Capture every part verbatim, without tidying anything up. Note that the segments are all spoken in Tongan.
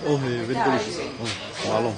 Oh, he, very good. Oh, malo.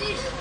Yeah!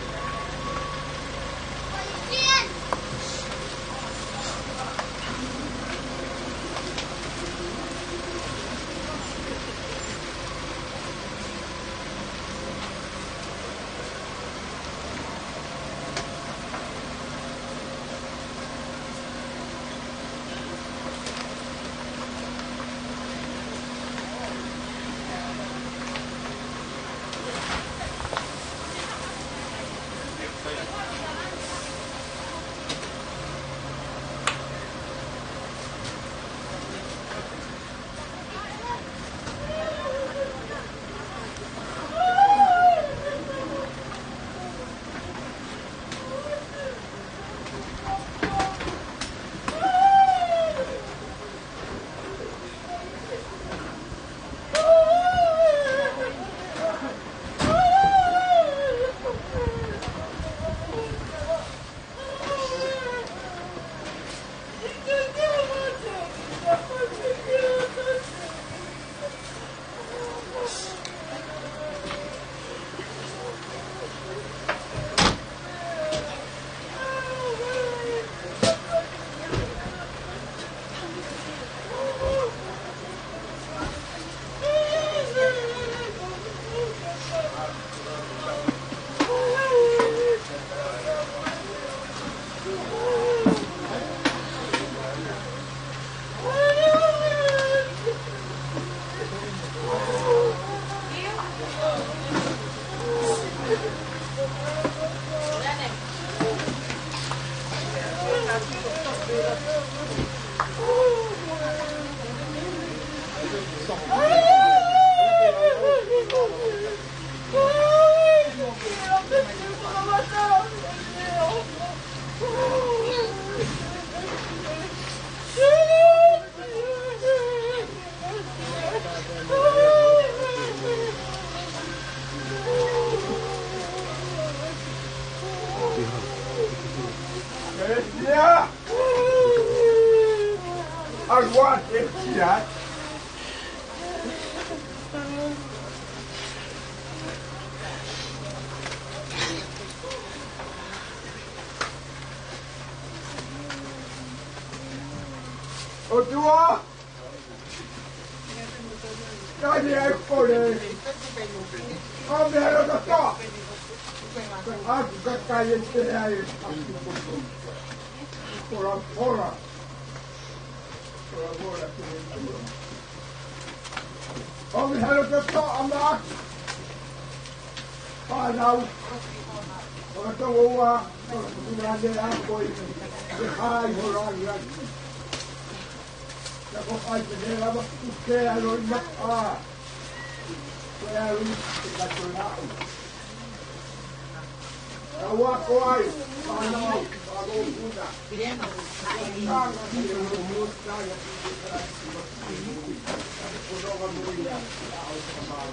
I want it, yeah. ʻOtua! Tali ai kole. ʻOmi ha loto toʻa. Aku kakai e te ai. Pola, pola. Pola, pola. ʻOmi ha loto toʻa maʻaku. Fānau. Ko e tau ua. Ko e tau ua ne a koi. Ke hai ho langilangi. Ka ko hai te ne lava ku ke alo i maka. Ko e alu i te kato lau. Ka ua ko ai, fānau, fānau kuna. Kanga ki te alo muta ia ki te karasi. Ko nonga muia, au ka mau.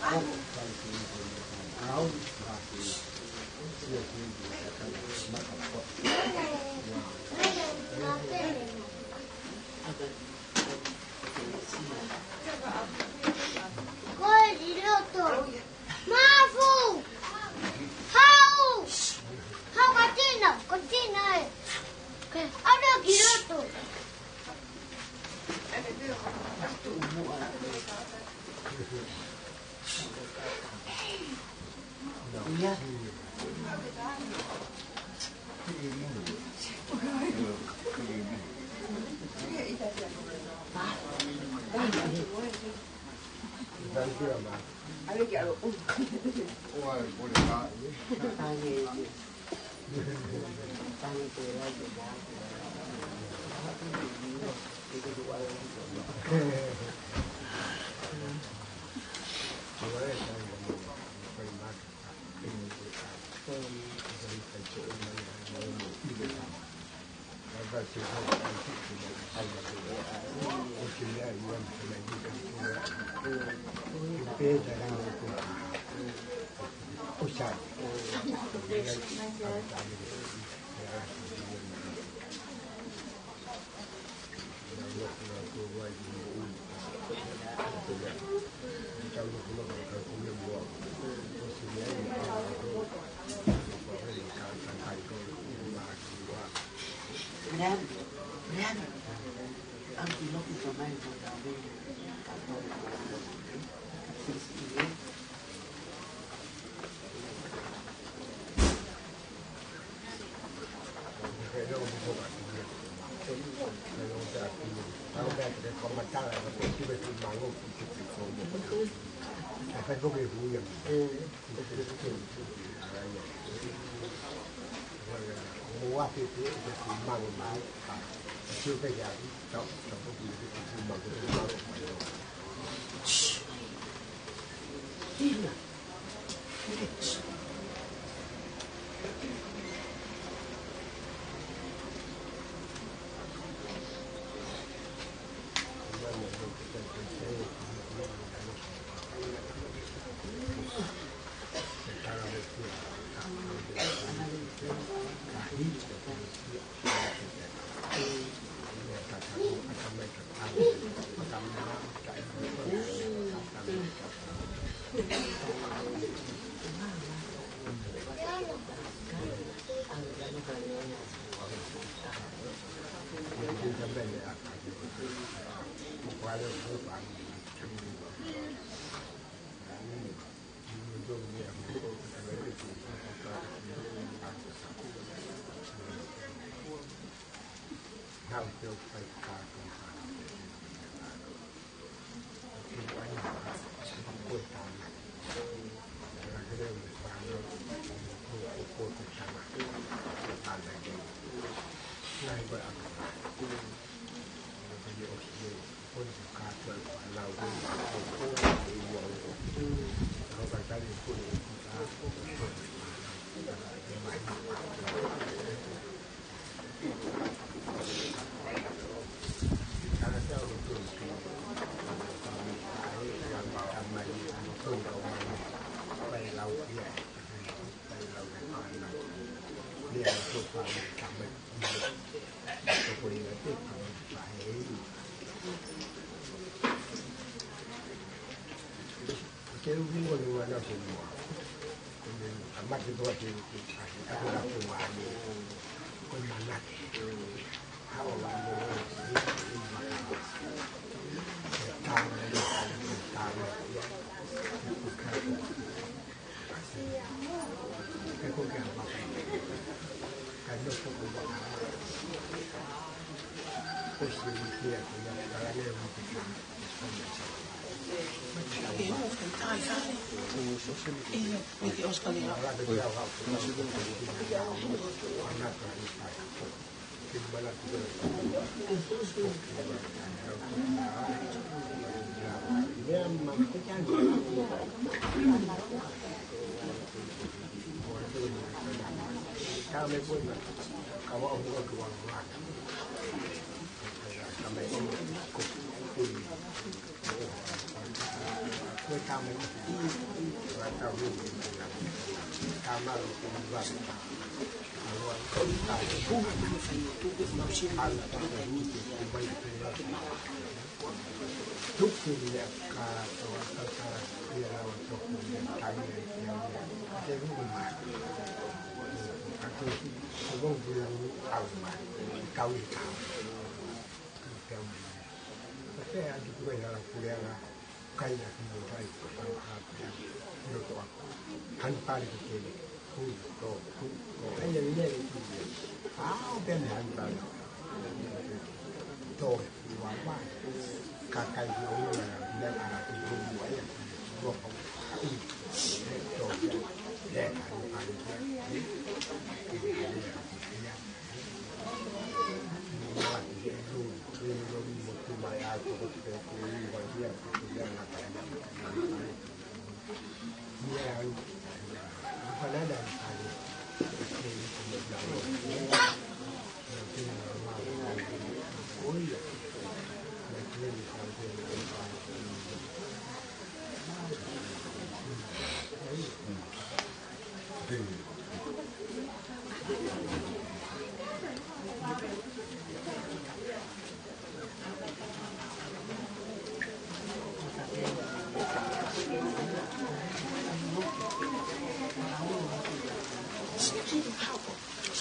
Ko e ʻi loto. Mafu! Hau! Hau katina, katina ē. Ke, ʻalu ki loto. Ia.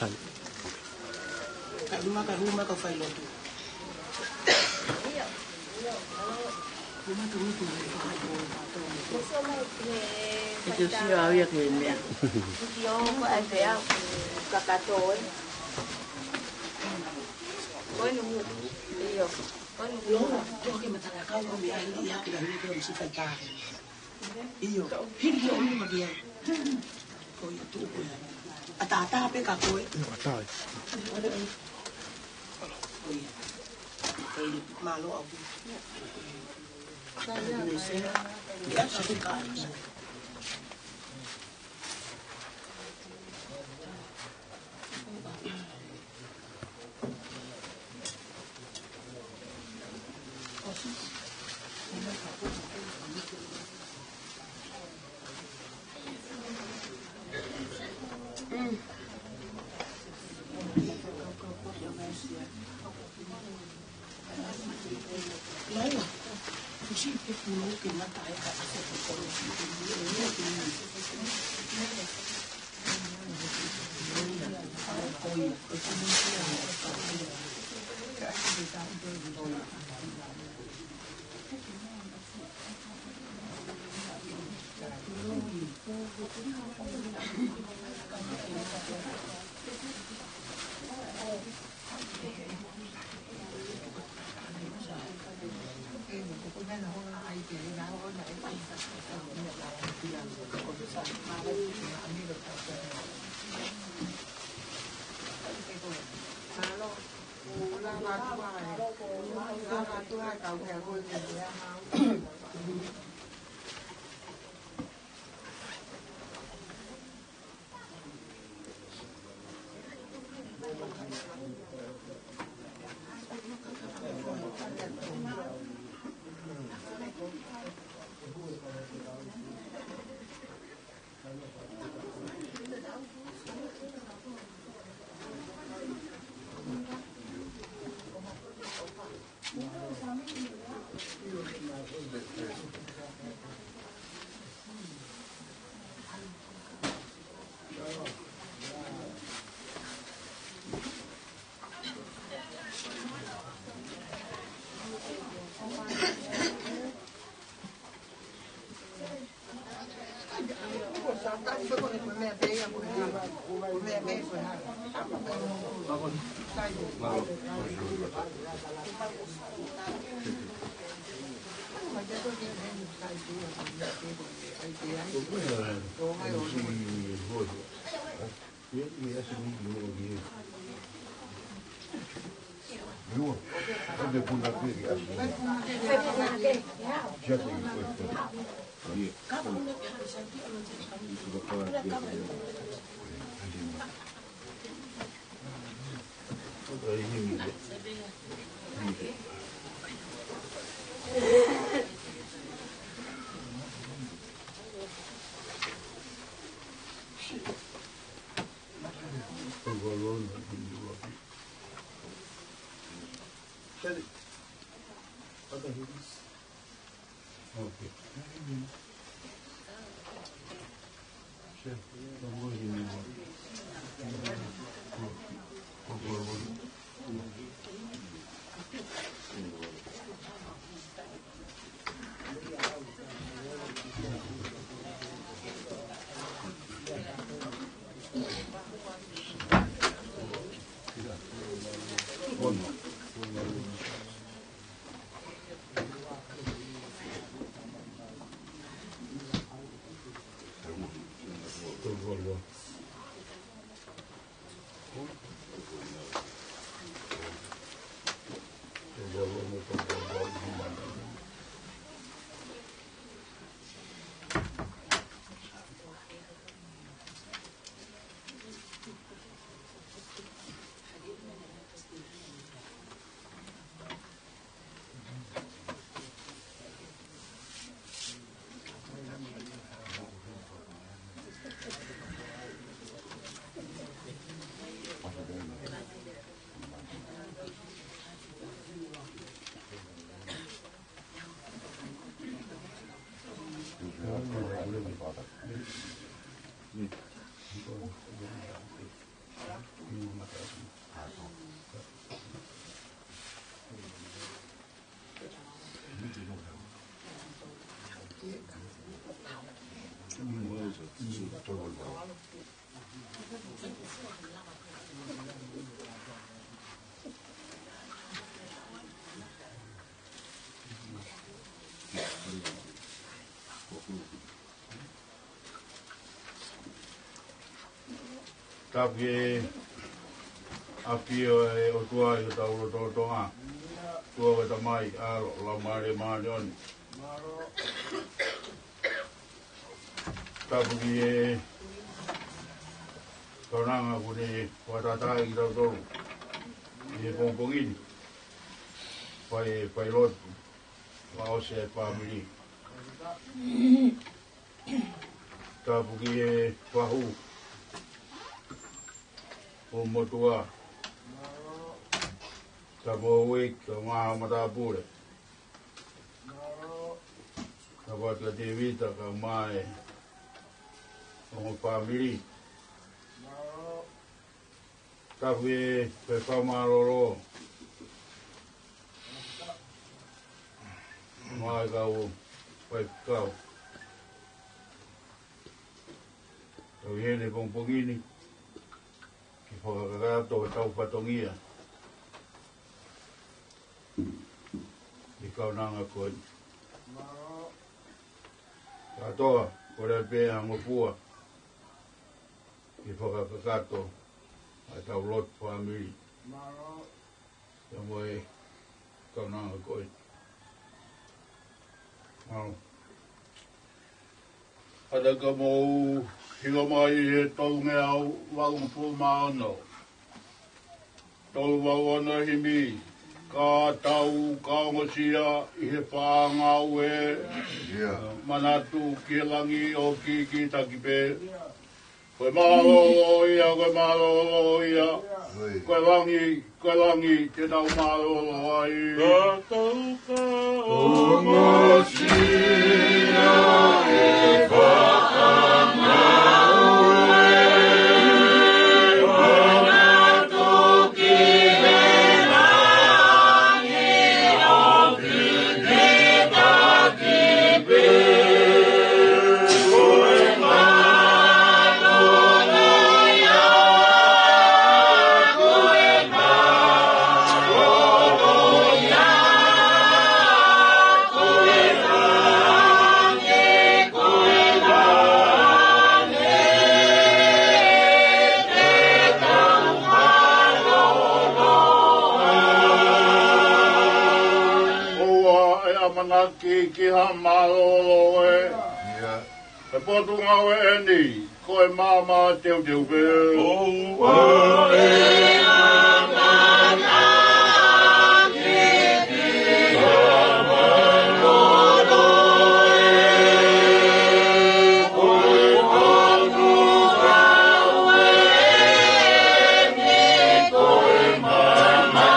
Sai. Ka luma, ka luma, ka fai lotu. Luma tu, luma tu. E te sio au ia ke mea. Kakato, ē. Ko e numu. Io. Ko e numu. Loa, toki matala kau ko mea hili ia ke la hili ke la misi fai tā. ʻIo, hili ki ʻolunga ki ai. Ko ia tuʻu ko ia. ʻAtātā pē ka ko e. ʻIo, ʻatā. Ko ia. Ko ia, mālō ʻaupito. Ko ia, ʻatā pē ka. Tapu ki he ʻafio ʻa e ʻOtua ʻi hotau lotolotonga. ʻOtua ko e Tamai, ʻAlo, Laumālie Māʻoniʻoni. Tapu ki he kaunanga kuo ne fakatahaʻi kitautolu ʻi he pongipongi ni. Fai, fai lotu, fakaʻosi e fāmili. Tapu ki he fahu ʻo e motuʻa. Tapu ki he kaungā matāpule. Tapu atu kia Tēvita kae ʻumaʻā e ongo fāmili. Tapu ki he fakamālōlō maʻa e kau faifekau ʻoku ʻi heni he pongipongi ni ke fakakakato hotau fatongia ʻi he kaunanga ko eni. Kātoa, kole pē ha ngofua ke fakakakato ʻa ʻetau lotu fāmili. Pea mo e kaunanga ko ē. Mālō. Kātaki mou hinga mai he tolungeau valungofulu mā ono. Tolu valu ono himi, ka tau ka ongosia ʻi he fāngaue. Ia. Manatu ki he langi ʻoku kikitaki pē. Ko e mālōlō ia, ko e mālōlō ia. Ui. Ko e langi, ko e langi, te tau mālōlō ai. Ka tau ka ongosia e fāngaue, manatu ki he langi ʻoku kikitaki pē. Ko e mālōlō ia, ko e mālōlō ia, ko e langi, ko e langi, te tau mālōlō ai. ʻOua ʻe ʻamanaki ki ha mālōlō ē. Ia. He potungāue eni, ko e maama teuteu pē. ʻOua ʻe ʻamanaki ki ha mālōlō ē. Ko e potungāue eni, ko e maama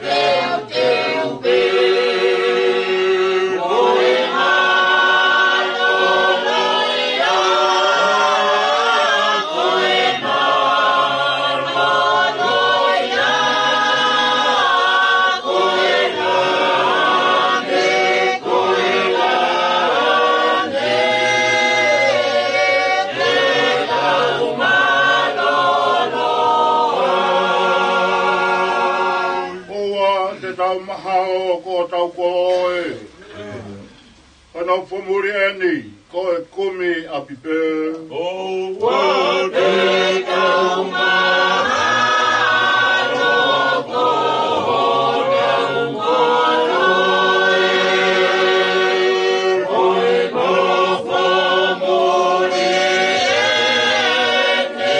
teuteu pē. Ko hono fomuli ʻeni, ko e kumi ʻapi pē. ʻOua te tau mahalo ko honau kolo ē, ko e ko fomuli ʻeni,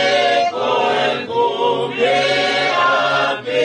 ko e kumi ʻapi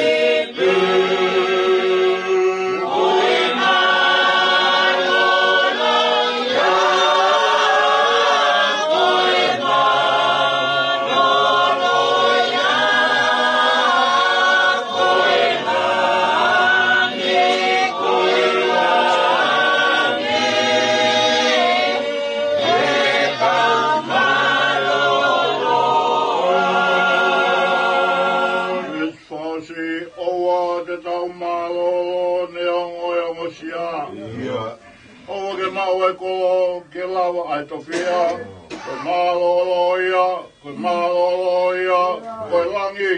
Fasi, ʻoua te tau mālōlō neongo e ongosia. ʻIo. ʻOua ke maʻu e kolo ke lava ʻa e tofiʻa. Ko e mālōlō ia, ko e mālōlō ia, ko e langi,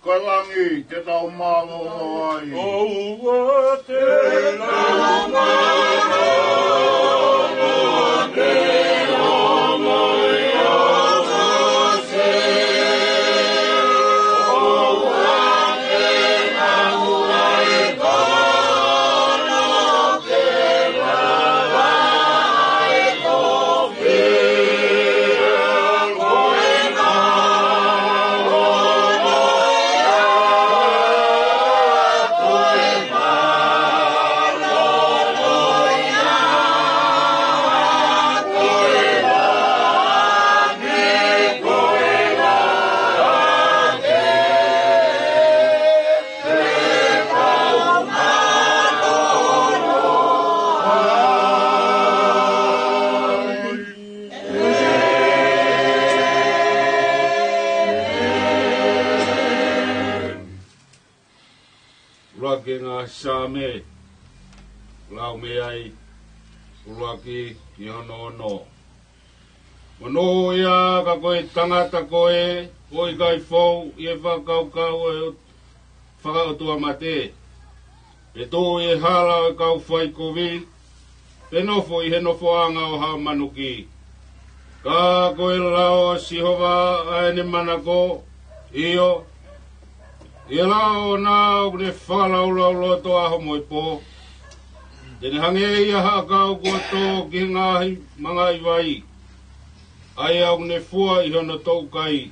ko e langi te tau mālōlō ai. ʻOua te tau mālōlō neongo e ongosia. ʻUluaki ngaahi Saame, lau mei ai, ʻuluaki ki hono ono. Monūʻia ka ko e tangata ko ē ʻoku ʻikai fou ʻi he fakakaukau ʻo e fakaʻotuamate, pe tuʻu ʻi he hala ʻo e kau faikovi, pe nofo ʻi he nofoʻanga ʻo haʻa manuki. Ka ko e lao ʻo Sihova ʻa ʻene manako, ʻio, ʻi he lao ʻoʻona ʻoku ne fakalaulauloto ʻaho mo e pō. Te ne hangē ia ha ʻakau kuo tō ki he ngaahi mangaʻi vai, ʻa ia ʻoku ne fua ʻi hono toʻukai.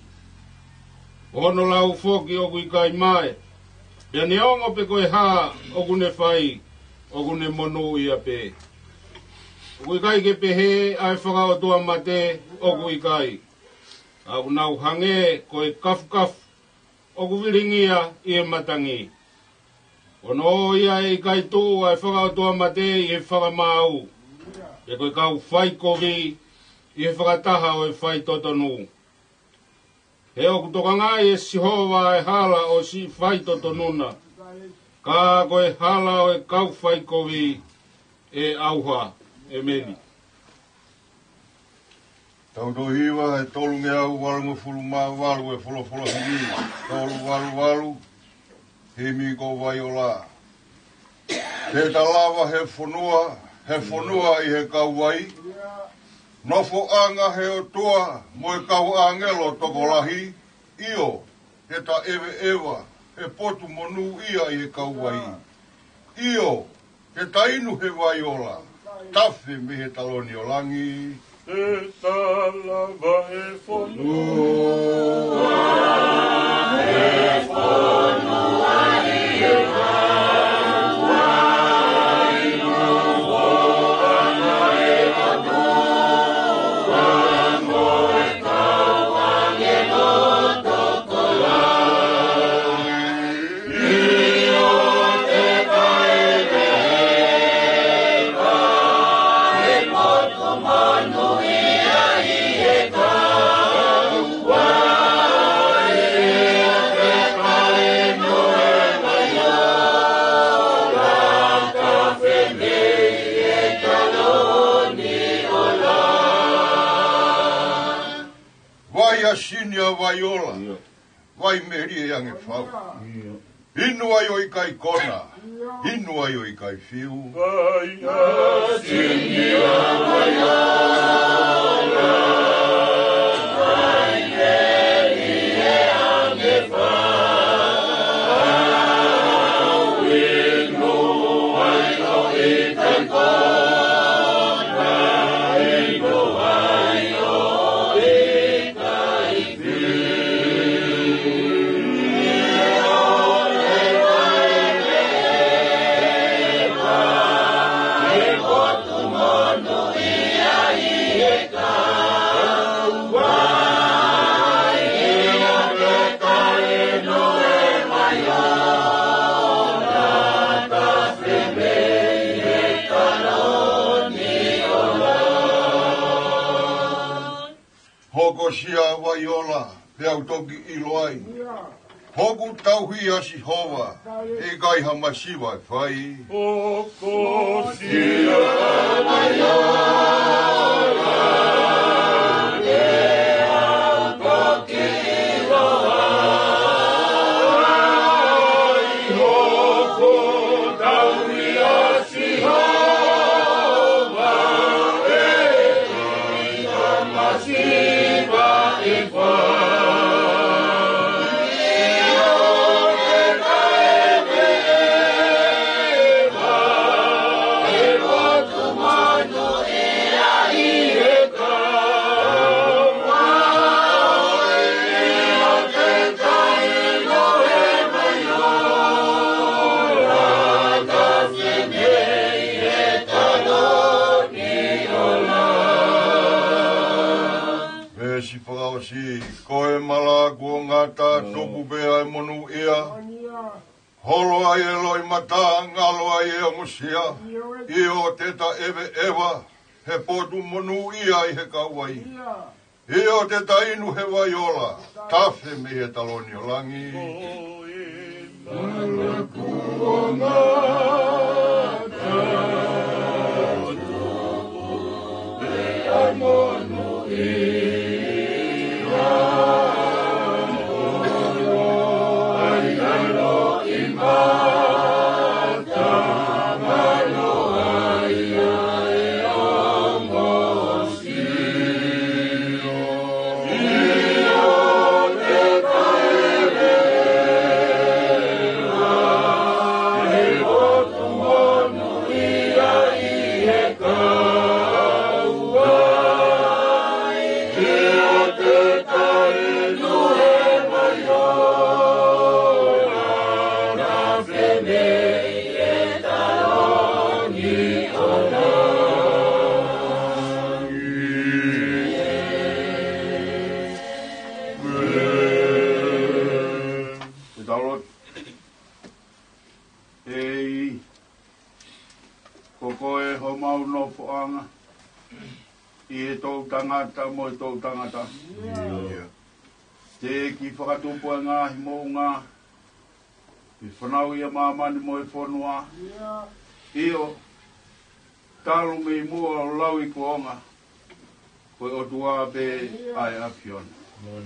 Ko hono lau foki ʻoku ʻikai mae, pea neongo pe ko e hā ʻoku ne fai, ʻoku ne monūʻia pē. ʻOku ʻikai ke pehē ʻa e fakaʻotuamate, ʻoku ʻikai. ʻOku nau hangē ko e kafukafu ʻoku vilingia ʻi he matangi. Ko hono ʻoʻo ia ʻe ʻikai tuʻu ʻa e fakaʻotuamate ʻi he fakamaau, pe ko e kau faikovi ʻi he fakataha ʻo e faitotonu. He ʻoku tokangaʻi ʻe Sihova ʻa e hala ʻo siʻi faitotonu na, ka ko e hala ʻo e kau faikovi ʻe ʻauha. ʻEmeni. Tau tohi hiva ʻe tolungeau valungofulu mā valu, ʻe folofola himi, tolu valu valu, himi ko Vaiola. Te ta lava he fonua, he fonua ʻi he kauvai, nofoʻanga he ʻOtua mo e kau ʻāngelo tokolahi, ʻio, te ta ʻeveʻeva he potu monūʻia ʻi he kauvai. ʻIo, te ta inu he vaiola, tafe mei he taloni ʻo langi. Te ta lava he fonua, he fonua ʻi he kauvai, nofoʻanga he ʻOtua mo e kau ʻāngelo tokolahi. Vai ʻa Sinia Vaiola. ʻIo. Vai melie ange fau. ʻIo. Inu ai ʻo ʻikai kona. ʻIo. Inu ai ʻo ʻikai fiu. Vai ʻa Sinia Hokosia vaiola, pea u toki ʻilo ai. Hoku tauhi ʻa Sihova, ʻe ʻikai ha masiva ʻe fai. Hokosia vaiola, pea u toki ʻilo ai. Hoku tauhi ʻa Sihova, ʻe ʻikai ha masiva ʻe fai. ʻIo, ʻe taʻemeʻa, ʻe lotu monūʻia ʻi he kauvai, ʻio, ʻe taʻe Veesi fakaʻosi, ko e mala kuo ngata, tupu pē ʻa e monūʻia. Holo ai e loʻimata, ngalo ai e ongosia. ʻIo, te ta ʻeveʻeva he potu monūʻia ʻi he kauvai. ʻIo, te ta inu he vaiola, tafe mei he taloni ʻo langi. Ke tau lotu. ʻEiki, ko koe homau nofoʻanga ʻi he toʻutangata mo e toʻutangata. ʻIo. Teʻeki fakatupu ʻa e ngaahi moʻunga, ʻi he fanauʻi ʻa māmani mo e fonua. ʻIo, talu mei muʻa ʻo lauikuonga, ko e ʻOtua pē ʻa e ʻAfiona.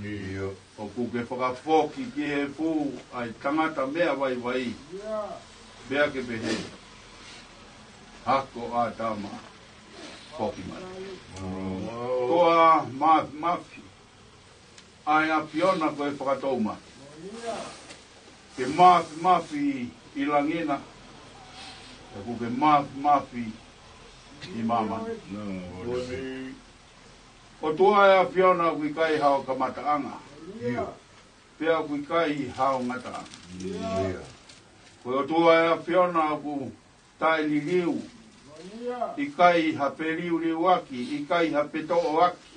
ʻIo. ʻOku ke fakafoki ki he efu ʻa e tangata meʻa vaivai. Pea ke pehē, hako ʻAtama, foki mai. Ko e māfimafi ʻa e ʻAfiona ko e fakatoumaki. Ke māfimafi ʻi langi na, ʻoku ke māfimafi ʻi māmani. ʻOtua ʻa e ʻAfiona, ʻoku ʻikai hao kamataʻanga. ʻIo. Pea ʻoku ʻikai hao ngataʻanga. ʻIo. Ko e ʻOtua ʻa e ʻAfiona ʻoku taʻeliliu. ʻIkai ha feliuliuaki, ʻikai ha fetoʻoaki.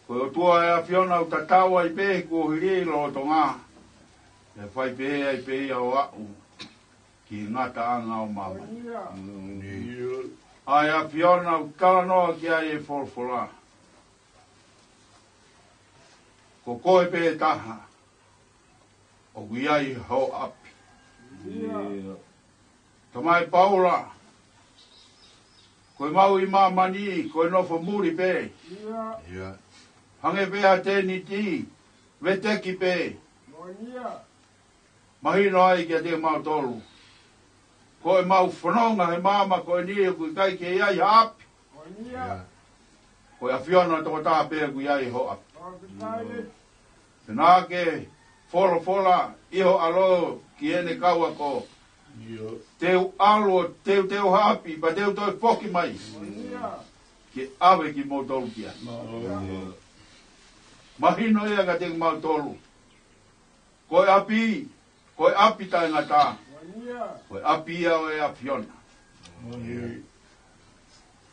Ko e ʻOtua ʻa e ʻAfiona ʻoku tatau ai pē he kuohili lolotonga. ʻE fai pē ai pē ia ʻo aʻu ki he ngataʻanga ʻo māmani. ʻA e ʻAfiona ʻoku talanoa ki ai e folofola. Ko koe pē taha ʻoku ʻi ai ho ʻapi. Tamai Paula, ko e maʻu ʻi māmani, ko e nofo muli pē. Hangē pē ha tēniti, veteki pē. Mahino ai kiate kimautolu, ko ʻemau fononga he māmani ko eni ʻoku ʻikai ke ʻi ai ha ʻapi. Ko e ʻAfiona tokotaha pē ʻoku ʻi ai ho ʻapi. Pea naʻa ke folofola ʻi ho ʻAlo ki heʻene kau ako, te u ʻalu ʻo teuteu ha ʻapi, pea te u toe foki mai ke ʻave kimoutolu ki ai. Mahino ia kiate kimautolu, ko e ʻapi, ko e ʻapi taʻengata, ko e ʻapi ia ʻo e ʻAfiona.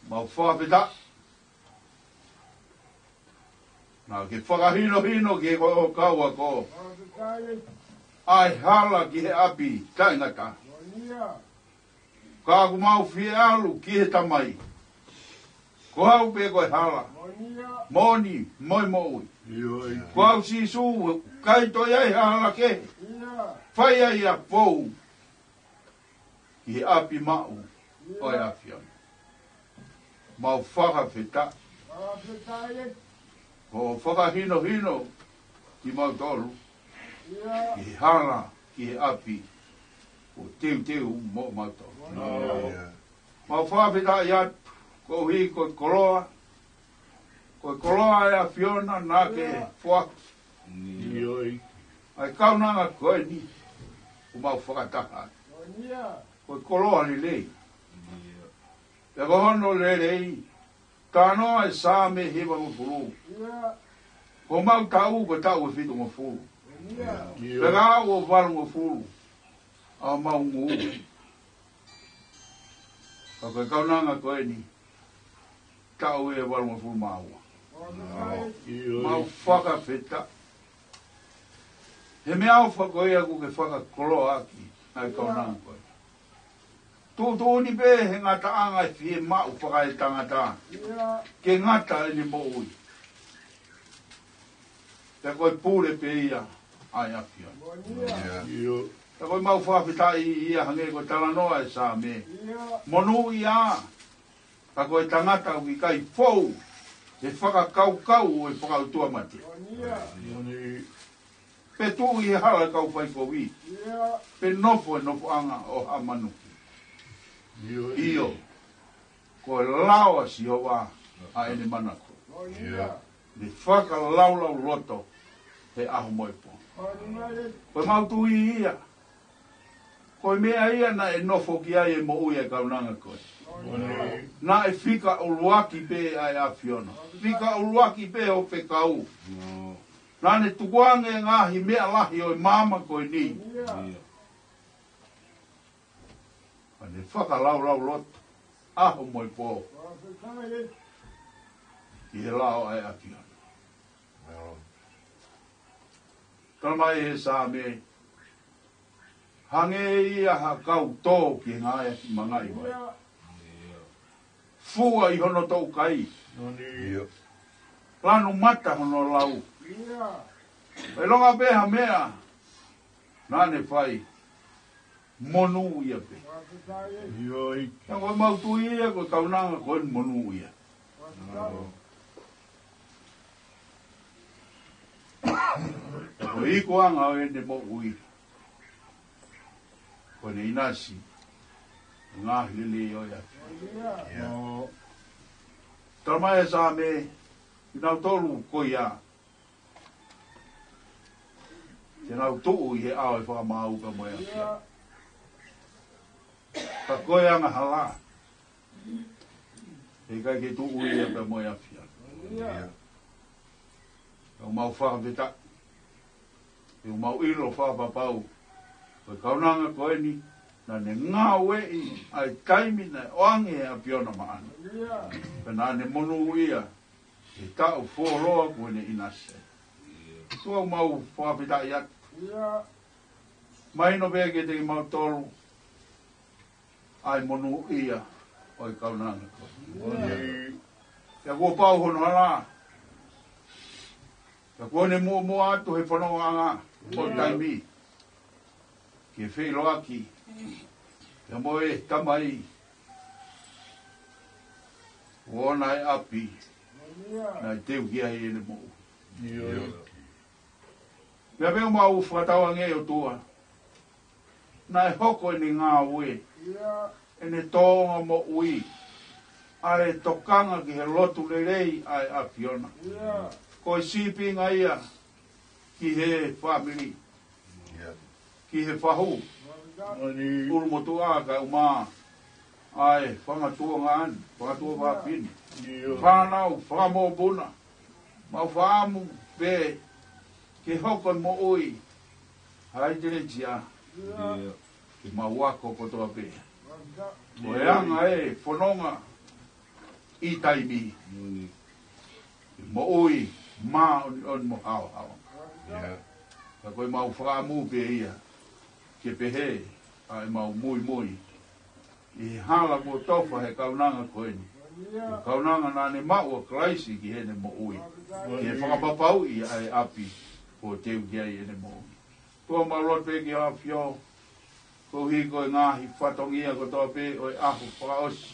Mau fakafetaʻi naʻa ke fakahinohino ki he kau ako ʻa e hala ki he ʻapi taʻengata. Ka ʻoku mau fie ʻalu ki he Tamai, Ko au pē ko e hala, moʻoni mo e moʻui. Ko au Sīsū, ʻikai toe ʻi ai ha hala kehe. Fai ai ʻa e pou ki he ʻapi maʻu ʻo e ʻAfiona. Mau fakafetaʻi. Ko e fakahinohino kimautolu ki he hala, ki he ʻapi ʻoku teuteu moʻomautolu. Mau fakafetaʻi atu koeʻuhi ko e koloa, ko e koloa ʻa e ʻAfiona naʻa ke foaki ʻa e kaunanga ko eni ʻoku mau fakataha. Ko e koloa lelei. Pea ko hono lelei, talanoa e Saame hivangofulu, ko homau taʻu ko e taʻu ʻe fitungofulu. Pea ka ʻoku valungofulu ʻa homau ngū. Ka ko e kaunanga ko eni, taʻu ʻe valungofulu mā ua. Mau fakafetaʻi. He meʻaʻofa ko ia ʻoku ke fakakoloaʻaki ʻa e kaunanga ko ē. Tuʻutuʻuni pē he ngataʻanga e fiemaʻu fakaetangata ke ngata ʻene moʻui. Pea ko e pule pē ia ʻa e ʻAfiona. Pea ko e mau fakafetaʻi ia hangē ko e talanoa e Saame. Monūʻia, ka ko e tangata ʻoku ʻikai fou he fakakaukau ʻo e fakaʻotuamate, pe tuʻu ʻi he hala ʻo e kau faikovi, pe nofo he nofoʻanga ʻo ha manuki. ʻIo, ko e lao ʻa Sihova ʻa ʻene manako, ne fakalaulauloto he ʻaho mo e pō. Ko e mau tui ia, ko e meʻa ia naʻe nofo ki ai e moʻui e kaunanga ko ē. Naʻe fika ʻuluaki pē ʻa e ʻAfiona, fika ʻuluaki pē ʻo fekau. Naʻa ne tukuange ngaahi meʻa lahi ʻo e māmani ko eni, ka ne fakalaulauloto ʻaho mo e pō ʻi he lao ʻa e ʻAfiona. Talamai he Saame, hangē ia ha kau tō ki he ngaahi mangaʻi vai, fua ʻi hono toʻukai, lanu mata hono lau. ʻIlonga pē ha meʻa naʻa ne fai, monūʻia pē. Ka ko e mau tui ia ko e kaunanga ko eni monūʻia. Ko e ikuʻanga ʻo ʻene moʻui, ko ʻene ʻinasi ngaahi lelei ʻo e ʻAfiona. Talamai e Saame, kinautolu ko ia te nau tuʻu ʻi he ʻao ʻo e fakamaau pea mo e ʻAfiona. Ka ko e angahala, heʻikai ke tuʻu ia pea mo e ʻAfiona. Pea ʻoku mau fakafetaʻi, pea ʻoku mau ʻilo fakapapau ko e kaunanga ko eni naʻa ne ngāueʻi ʻa e taimi naʻe ʻoange ʻe he ʻAfiona maʻana, pea naʻa ne monūʻia he taʻu fuoloa kuo ne ʻinasi. Tuʻa, mau fakafetaʻi atu. Mahino pē kiate kimautolu ʻa e monūʻia ʻo e kaunanga ko ē. Pea kuo pau hono hala, pea kuo ne muʻomuʻa atu he fonongaʻanga ʻo e taimi ke feʻiloaki pea mo e Tamai, ʻoku ʻi ai e ʻapi naʻe teu ki ai ʻene moʻui. Pea ʻoku mau fakatauange, ʻOtua, naʻe hoko ʻene ngāue, ʻene tōʻonga moʻui, ʻa e tokanga ki he lotu lelei ʻa e ʻAfiona, ko e sīpinga ia ki he fāmili, ki he fahu, ʻulumotuʻa kae ʻumaʻā ʻa e fanga tuongaʻane, fanga tuofāfine, fānau, fanga mokopuna. Mau fakaʻamu pē ke hoko e moʻui ʻa e ʻIkalesia ke mau ako kotoa pē. Ko e anga e fononga ʻi taimi, moʻui māʻoniʻoni mo haohaoa. Ka ko e mau fakaʻamu pē ia ke pehē ʻa e mau muimui ʻi he hala kuo tofa he kaunanga ko eni, Kaunanga naʻa ne maʻu ʻa Kalaisi ki heʻene moʻui, ke fakapapauʻi ʻa e ʻapi kuo teu ki ai ʻene moʻui. ʻOtua, mau lotu pē ki hoʻo ʻAfio, koeʻuhi ko e ngaahi fatongia kotoa pē ʻo e ʻaho fakaʻosi,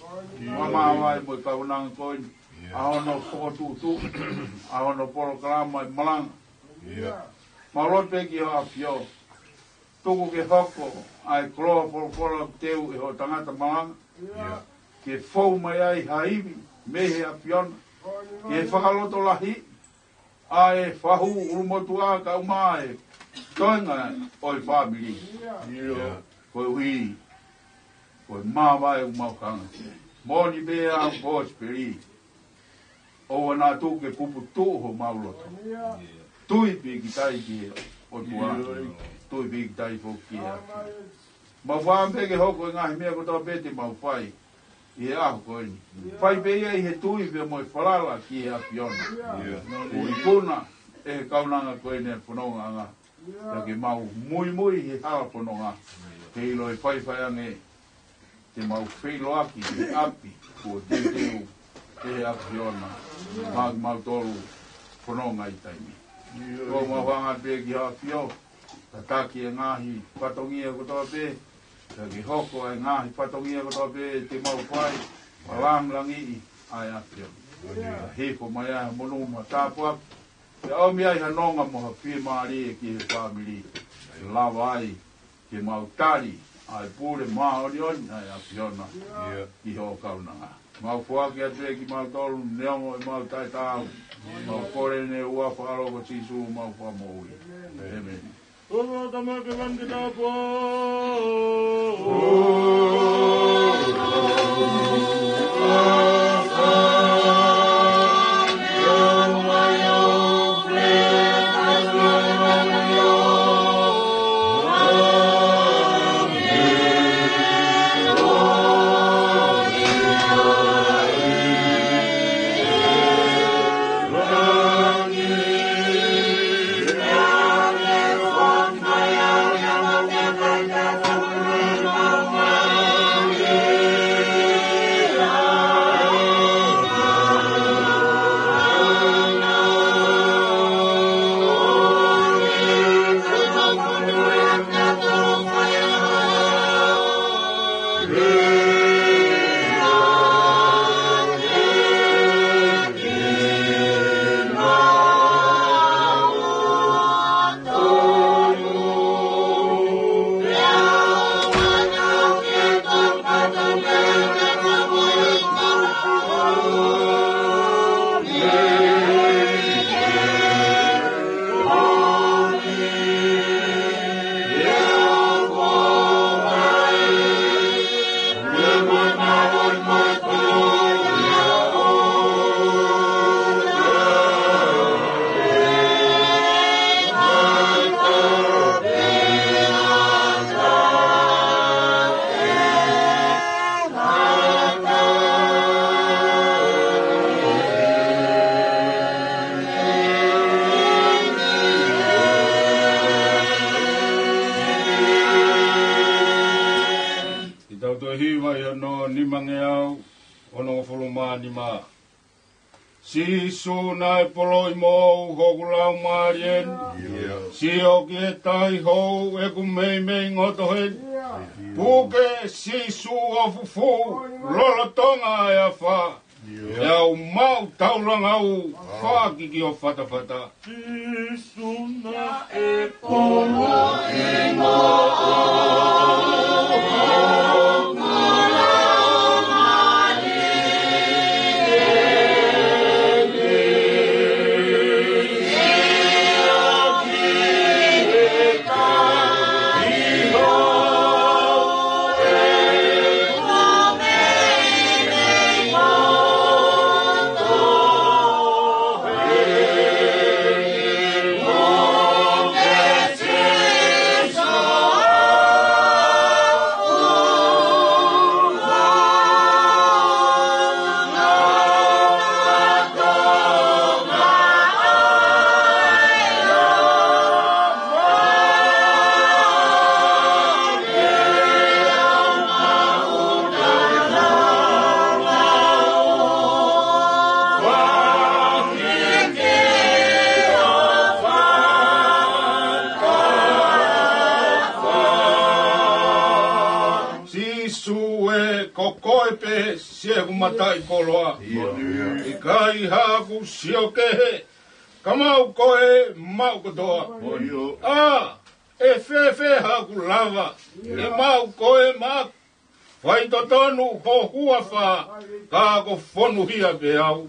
ʻo māvae mo e kaunanga ko eni, ʻa hono fokotuʻutuʻu, ʻa hono polokalama e malanga. Mau lotu pē ki hoʻo ʻAfio, tuku ke hoko ʻa e koloa folofola ʻoku teu ʻe hoʻo tangata malanga, ke fou mai ai ha ivi mei he ʻAfiona, ke fakalotolahiʻi ʻa e fahu ʻulumotuʻa kae ʻumaʻā e toenga ʻo e fāmili. Koeʻuhi ko e māvae ʻoku mau hanga ki ai. Moʻoni pē ʻa e kosipeli. ʻOua naʻa tuku ke puputuʻu homau loto. Tui pīkitai ki he ʻOtua. Tui pīkitai foki ki he ʻAfio. Mau fakaʻamu pē ke hoko e ngaahi meʻa kotoa pē te mau fai ʻi he ʻaho ko eni, fai pē ia ʻi he tui pea mo e falala ki he ʻAfiona. Kuo ikuna ʻe he kaunanga ko eni e fonongaʻanga, pea ke mau muimui he hala fononga. Ke ʻilo ʻe faifai ange te mau feʻiloaki he ʻapi kuo teuteu ʻe he ʻAfiona maʻa kimautolu fononga ʻi taimi. Ko mau hanga pē ki hoʻo ʻAfio, tataki e ngaahi fatongia kotoa pē, pea ke hoko ʻa e ngaahi fatongia kotoa pē te mau fai, fakalāngilangiʻi ʻa e ʻAfiona. Pea hifo mai ai ha monū mo e tāpuaki, pea ʻomi ai ha nonga mo ha fiemālie ki he fāmili, ke lava ai ke mau tali ʻa e pule māʻoniʻoni ʻa e ʻAfiona ki hoʻo kaunanga. Mau foaki atu ʻa kimautolu neongo ʻemau taʻetaau. Mau kole ʻeni ʻi he huafa ʻaloʻofa ʻo Sīsū homau Fakamoʻui. ʻĒmeni. Ke tau toe hiva ʻi hono nimangeau onongofulu mā nima. Sīsū naʻe poloʻi moʻou hoku laumālie ni. Sio ki he tahi hou ʻeku meimei ngoto heni. Puke Sīsū ʻo fufū lolotonga e afā. Pea u maʻu taulanga ʻo fakakiki ʻo fatafata. Sīsū naʻe poloʻi moʻou pē siʻeku mataʻikoloa. ʻIkai haʻaku sio kehe, ka maʻu koe maʻu kotoa. ʻA, ʻe fēfē haʻaku lava ʻe maʻu koe maʻaku? Faitotonu ho huafa, ka ko fonuhia pē au.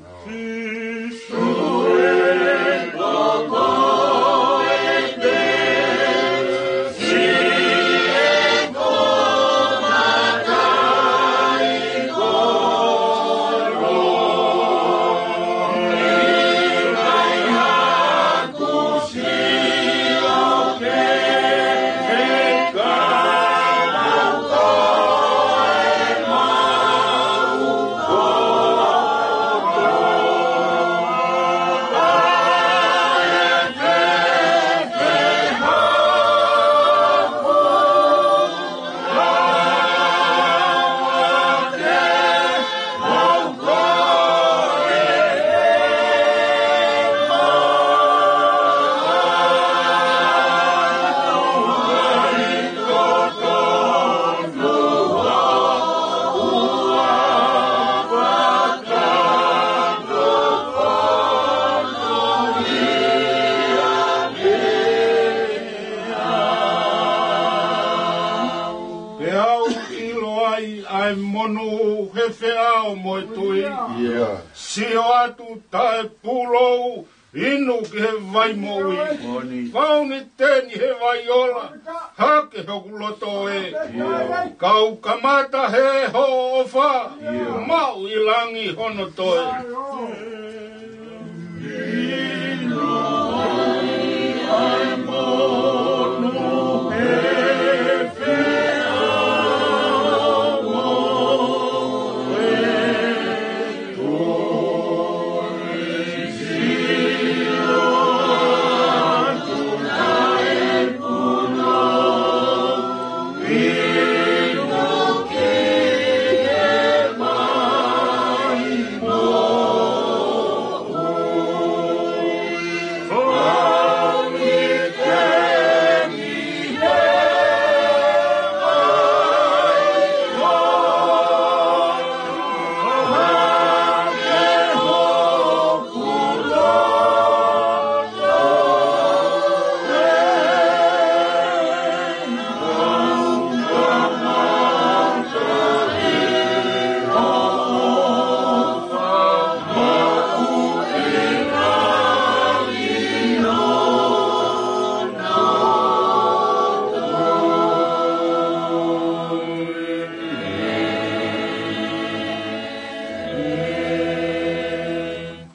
Pea u ʻilo ai ʻa e monū he feʻao mo e tui. Sio atu taʻepūlou, inu ki he vai moʻui. Fauniteni he vai ola, hake hoku loto ē. Kau kamata he hoʻo ʻofa, maʻu ʻi langi hono toe.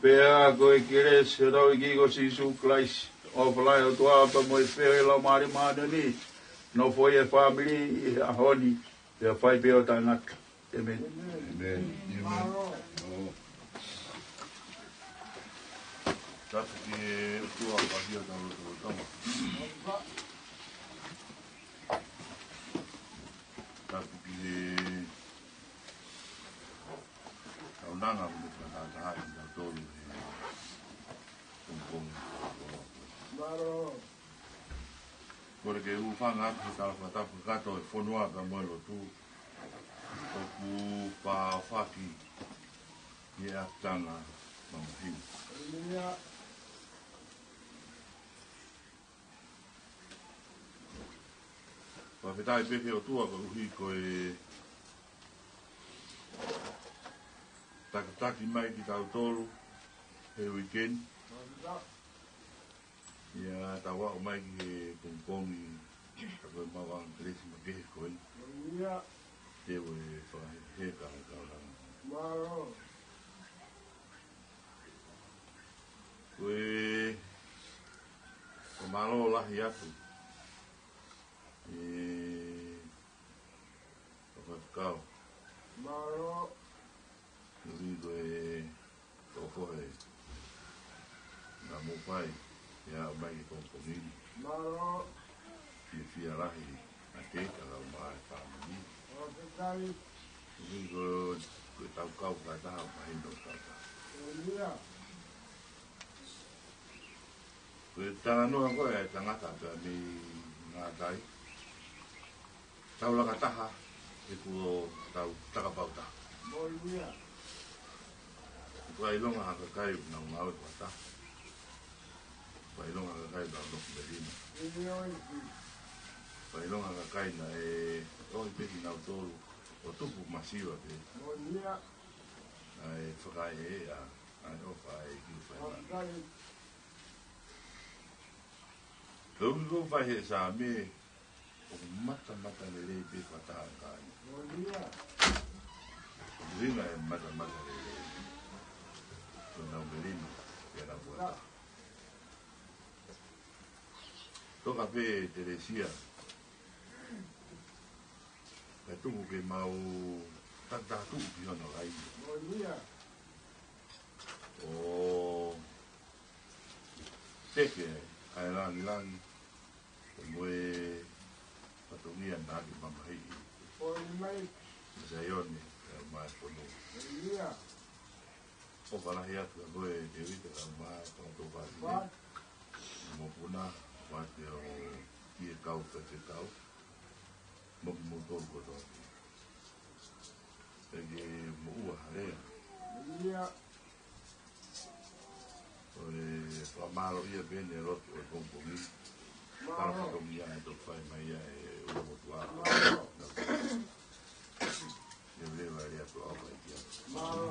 Pea ko e kelesi ʻa hotau ʻEiki ko Sīsū Kalaisi, ʻofa lahi ʻa e ʻOtua pea mo e feohi ʻa e Laumālie Māʻoniʻoni, nofoʻia ʻa e fāmili ʻi he ʻaho ni, pea fai pē ʻo taʻengata. ʻĒmeni. ʻĒmeni. Tapu ki he ʻOtua ʻoku ʻafio ʻi hotau lotolotonga. Tapu ki he kaunanga ʻoku ne fakatahatahaʻi kitautolu he pongipongi. Mālō. Kole ke u hūfanga atu he tala fakatapu kakato ʻo e fonua pea mo e lotu ʻoku pāfaki ʻi he ʻapitanga mamahi. Fakafetaʻi pē ki he ʻOtua koeʻuhi ko e takitaki mai kitautolu he uike ni. ʻIo, tau aʻu mai ki he pongipongi, ka ko e maʻu ange kelesi makehe ko ē. Te u ʻe fakahehe ka ka ka. Ko e, ko e mālō lahi atu. ʻE, ka fakakau. Mālō. Koeʻuhi ko e toko fohe. Naʻa mou fai, ʻi he aʻu mai ki he pongipongi ni. Mālō. Fiefia lahi, ʻa e kei ka lau mai e fāmili. Koeʻuhi ko, ko e tau kau fakataha, mahino tau kau. Ko e talanoa ko ē ʻa e tangata pea mei Ngātai. Tau laka taha, he kuo tau takapau taha. Fakaʻilonga ha kakai ʻoku nau ngāue fakataha. Fakaʻilonga ha kakai ʻoku nau nofo melino. Fakaʻilonga ha kakai naʻe ʻohi pē kinautolu ʻo tupu masiva pē. ʻA e fakaeʻa, ʻa e ʻofa ʻa e ʻEiki ʻoku fai mai. Ko e ʻuhi ko e fai he Saame, ʻoku matamata lelei pē fakataha ʻa e kakai. ʻUhinga e matamata lelei, ko ʻenau melino, pea nau fuata. Toka pē Telesia, kae tuku ke mau takitaha tuʻu ki hono laine. ʻO teke ʻa e langilangi, mo e fatongia naʻa ke mamahiʻi. Mo Saione, ʻa e maʻa e fonua. ʻOfa lahi atu kia koe Tēvita, kae ʻumaʻā e kau tō vāvine. Mokopuna, ʻofa atu ʻo ʻi he kau faifekau. Mo kimoutolu kotoa pē. Ke ke moʻua ha lea. ʻO e fakamālō ia pē ʻene lotu ʻo e pongipongi. Tala fatongia ʻe toki fai mai ia ʻe ʻUlumotuʻa. Ia leva ia ʻofa ʻi ai. Mālō.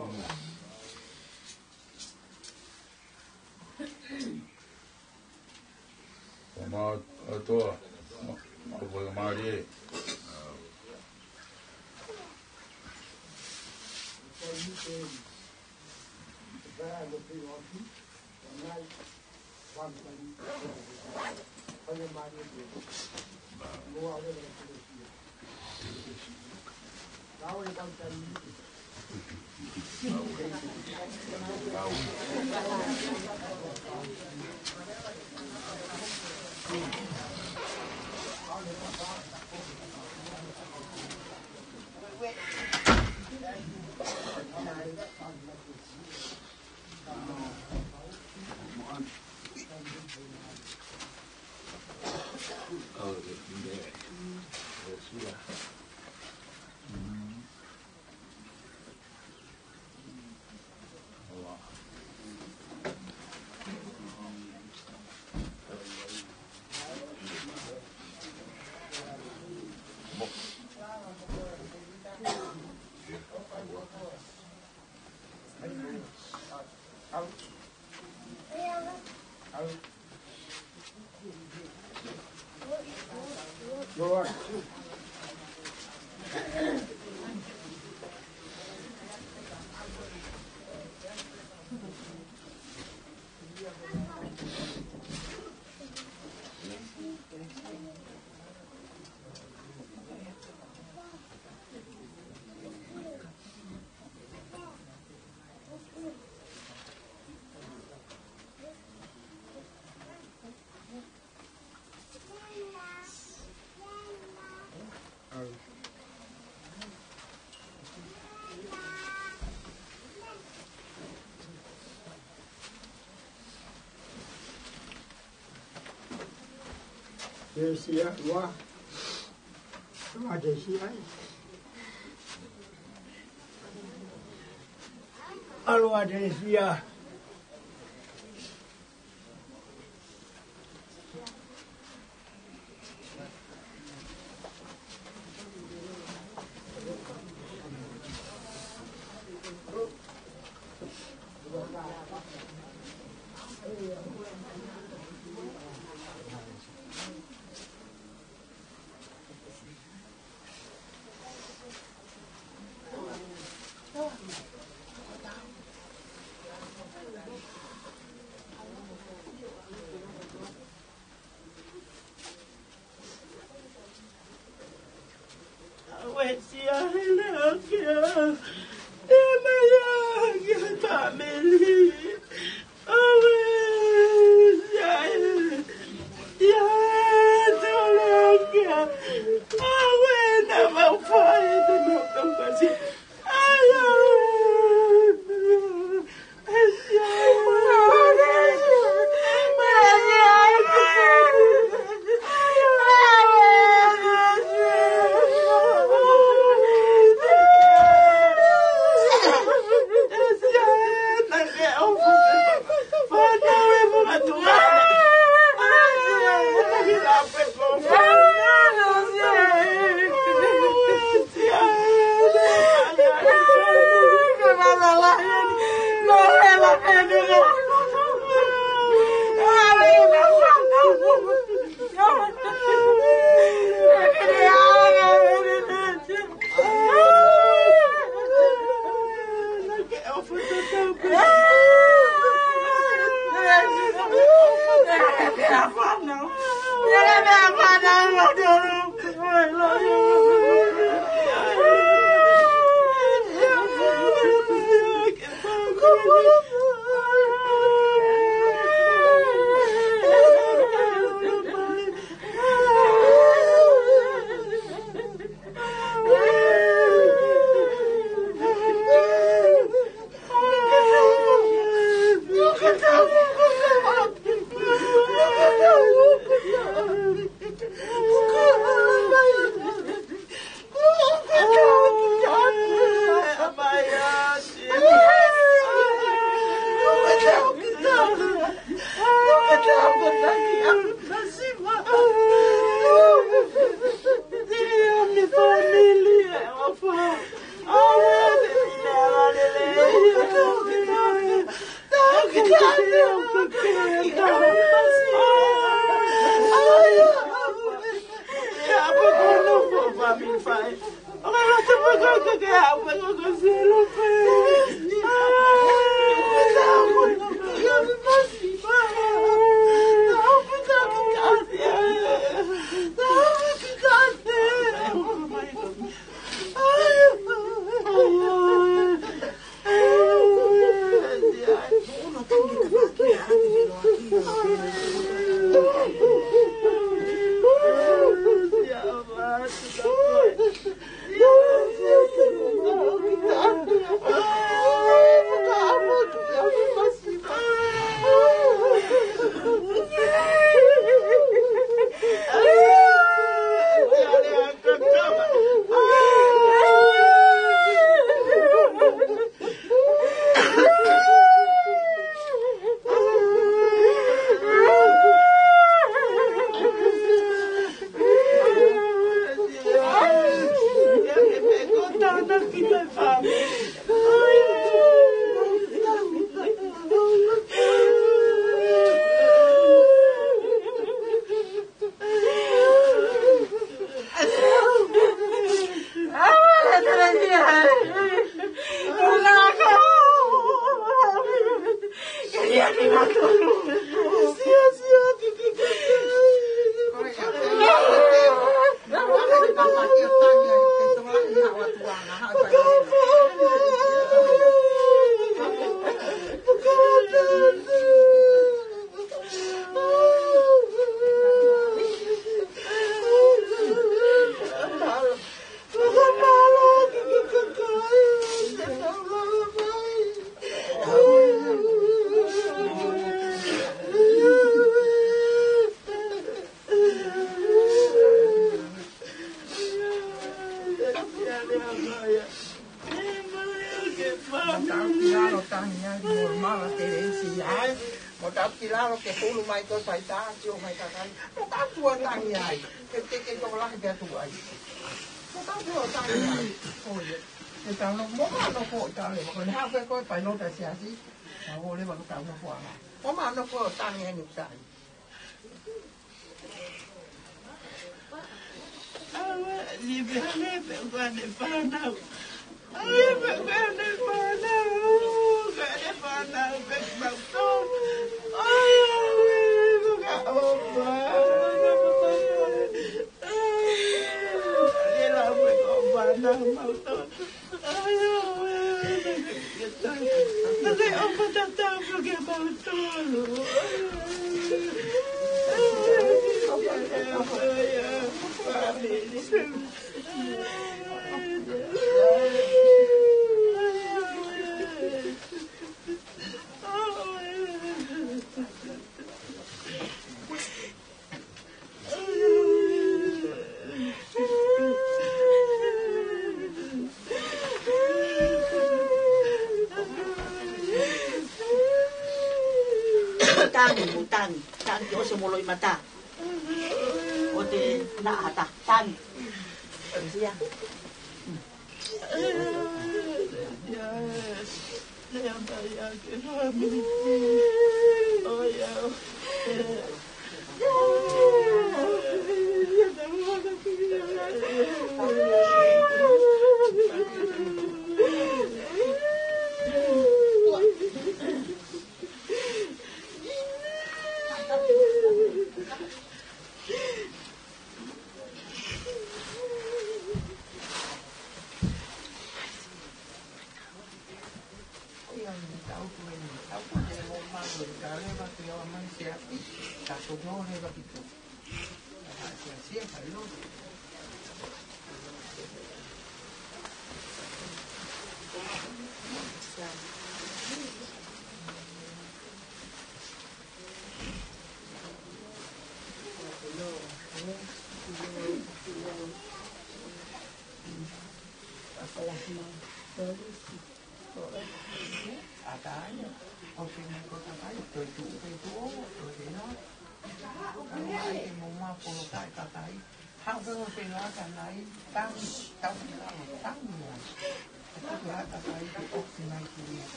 Ko ma atoa, ma, ma ko e mālie. Pēsia ua. Ua Tēsia. ʻAlu ʻa Tēsia. Awe sia hele akea. E mai akea family. Awe sia hele. Ia tole akea. Awe na mau fai te mau tau kasi. Mo tau ki lalo tangi ai, mo mala te le isi ai. Mo tau ki lalo ke hulu mai ko taita, sio mai takai. Mo tau tuʻa tangi ai. Ke, ke, ke tokolahi pea tuʻa ai. Mo tau tuʻa tangi ai. Ko ia. Ke tau no, mo ma no ko tale. Mo ko ne hape ko e pai no ta siasi. Mo le ma ko tau no ko ala. Mo ma no ko tangi ai ni tai. Tangi, mo tangi, tangi, ʻosi mo loʻimata. ʻO te naʻata, tangi. Ia.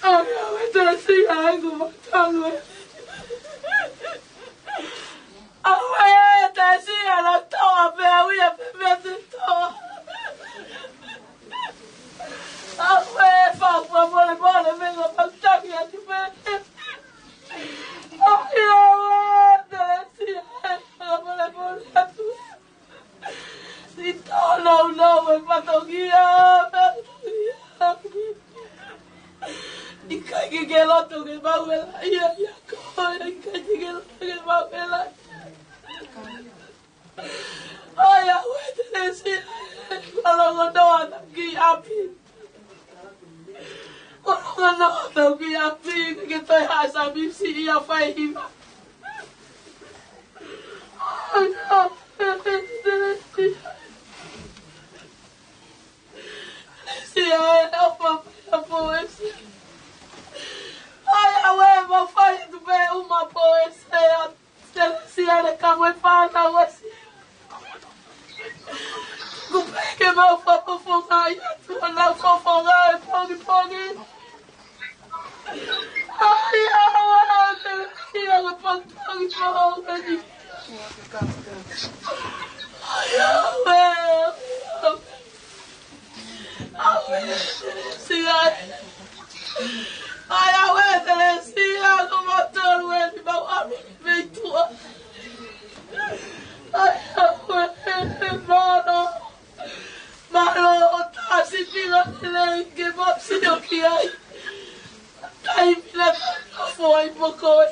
Ai, ʻoua te siʻi ai ko matangue. ʻOua te siʻi ala toa pē au ia pē mea te toa. ʻOua e fau pua mole mole me ngā pautaki atu pē. Ai, ʻoua te siʻi ai fau mole mole atu. Siʻi tō nau nau e fatongia pē. Mela ia ia ko e kai te ke la ke ma mela. ʻAi ʻauē Telesia, ʻoku ou longonoa atu ki ʻapi. ʻOku ou longonoa atu ki ʻapi, ke toe haʻu ʻa Misi ia fai hiva. ʻAi ʻauē Telesia. Telesia ē, ʻofa mai ʻa Poesi. ʻAi ʻauē, mau fai atu pē ʻuma Poesi ē. Telesia le ka mo e fānau ʻa Sia. Kuo pau ke mau fakafofongaʻi atu honau fofonga ʻi he pongipongi. ʻAi ʻauē Telesia, ko e pongipongi foʻou eni. ʻAi ʻauē, ʻauē Telesia. ʻAi ʻauē Telesia, ko mautolu eni mau ʻalu mei tuʻa. ʻAi ʻauē, mālō. Mālō ʻo tā sīpinga lelei ke mau sio ki ai. Taimi naʻa tau nofo ai mo koe.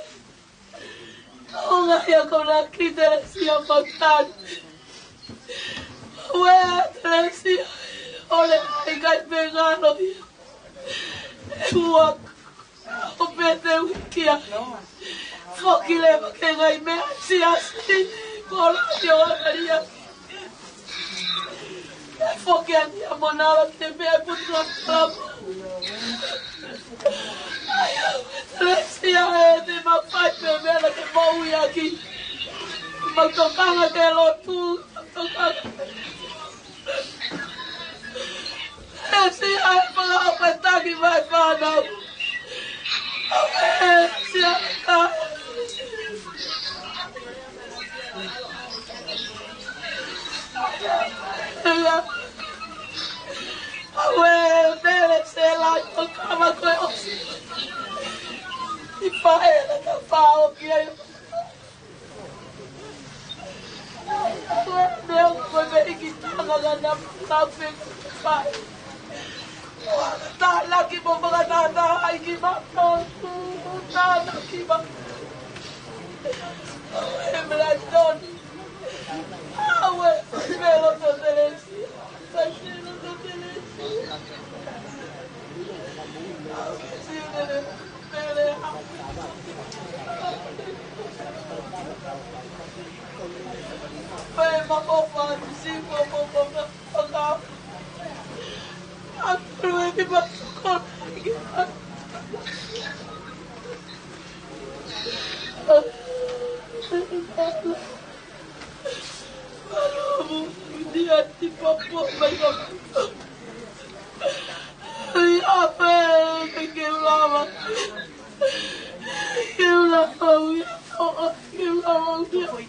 Kaunga ia ko na ki Telesia Makitani. ʻAuē Telesia, ʻoku ʻikai pē ngalo ia. ʻE ua ʻo pete uikia. Foki leva ke ngai meʻa siasi. Ko la io alia. ʻE foki atu ia mo na la ke meʻa putu la kalamu. ʻAi ʻauē Telesia ē, te mau fai pē meʻa naʻa ke moʻui ʻaki. Mau tokanga ke lotu, mau tokanga ke Telesia ē, fakaʻapaʻataki mai fānau. ʻAuē Telesia ka. ʻAuē Telesia, la ko kama ko e ʻosi. ʻI pae la ka fao ki ai. Meʻa ko e meʻa ki tanga la na ka pe ka pae. Tānaki mo fakatātā ai ki maʻu. Tānaki ma. ʻAuē Melatoni. ʻAuē, meʻa loto Telesia. Alo, mu, dia ti papo, mai ka. Ai, ape, ke ke lava. Ke lava, ui, o, o, ke lava, ui.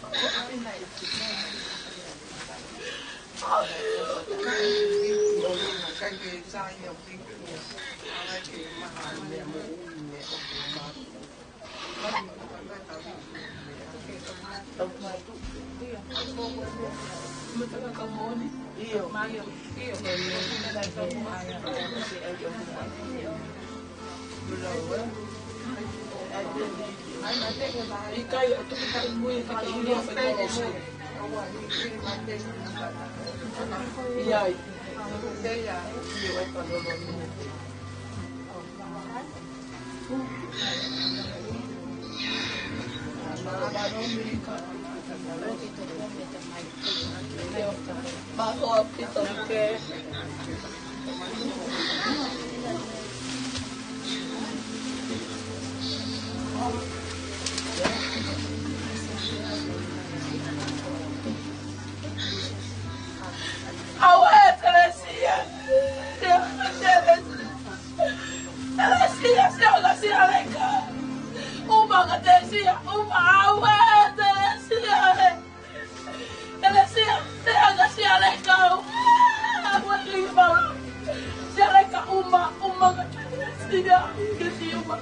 ʻAuē, Telesia. Telesia, Telesia, Telesia, leka. ʻUma ka Telesia, ʻuma, ʻauē, Telesia. Telesia, Telesia, leka. ʻAuē, lima. Sia leka, ʻuma, ʻuma ka Telesia, ke si ʻuma.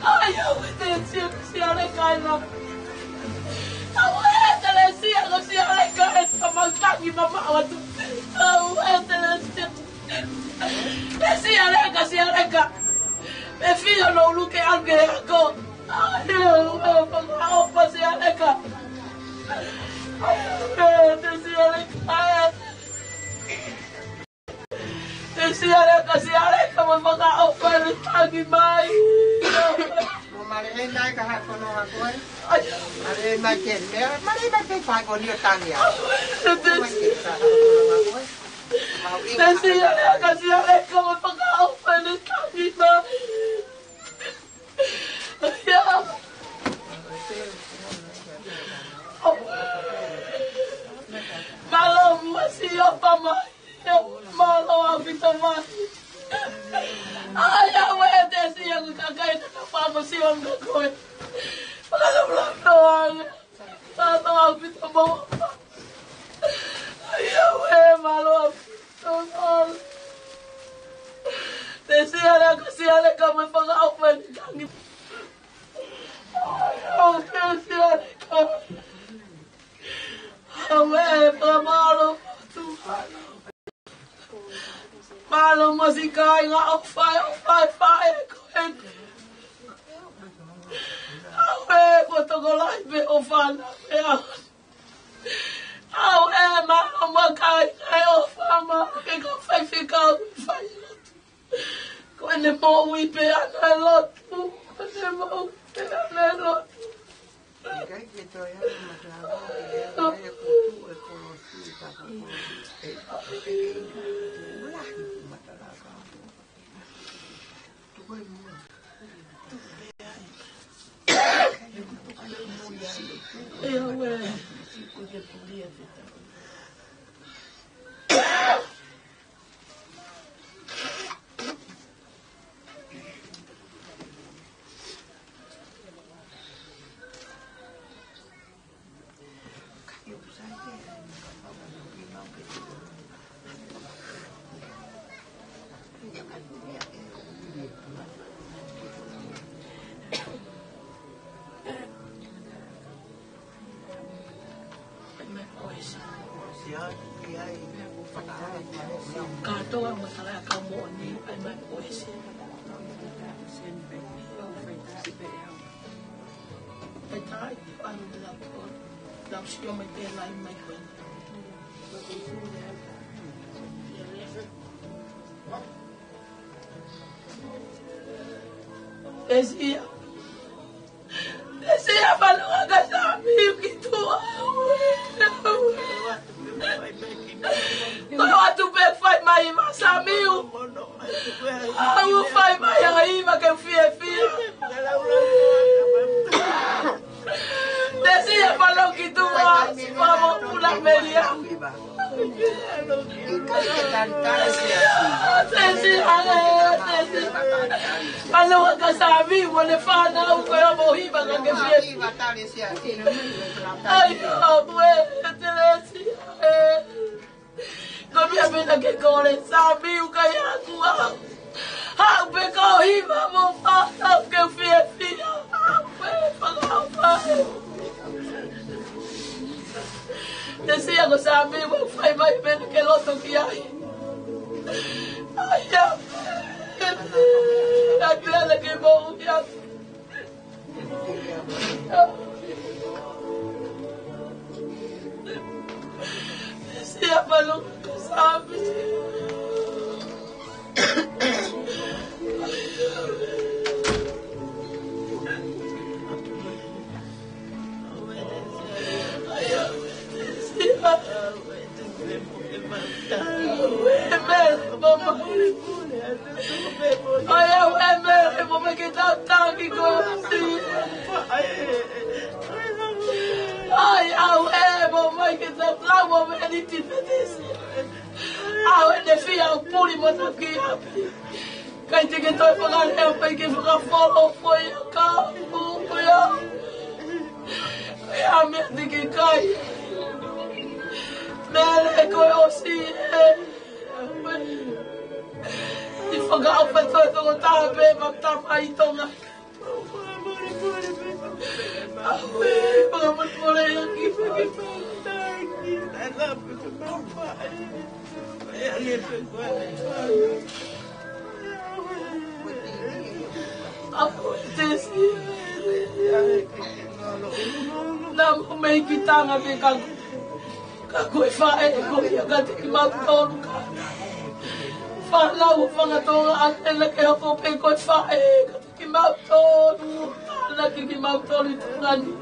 ʻAi, ʻauē, Telesia, Telesia, leka ena. ʻAuē, Telesia, Telesia, leka ena, mau tangi mamaʻo atu. ʻAuē, Telesia. Telesia, leka, sia leka. ʻE fio no ulu ke ake ako. ʻAi, ʻe, ʻe, fakaʻofa Sialeka. ʻAi, ʻe, te Sialeka. Te Sialeka, Sialeka, mo fakaʻofa ʻene tangi mai. Mo male e nai ka hako no hako e. ʻAi. Male mai ke mea, male mai ke fai ko ni o tangi a. ʻAi, te Sialeka, Sialeka, mo fakaʻofa ʻene tangi mai. Mālō muʻa Sihova mai. Mālō ʻaupito mai. ʻAi, ʻauē, te Sihova kakai te na famo Sihova koe. Mālō, mālō, mālō. Mālō ʻaupito mai. ʻAi, ʻauē, mālō ʻaupito mai. Te Sialeka, Sialeka mo fakaʻofa ʻene tangi. ʻAi, ʻauē, Sialeka. ʻAuē, fakamālō atu. Mālō mo siʻi kāinga ʻofa, ʻofa, ʻofa ē ko ē. ʻAuē, kuo tokolahi pē ʻofa na pē au. ʻAuē, mālō mo kāinga ʻofa, mālō ke kau faifekau fai lotu. Ko ʻene moʻui pē ʻana e lotu. Ko ʻene moʻui pē ʻana e lotu. ʻIkai ke toe ʻi ai ha mataʻanga, ʻe ʻi ai e kutu e kolosi, ka ko e kolosi, ʻe, ʻe, ʻe, ʻe, lahi e mataʻanga. Tuku e mua. ʻE, ʻauē. Kātoa mo e talaka moʻoni, ʻai mai ko e se. Ai tai, ʻalu lau ko. Lau sio mai te lai mai ko. Esia. Esia, fanongo kia Samiu ki tuʻa. Ko e ʻoatu pē fai mai ma Samiu. ʻAu fai mai ʻa e ma ke fiefia. Esia, fanongo ki tuʻa, si pamo pula melia. Esia, Esia. Fanongo kia Samiu mo ʻene fānau ko e ʻomo hiva ka ke fiefia. ʻAi, ʻauē, Esia. Ko e meʻa pē naʻa ke kole, Samiu, kai aku au. Haʻu pē ko e hiva mo fānau ke fiefia. ʻAuē, fakaʻofa. Esia, ko Samiu ʻoku fai mai pē naʻa ke loto ki ai. ʻAi, ʻauē. ʻAi, pea naʻa ke moʻui au. Esia, fanongo kia Samiu. ʻAi, ʻauē, Mele, mo mai ke tau tangi ko si. ʻAi, ʻauē, mo mai ke tau lau mo me ni ti fetisi. ʻAuē, ne fia puli mo tau ki ʻapi. Kai te ke toe fakalea pē ke fakafolo foʻi ʻa ka pu ia. ʻIa mea te ke kai. Mele, ko e ʻosi ē. ʻI fakaʻofa toe tokotaha pē ma tamai Tonga. ʻAuē, fakamolemole ʻa ki fakamolemole. I love you, Papa. I love you, Papa. Ako e tesi. Naʻa mau mei ki Tonga pē ka, ka ko e faʻē ko ia kiate kimautolu ka. Fānau ʻo Tonga ʻa ena ke hoko pē ko e faʻē kiate kimautolu. Tānaki kimautolu ʻi Tonga ni.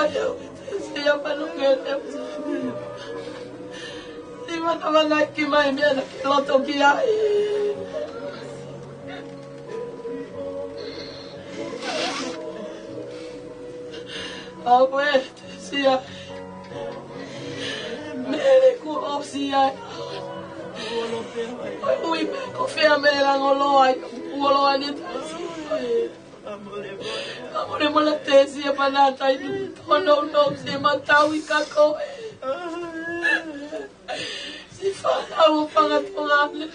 Ai, au, ʻe tesi ia panu ke te. Ni mana mana ki mai mea na ke loto ki ai. Au, ʻe tesi ia. Mele kuo ʻosi ai. Ui me ko fea mele lango loa ai. Kuo loa ni tesi. Ka mole mole tesi ia pana tai tu. Tono no se matau i ka ko e. Si fānau ʻo Tonga ne.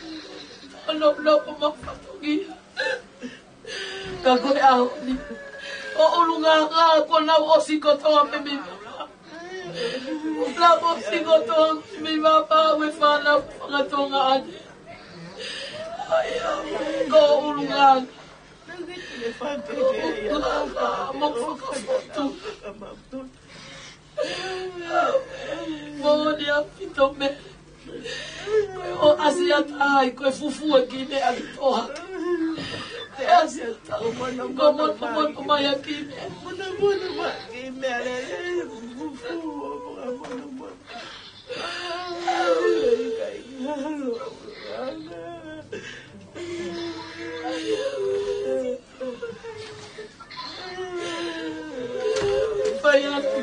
Tono no ko ma fatongia. Ka ko e ʻaho ni, ʻo ʻulungaanga kuo nau ʻosi kotoa mei mapa. Nau ʻosi kotoa mei mapa ʻa e fānau fakatonga ane. Ai, ʻa, ko ʻulungaanga. ʻUlungaanga mo fakafotu. Moʻoni ʻaupito mele. Ko e ʻosi ʻa e taʻahine, ko e fufū ʻa e kiʻi meʻa ki toa. Ko e ʻosi ʻa e taʻahine, ko e monomono mai ʻa e kiʻi meʻa. Monomono mai kiʻi meʻa lele, fufū ʻo monomono. Fai atu.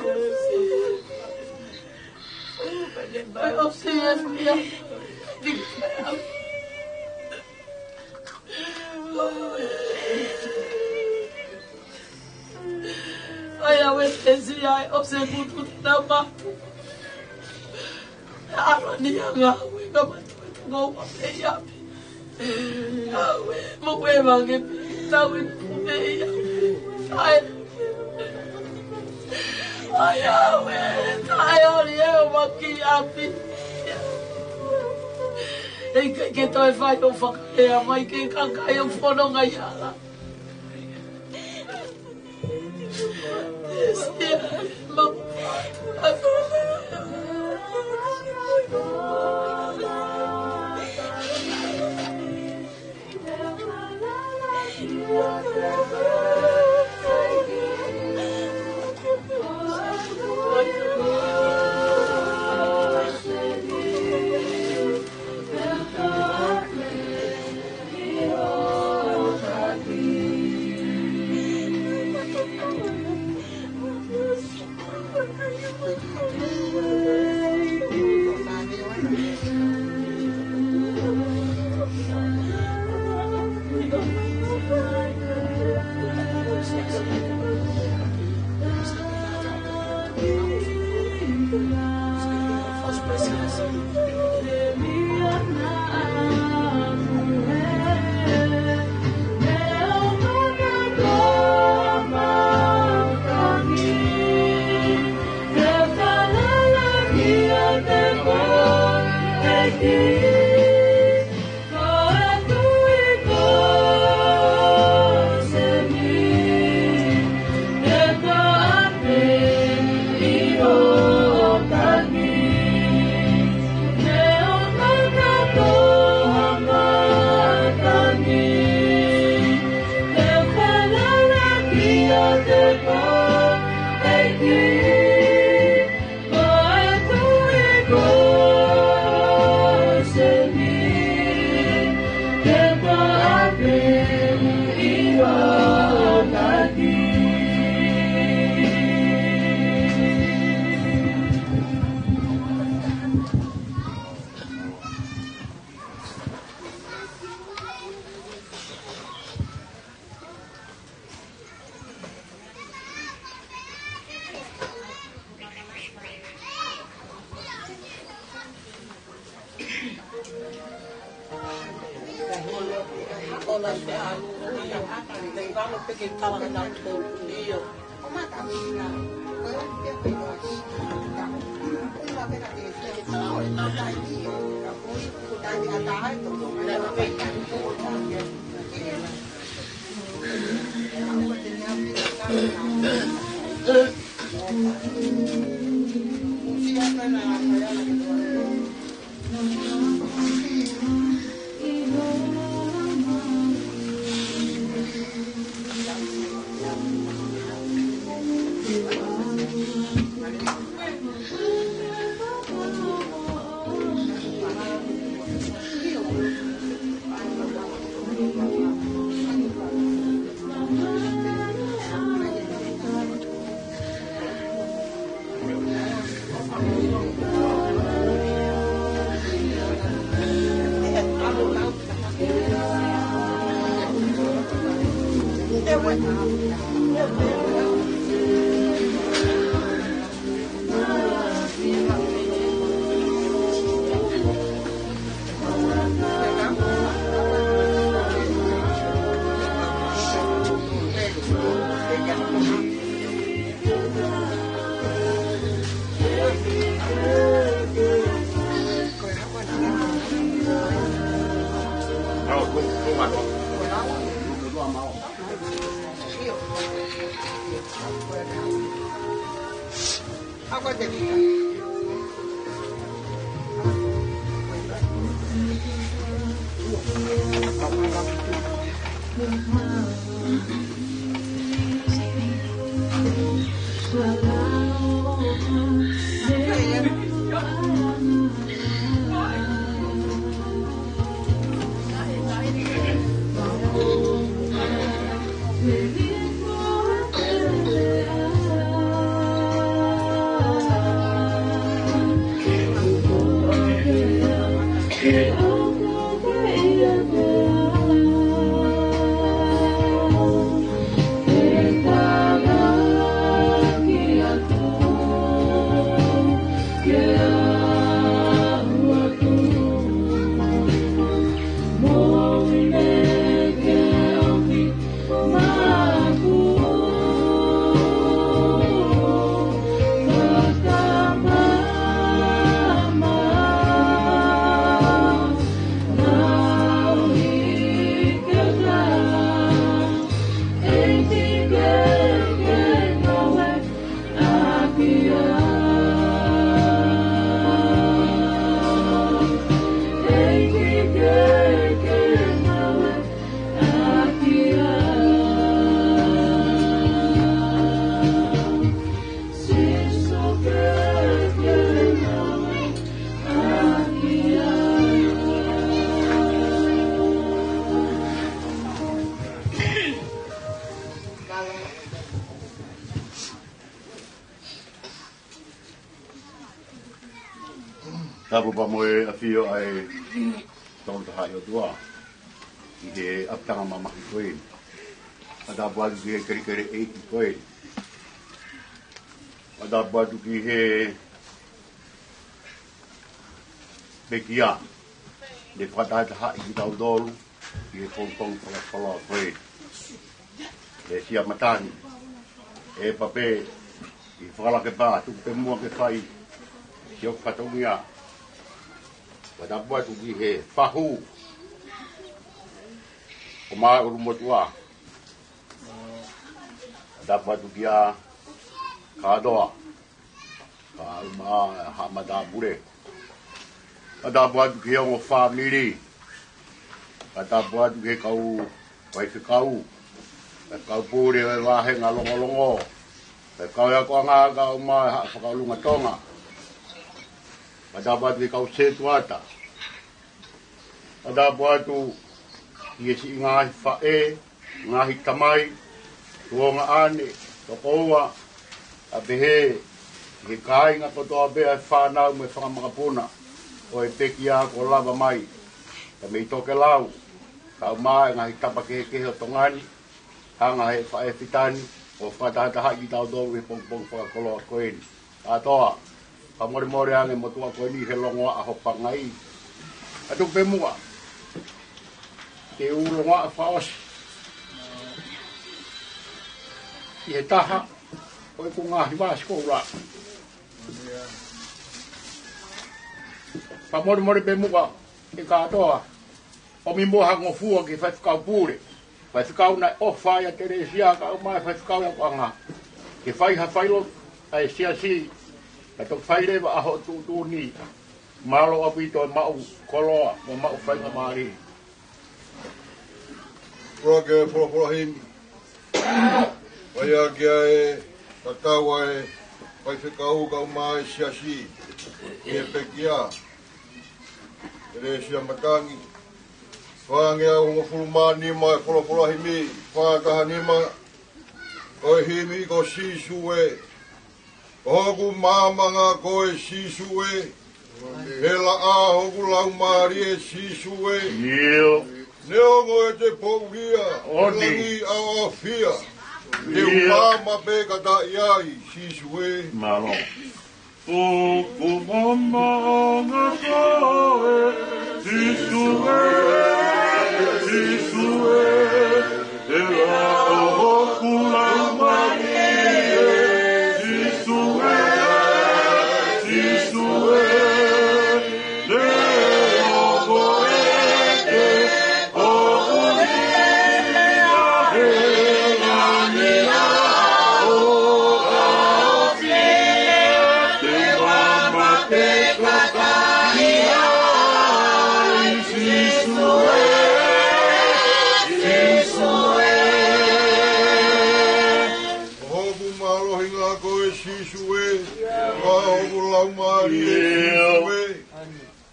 Fai ʻosi ia. Ai, au, ʻe tesi ia, ʻosi e kutu tama. ʻAlani anga, au, ʻe ka matu e tunga ua pē ia. Au, ʻe mo e vange pē, tau e kume ia. Ai, ai, au, ʻe taʻe ʻoli e o maki api. ʻE ke, ke toe fai ʻo fakalea mai ke kakai ʻo fono ngai hala. Tapu pea mo e ʻafio ʻa e Tolu Tahaʻi ʻOtua ʻi he ʻapitanga mamahi ko eni. Fakatapu atu ki he kelekele ʻeiki ko eni. Fakatapu atu ki he pekia, ne fakatahatahaʻi kitautolu ʻi he pongipongi fakakoloa ko eni. ʻE Siamatani, ʻe Pape, ʻi he fakalake pā, tuku pē muʻa ke fai siʻoku fatongia. Fakatapu atu ki he fahu ʻo Māʻulumotuʻa. Fakatapu atu kia Kātoa, Kauma, Haʻa Matāpule. Fakatapu atu ki he ongo fāmili. Fakatapu atu ki he kau faifekau, ki he kau pule ʻo e vāhenga longolongo, ki he kau akoʻanga, kau mā Haʻa Fakaʻolunga Tonga. Fakatapu atu ki he kau setuata. Fakatapu atu ki he siʻi ngaahi faʻē, ngaahi tamai, tuongaʻane, tokoua, ʻa pehē ki he kāinga kotoa pē ʻa e fānau mo e fanga makapuna ʻo e pekia kuo lava mai, ka mei tokelau, kau mā e ngaahi tapa kehekehe ʻo Tonga ni, hanga ʻe he faʻē fitani ʻo fakatahatahaʻi kitautolu he pongipongi fakakoloa ko eni. Kātoa, fakamolemole ange motuʻa ko eni he longoaʻa ho pangai. Ka tuku pē muʻa ke u longoaʻa fakaʻosi ʻi he taha Ko e ko ngaahi vāsikoula. Fakamolemole pē muʻa e kātoa. ʻOmi muʻa ha ngofua ki he faifekau pule. Faifekau naʻe ʻofa ai ʻa Telesia kae ʻumaʻā e faifekau ʻi he ʻapiako. Ke fai ha failotu ʻa e siasi, ka toki fai leva ʻa hoʻo tuʻutuʻuni. Mālō ʻaupito e maʻu koloa, mo e maʻu faingamālie. Kura ke folofola himi. Fai ʻaki ʻa e tatau ʻa e faifekau kae ʻumaʻā e siasi. ʻI he pekia. Telesia Matangi. Fāngeau hongofulu mā nima e folofola himi. Fā taha nima. Ko e himi ko Sīsū ē. Ko hoku maama ngā ko e Sīsū ē. He laʻā hoku laumālie Sīsū ē. ʻIo. Neongo ʻete poʻulia, ʻoni, langi ʻaoʻaofia. Te u, ʻio, maama pē kata ai, Sīsū ē. Mālō. Hoku maama ngā ko e Sīsū ē, Sīsū ē. He laʻā hoku laumālie, Sīsū ē, Sīsū ē. Neongo ʻete poʻulia, he langi ʻaoʻaofia. Te u maama pē kata ai, Sīsū ē, Sīsū ē. Hoku mālohi ngā ko e Sīsū ē, laʻā hoku laumālie, Sīsū ē.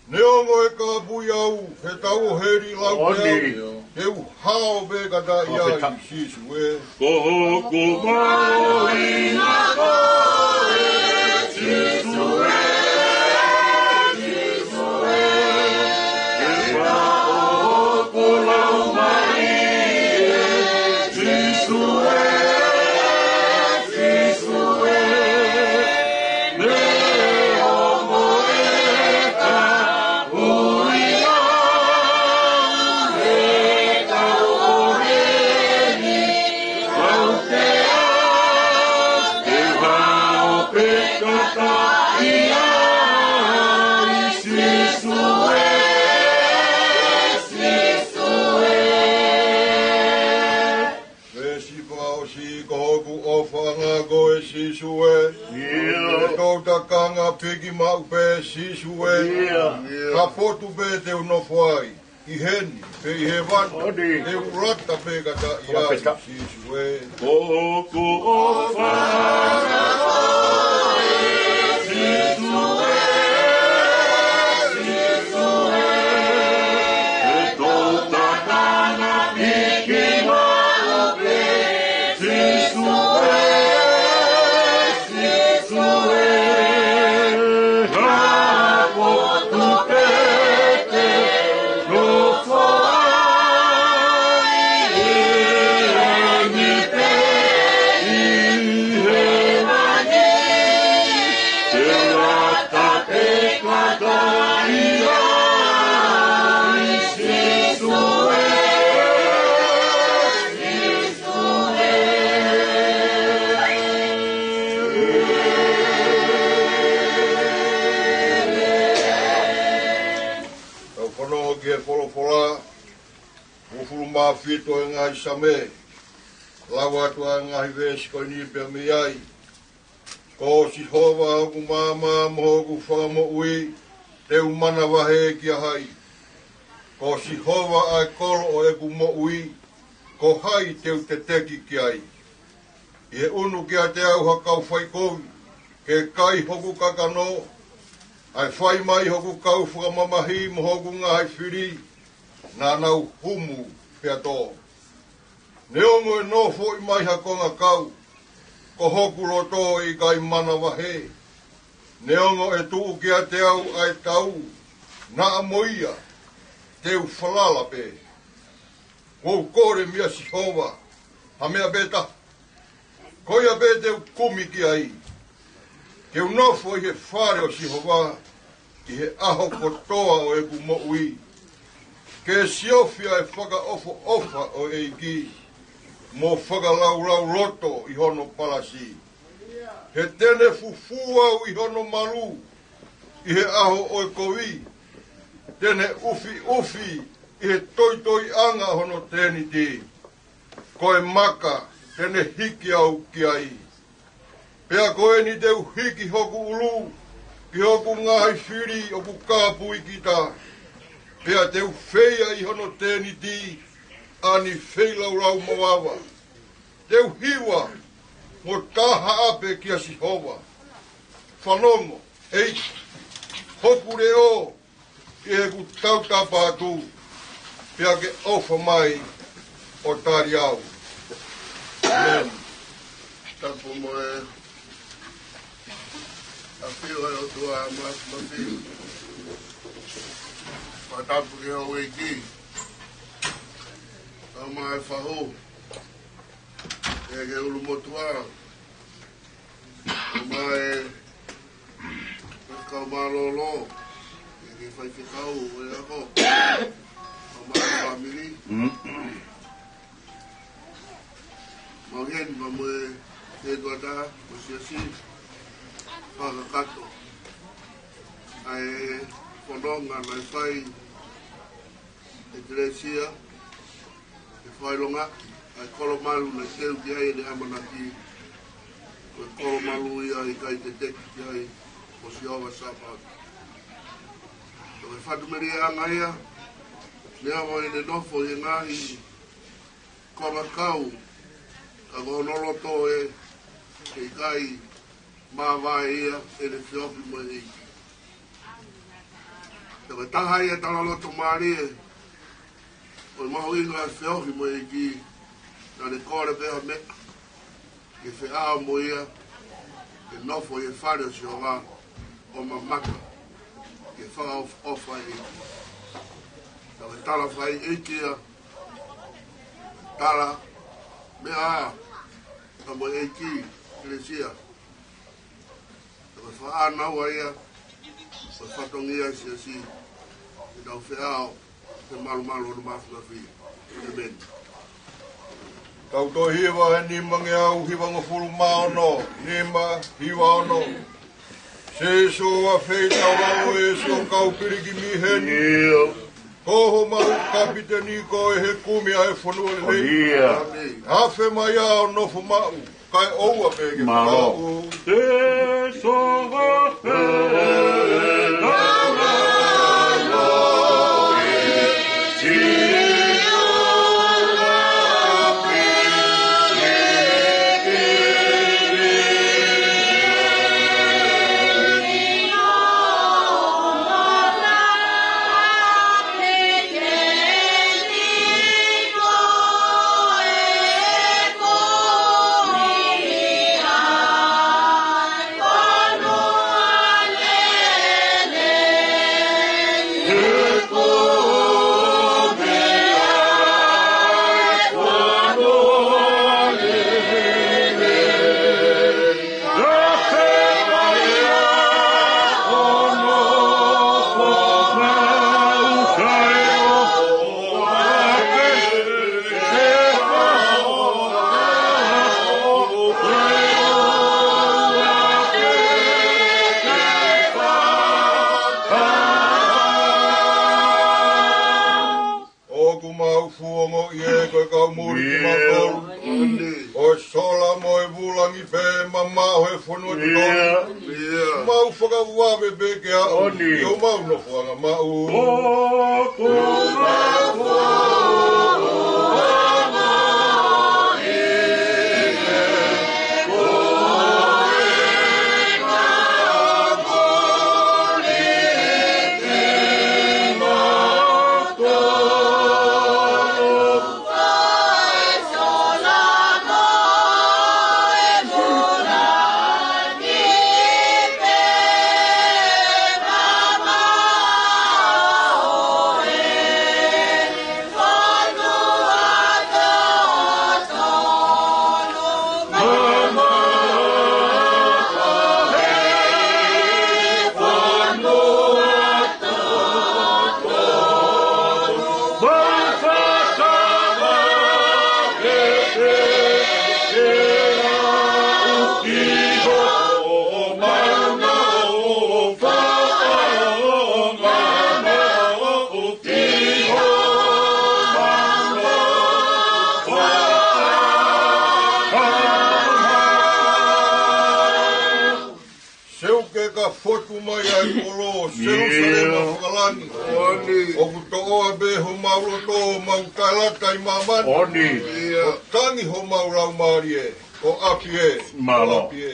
Neongo e kāpui au he tau ʻo heli lau, ʻoni, pē au, te u hao pē kata ai, Sīsū ē. Ko hoku mālohi ngā ko e Sīsū ē, Sīsū ē. He laʻā hoku laumālie, Sīsū ē, Sīsū ē. Neongo e kāpui au he tau ʻo heli lau, pē au te u hao pē kata ai, Sīsū ē, Sīsū ē. Veesi fakaʻosi, ko hoku ʻofa ngā ko e Sīsū ē. ʻIo. He toʻu takanga piki maʻu pē, Sīsū ē. ʻIo. Ka potu pē te u nofo ai, ʻi heni pe ʻi hēvani, ʻoni, te u lata pē kata ai, Sīsū ē. Ko hoku ʻofa ngā ko e Sīsū ē, Sīsū ē. He toʻu takanga piki maʻu pē, Sīsū ē, Sīsū ē. Ka potu pē te u nofo ai, ʻi heni pe ʻi hēvani, te u lata pē kata ai, Sīsū ē, Sīsū ē. Tau fanongo ki he folofola, hongofulu mā fitu e ngaahi Saame. Lau atu ʻa e ngaahi veesi ko eni pea mei ai. Ko Sihova hoku maama mo hoku fakamoʻui, te u manavahē kia hai? Ko Sihova ʻa e kolo ʻo ʻeku moʻui, ko hai te u teteki ki ai? ʻI he ʻunu kiate au ha kau faikovi ke kai hoku kakano, ʻa e fai mai hoku kau fakamamahi mo hoku ngaahi fili, naʻa nau humu pea tō. Neongo ʻe nofoʻi mai ha kongakau, ko hoku loto ʻe ʻikai manavahē. Neongo ʻe tuʻu kiate au ʻa e tau, naʻa mo ia te u falala pē. Kuo u kole meia Sihova ha meʻa pē taha, ko ia pē te u kumi ki ai. Ke u nofo ʻi he fale ʻo Sihova ʻi he ʻaho kotoa ʻo ʻeku moʻui. Ke siofi ʻa e fakaʻofoʻofa ʻo e ʻEiki, mo fakalaulauloto ʻi hono palasi. He te ne fufū au ʻi hono malu ʻi he ʻaho ʻo e kovi. Te ne ʻufiʻufi ʻi he toitoiʻanga hono tēniti. Ko e maka te ne hiki au ki ai. Pea ko eni te u hiki hoku ʻulu ki hoku ngaahi fili ʻoku kāpui kita. Pea te u feia ʻi hono tēniti ʻa e feilaulau mavava. Te u hiva mo tahaʻape kia Sihova. Fanongo, ʻEiki, hoku leʻo, ʻi heʻeku tautapa atu, pea ke ʻofa mai ʻo tali au. ʻĒmeni. Tapu mo e ʻafio ʻa e ʻOtua Māfimafi. Fakatapu ki he houʻeiki. Tau mai fahu. ʻEiki ʻulumotuʻa. Tau mai Faifekau mālōlō, ʻEiki Faifekau ʻo e ako, ʻo e fāmili. Mau heni, mau mo e, ʻe tuata, mo siasi, fakakakato ʻa e fononga naʻe fai ʻe Kelesi ia, ʻe fakaʻilonga ʻa e kolo malu naʻe teu ki ai ʻene ʻamanaki, ko e kolo malu ia ʻikai teteki ki ai ʻa Sihova Sāpaoti. Ko e fakamālō ʻanga ia, neongo ʻene nofo ʻi he ngaahi konga kau, ka ko hono loto ʻe, ʻe ʻikai māvae ia ʻene feohi mo e ʻEiki. Ko e taha ia e talaloto mālie ʻo e mahuʻinga e feohi mo e ʻEiki, naʻa ne kole pē ha meʻa ke feʻao mo ia, ke nofo ʻi he fale ʻo Sihova ʻo mamata ki he fakaʻofoʻofa ʻa e ʻEiki. Ko e tala fai ʻEiki ia, tala meʻa ʻa mo e ʻEiki, Kelesi ia. Ko e fānau ia, ko e fatongia siasi, ʻi he tau feʻao, he malumalu ʻo e Māfimafi. ʻĒmeni. Tau toe hiva he nimangeau hivangofulu mā ono, nima, hiva ono. Sēsū ʻa fei tau lalo ʻe sō kau pilikimi heni. Ko homau kapiteni koe he kumi ʻa e fonua lelei. Afe mai ʻo nofo maʻu, kae ʻoua pē ke maʻu. ʻOku mau fakaongoʻi ē ko e kau muli kimautolu, ʻo e sola mo e vūlangi pē mamaʻo he fonua totonu. Mau fakavave pē ke aʻu ʻi homau nofoʻanga maʻu. ʻOtu mai ʻa e kolo, Selūsalema fakalangi. ʻOku toʻoa pē homau loto, mau taʻelata ʻi māmani. ʻO tangi homau laumālie, ʻo ʻapi ē, ʻo ʻapi ē.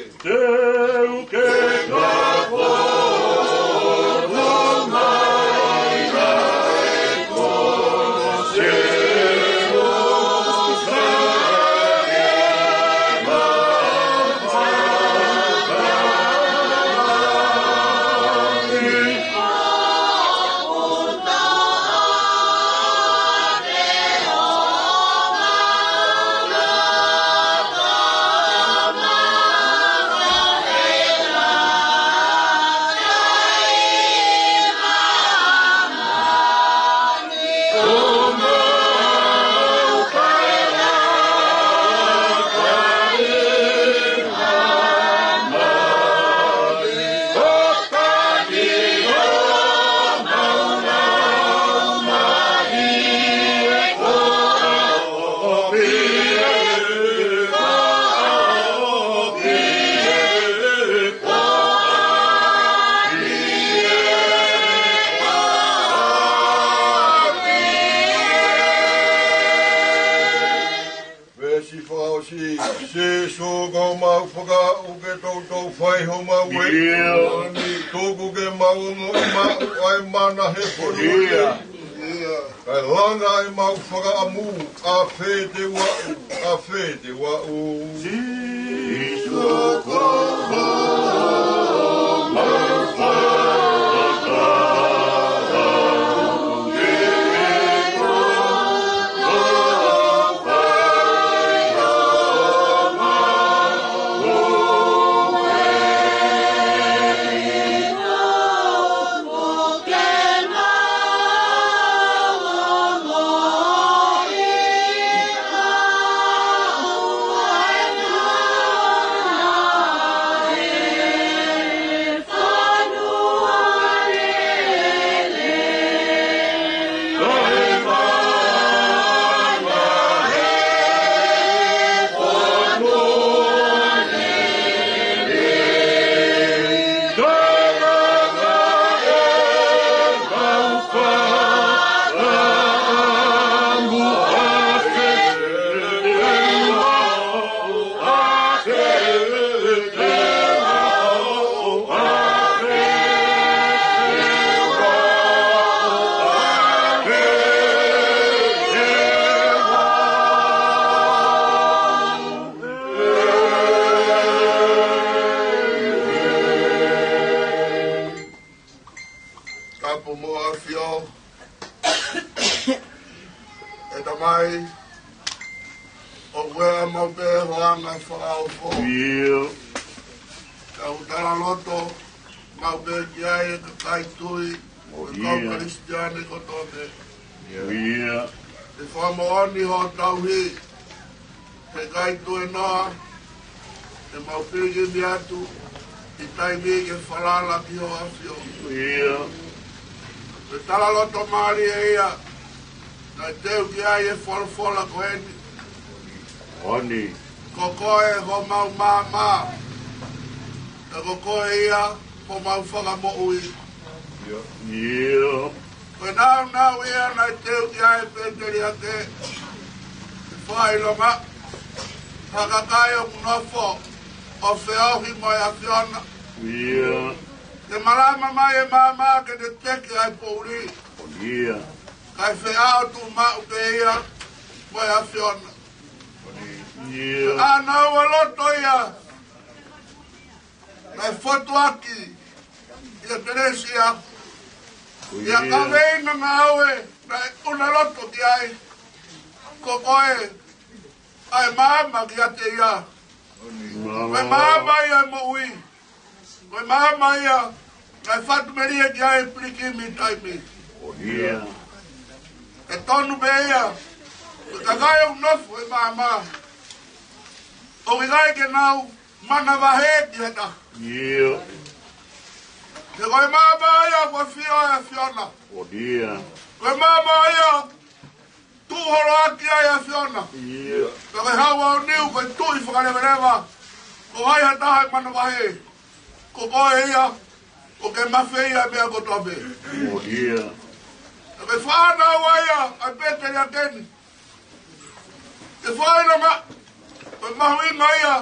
Veesi fakaʻosi, Sīsū ko homau fakaʻau, ke toutou fai homau ʻeiki. Tuku ke mau ongoʻi maʻu ʻa e mana he fonua ni. Kae langa ʻemau fakaʻamu, ʻa fē te u aʻu, ʻa fē te u aʻu. Tapu mo ʻAfio, ʻe Tamai, ʻoku ʻi ai maʻu pē ho anga fakaofo. Ka ʻoku tala loto maʻu pē ki ai e kakai tui, ʻo e kau Kalisitiane kotoa pē. ʻE fakamoʻoni ho tauhi, he ʻikai tuēnoa, ʻemau pilikimi atu ʻi taimi ke falala ki ho ʻAfio. Ko e tala loto mālie ia, naʻe teu ki ai e folofola ko eni. Ko koe homau maama, ka ko koe ia homau fakamoʻui. Ko e nāunau ia naʻe teu ki ai e pēteliake, ke fakaʻilonga ha kakai ʻoku nofo ʻo feohi mo e ʻAfiona. Ke malama mai e maama ke ne teke ʻa e poʻuli, kae feʻao tuʻumaʻu pē ia mo e ʻAfiona. ʻA naua loto ia naʻe fotuaki ʻi ʻEkelesia, ʻi ha kaveinga ngāue naʻe ʻuna loto ki ai. Ko koe ʻa e maama kiate ia. Ko e maama ia e moʻui. Ko e maama ia naʻe fatu melie ki ai e pilikimi taimi. ʻE tonu pē ia, ko e kakai ʻoku nofo he maama, ʻoku ʻikai ke nau manavahē ki ha taha. He ko e maama ia ʻoku ʻafio ai e ʻAfiona. Ko e maama ia tuʻu holoaki ai e ʻAfiona. Pea ko e hau aoniu ko e tuʻi fakalevaleva, ko hai ha taha ʻe manavahē? Ko koe ia. ʻOku ke mafeia meʻa kotoa pē. ʻOku ke fānau ai ʻa e pēteliake ni. Ke fai ʻa e ngaahi ʻo e mahuʻinga ia,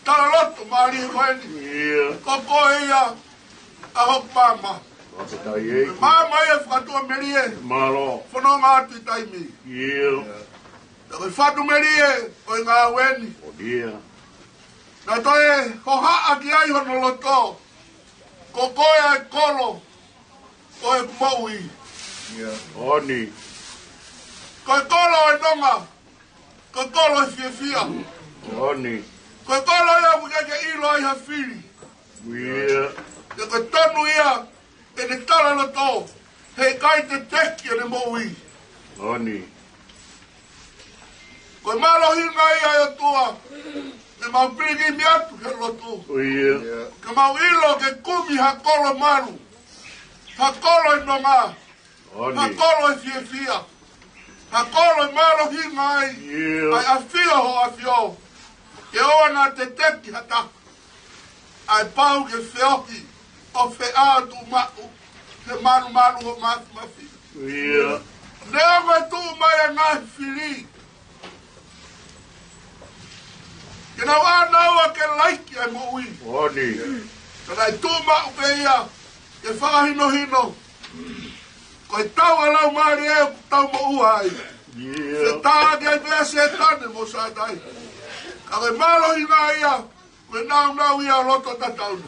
tala loto mālie ko eni. Ko koe ia ʻa hoku maama. Maama ia fakatuʻamelie. Fononga atu ʻi taimi. Ko e fatu melie ʻo e ngāue ni. Naʻe toe hohaʻa ki ai hono loto. Ko koe ʻa e kolo ʻo e moʻui. Ko e kolo ʻo e nonga. Ko e kolo ʻo e fiefia. Ko e kolo ia ʻoku ʻikai ke ʻilo ai ha fili. Ko e tonu ia ʻene tala loto, heʻikai te teki ʻene moʻui. Ko e mālohinga ia ʻe ʻOtua, ʻe mau pilikimi atu he lotu. Ke mau ʻilo ke kumi ha kolo malu, ha kolo ʻi nonga, ha kolo ʻi fiefia, ha kolo ʻe mālohinga ai ʻa e ʻafio ho ʻafio. Ke ʻoua naʻa te teki ha taha. ʻA e pau ke feohi ʻo feʻao tuʻumaʻu he malumalu ʻo mafimafi. Neongo e tuʻu mai ʻa e ngaahi fili, ke nau ʻānaua ke laiki ʻa e moʻui. Ka naʻe tuʻumaʻu pē ia ke fakahinohino ko e tau ʻa e Laumālie ʻoku tau moʻua ai. Fetaʻaki ai pē ʻa Sētane mo Sātai. Ka ko e mālohinga ia, ko e nāunau ia ʻo loto tatau na.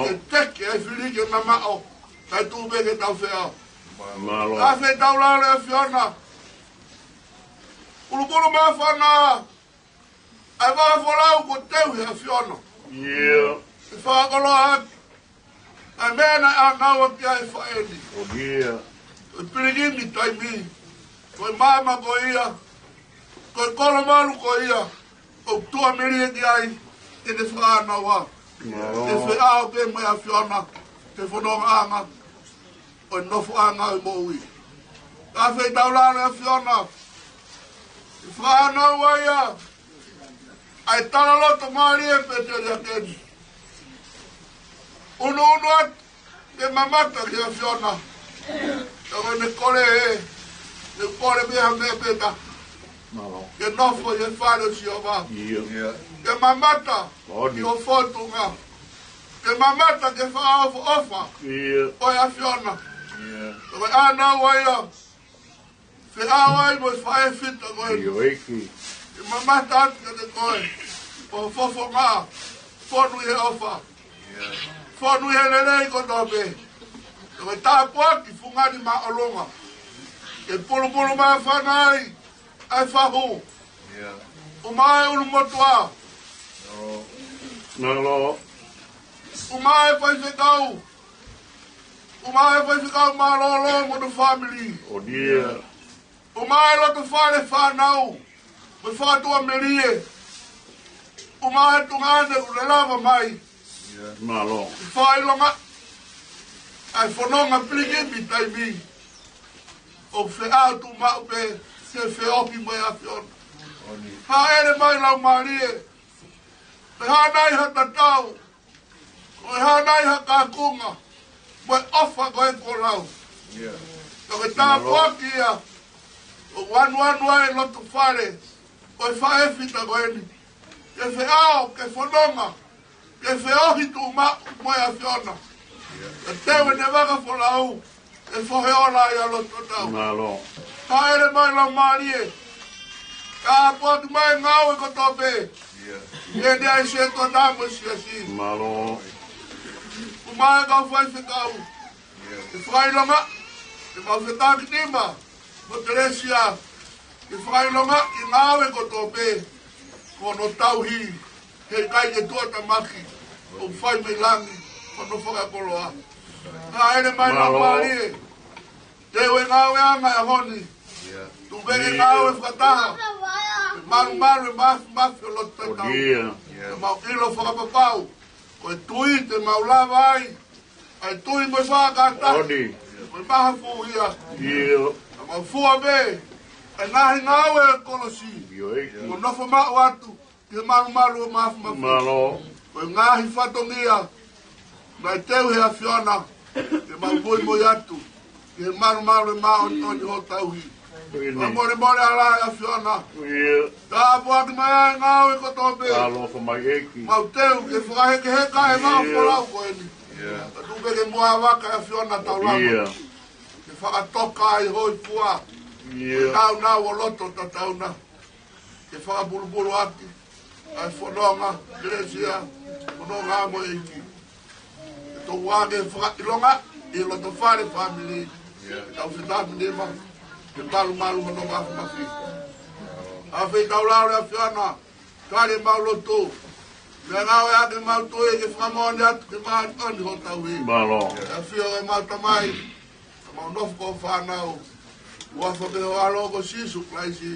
Ke teke ʻa e fili ke mamaʻo, kae tuʻu pē ke tau feʻao. Ka fē tau lale ʻAfiona. Pulupulu māfana ʻa e vaka folau kuo teu he ʻAfiona. Ke fakakoloa atu ʻa e meʻa naʻe ʻānaua ki ai e faʻē ni. Ko e pilikimi taimi, ko e maama ko ia, ko e kolo malu ko ia, ʻoku tuʻamelie ki ai ʻene fakaʻānaua. Ke feʻao pē mo e ʻAfiona he fonongaʻanga ʻo e nofoʻanga ʻo e moʻui. Ka fē tau lale ʻAfiona. Ke fānau ai ʻa e tala loto mālie pēteliake ni. ʻUnuʻunu atu ke mamata ki he ʻAfiona. Ka ko ʻene kole ē, ʻene kole pē ha meʻa pē taha. Ke nofo ʻi he fale ʻo Sihova. Ke mamata ki ho fōtunga. Ke mamata ki he fakaʻofoʻofa ʻo e ʻAfiona. Ka ko e ʻānaua ia, feʻao ai mo e faʻē fita ko eni. Ke mamata atu kiate koe, ʻo fofonga, fonu ʻi he ʻofa, fonu ʻi he lelei kotoa pē. Ka ko e tāpuaki fungani māʻolunga, ke pulupulu māfana ai ʻa e fahu. ʻUmaʻā e ʻulumotuʻa. ʻUmaʻā e faifekau. ʻUmaʻā e faifekau mālōlō mo hono fāmili. ʻUmaʻā e loto fale fānau mo e fakatuʻamelie. ʻUmaʻā e tuongaʻane ʻoku lava mai. Fakaʻilonga ʻa e fononga pilikimi taimi, ʻoku feʻao tuʻumaʻu pē he feohi mo e ʻAfiona. Hāʻele mai Laumālie. Ko e hā nai ha tatau, ko e hā nai ha kakunga, mo e ʻofa ko ē kuo lau. Ka ko e tāpuaki ia ʻoku anuanu ai e loto fale ʻo e faʻē fita ko eni, ke feʻao, ke fononga, ke feohi tuʻumaʻu mo e ʻAfiona. Ka teu ʻene vaka folau, ʻe fohe ola ai ʻa loto tau. Hāʻele mai Laumālie. Ka ʻapoaki mai e ngāue kotoa pē. ʻEne ʻai se tuatā mo e siasi. ʻUmaʻā e kau faifekau. Ke fakaʻilonga, ke mau fetakinima mo Telesia. Ke fakaʻilonga ʻi he ngāue kotoa pē, ko hono tauhi, heʻikai ke tuʻutāmaki, ʻoku fai mei langi hono fakakoloa. Hāʻele mai Laumālie. Teu e ngāueʻanga ʻo e ʻaho ni. Tuku ke ngāue fakataha, malumalu e mafimafi ʻo loto tatau. Ke mau ʻilo fakapapau ko e tui te mau lava ai, ʻa e tui mo e fakataha, mo e mahafu ia. Ka mau fua pē ʻa e ngaahi ngāue ʻa e kolosi, mo nofo maʻu atu ki he malumalu ʻo mafimafi. Ko e ngaahi fatongia Naʻe teu he ʻAfiona ke mau muimui atu ki he malumalu ʻo e māʻoniʻoni ʻo e tauhi. Fakamolemole ʻa e ʻAfiona. Tāpuakiʻi mai ʻa e ngāue kotoa pē. Mau teu ke fakahekeheka e vaʻa folau ko eni. Ka tuku pē ke muʻa vaka ʻa e ʻAfiona tau lava ke fakatoka ai hoi pua. Naunau ʻo loto tatau na ke fakapulupulu ʻaki ʻa e fononga kelesi, fononga mo e ʻEiki. Ke tau ʻoange fakaʻilonga ʻi loto fale, fāmili, tau fetaminima ke malumalu hono mafimafi. ʻAfeʻi tau lalo ʻa e ʻAfiona, tali ʻemau lotu. Pea ngāueʻaki ʻemau tui ke fakamoʻoni atu ki he māʻoniʻoni ʻo e tauhi. ʻAfio ʻemau Tamai, ka mau nofo ko e fānau, ʻi he huafa pē ho ʻAlo ko Sīsū Kalaisi,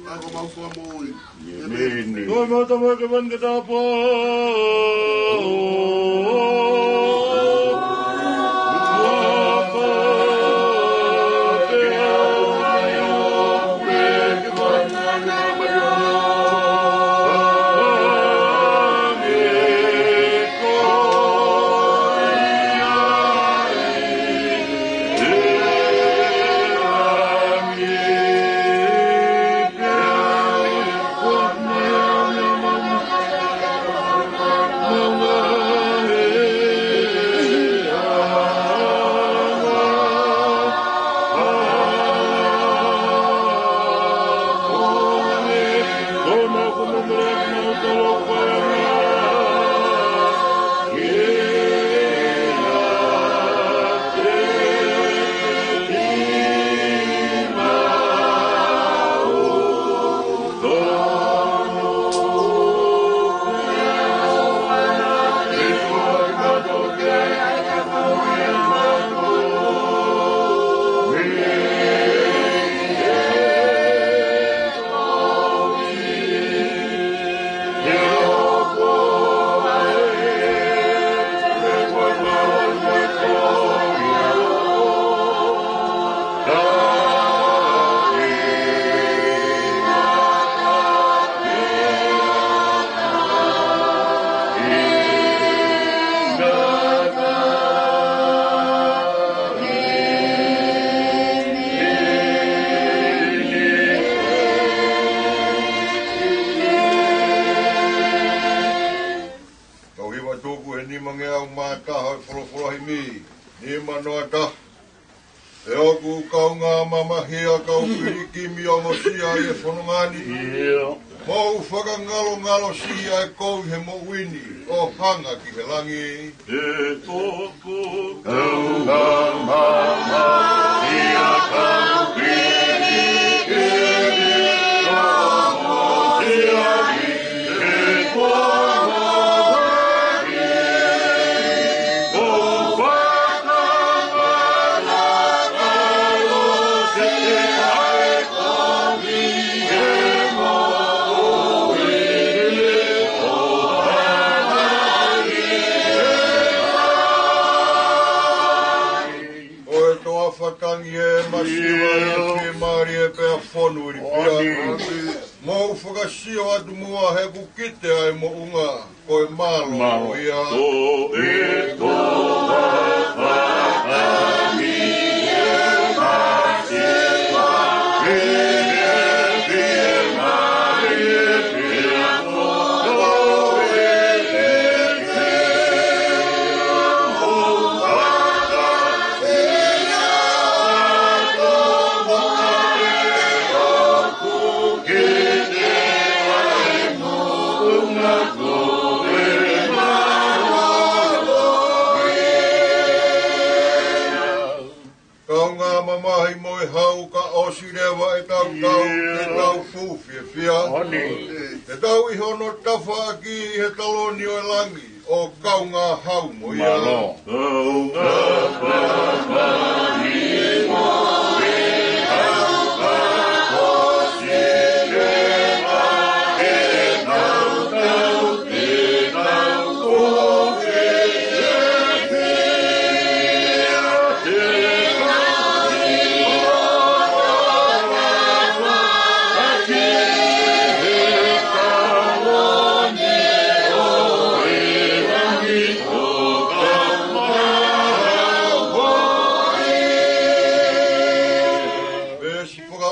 ʻa ia ko homau Fakamoʻui. ʻĒmeni. Ko e mau Tamai ʻoku ʻi he langi, ke tāpuhā Tau hiva tuku he nima ngeau mā taha ʻo e folofola himi, nima noa taha. He ʻoku kaungā mamahi ʻa e kau pilikimi ʻo e mosia ʻi he fononga ni. Mou fakangalongalo siʻi ʻa e kovi he moʻui ni ʻo hanga ki he langi. He ʻoku kaungā mamahi ʻa e kau pilikimi ʻo e mosia ʻi he fononga ni. Ko e toafa tangi ē, masiva ē, fiemālie pea fonu ilifia. Mou fakasio atu muʻa he ʻoku kite ʻa e moʻunga, ko e mālō ia. Kaungā mamahi mo e hau, ka ʻosi leva ʻetau tau, ʻetau fuʻu fiefia. Te tau ʻi hono tafaʻaki ʻi he taloni ʻo e langi ʻo kaungā hau mo ia.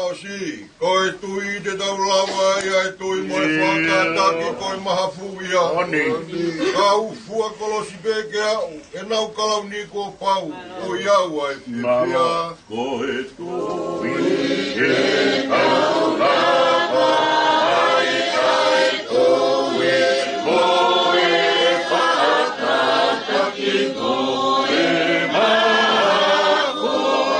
Siʻi, ko e tui te tau lava ai ʻa e tui mo e fakataki ko e mahafu ia. Ka u fua kolosi pē ke aʻu, ʻenau kalauni kuo pau, ʻoiauē ʻa e fiefia. Ko e tui te tau lava ai ʻa e tui mo e fakataki ko e mahafu ia.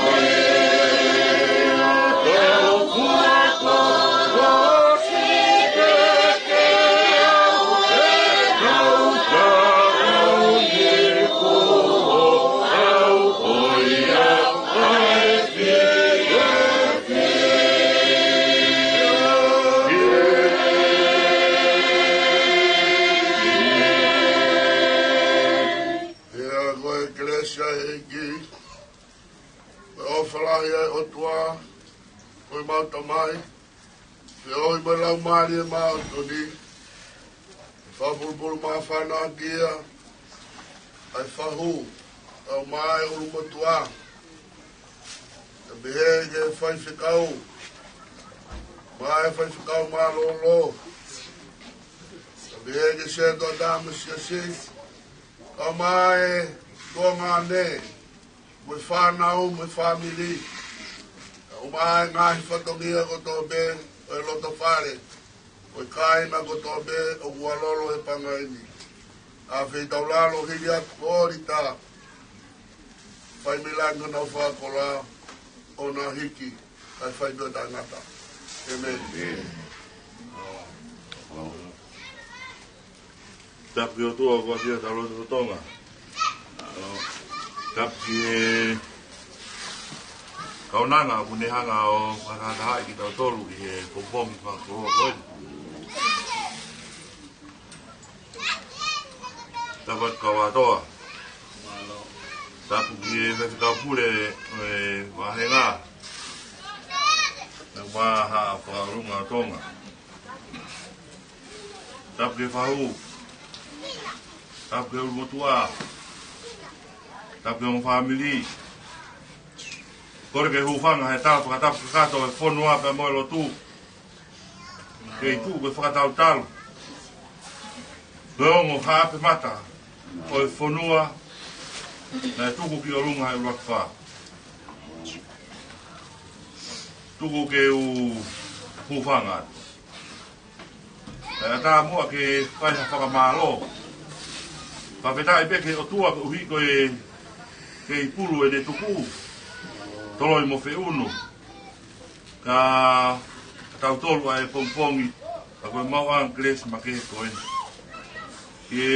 Ka u fua kolosi pē ke aʻu, ʻenau kalauni kuo pau, ʻoiauē ʻa e fiefia. Pea ko e kelesi ʻa e ʻEiki, ko e ʻofa lahi ʻa e ʻOtua, ko ʻemau Tamai, feohi mo e Laumālie Māʻoniʻoni, fakapulupulu māfana ʻaki ia ʻa e fahu, ʻa e ʻulumotuʻa, kae pehē ki he faifekau, mo e faifekau mālōlō, kae pehē ki he sētuata mo e siasi, kae ʻumaʻā e tuongaʻane, mo e fānau, mo e fāmili, kae ʻumaʻā e ngaahi fatongia kotoa pē ʻo e loto fale, mo e kāinga kotoa pē ʻoku ʻalolo he pangai ni. ʻA e feitaulalo hili atu ko Lita, fai mei langi honau fakakola, ʻo na hiki, kae fai pē ʻo taʻengata. ʻĒmeni. Tapu ki he ʻOtua ʻoku ʻafio ʻi hotau loto totonga. Tapu ki he kaunanga ʻoku ne hanga ʻo fakatahatahaʻi kitautolu ʻi he pongipongi fakakoloa ko eni. Tapu atu Kauatoa. Tapu ki he Faifekau Pule ʻo e vāhenga, mo e Haʻa Fakaʻolunga ʻo Tonga. Tapu ki he fahu. Tapu ki he ʻulumotuʻa. Tapu ki he ongo fāmili. Kole ke hūfanga he tala fakatapu kakato ʻo e fonua pea mo e lotu. Kei tuʻu ko e fakatautalu, ko e ongo haʻape mata ʻo e fonua naʻe tuku ki ʻolunga he ʻUluaki Fā. Tuku ke u hūfanga atu. Kae ʻatā muʻa ke fai ha fakamālō. Fakafetaʻi pē ki he ʻOtua koeʻuhi ko e kei pulu ʻene tuku, toloi mo feʻunu. Ka, ka tautolu ʻa e pongipongi, ka ko e maʻu ʻa e kelesi makehe ko eni. Ke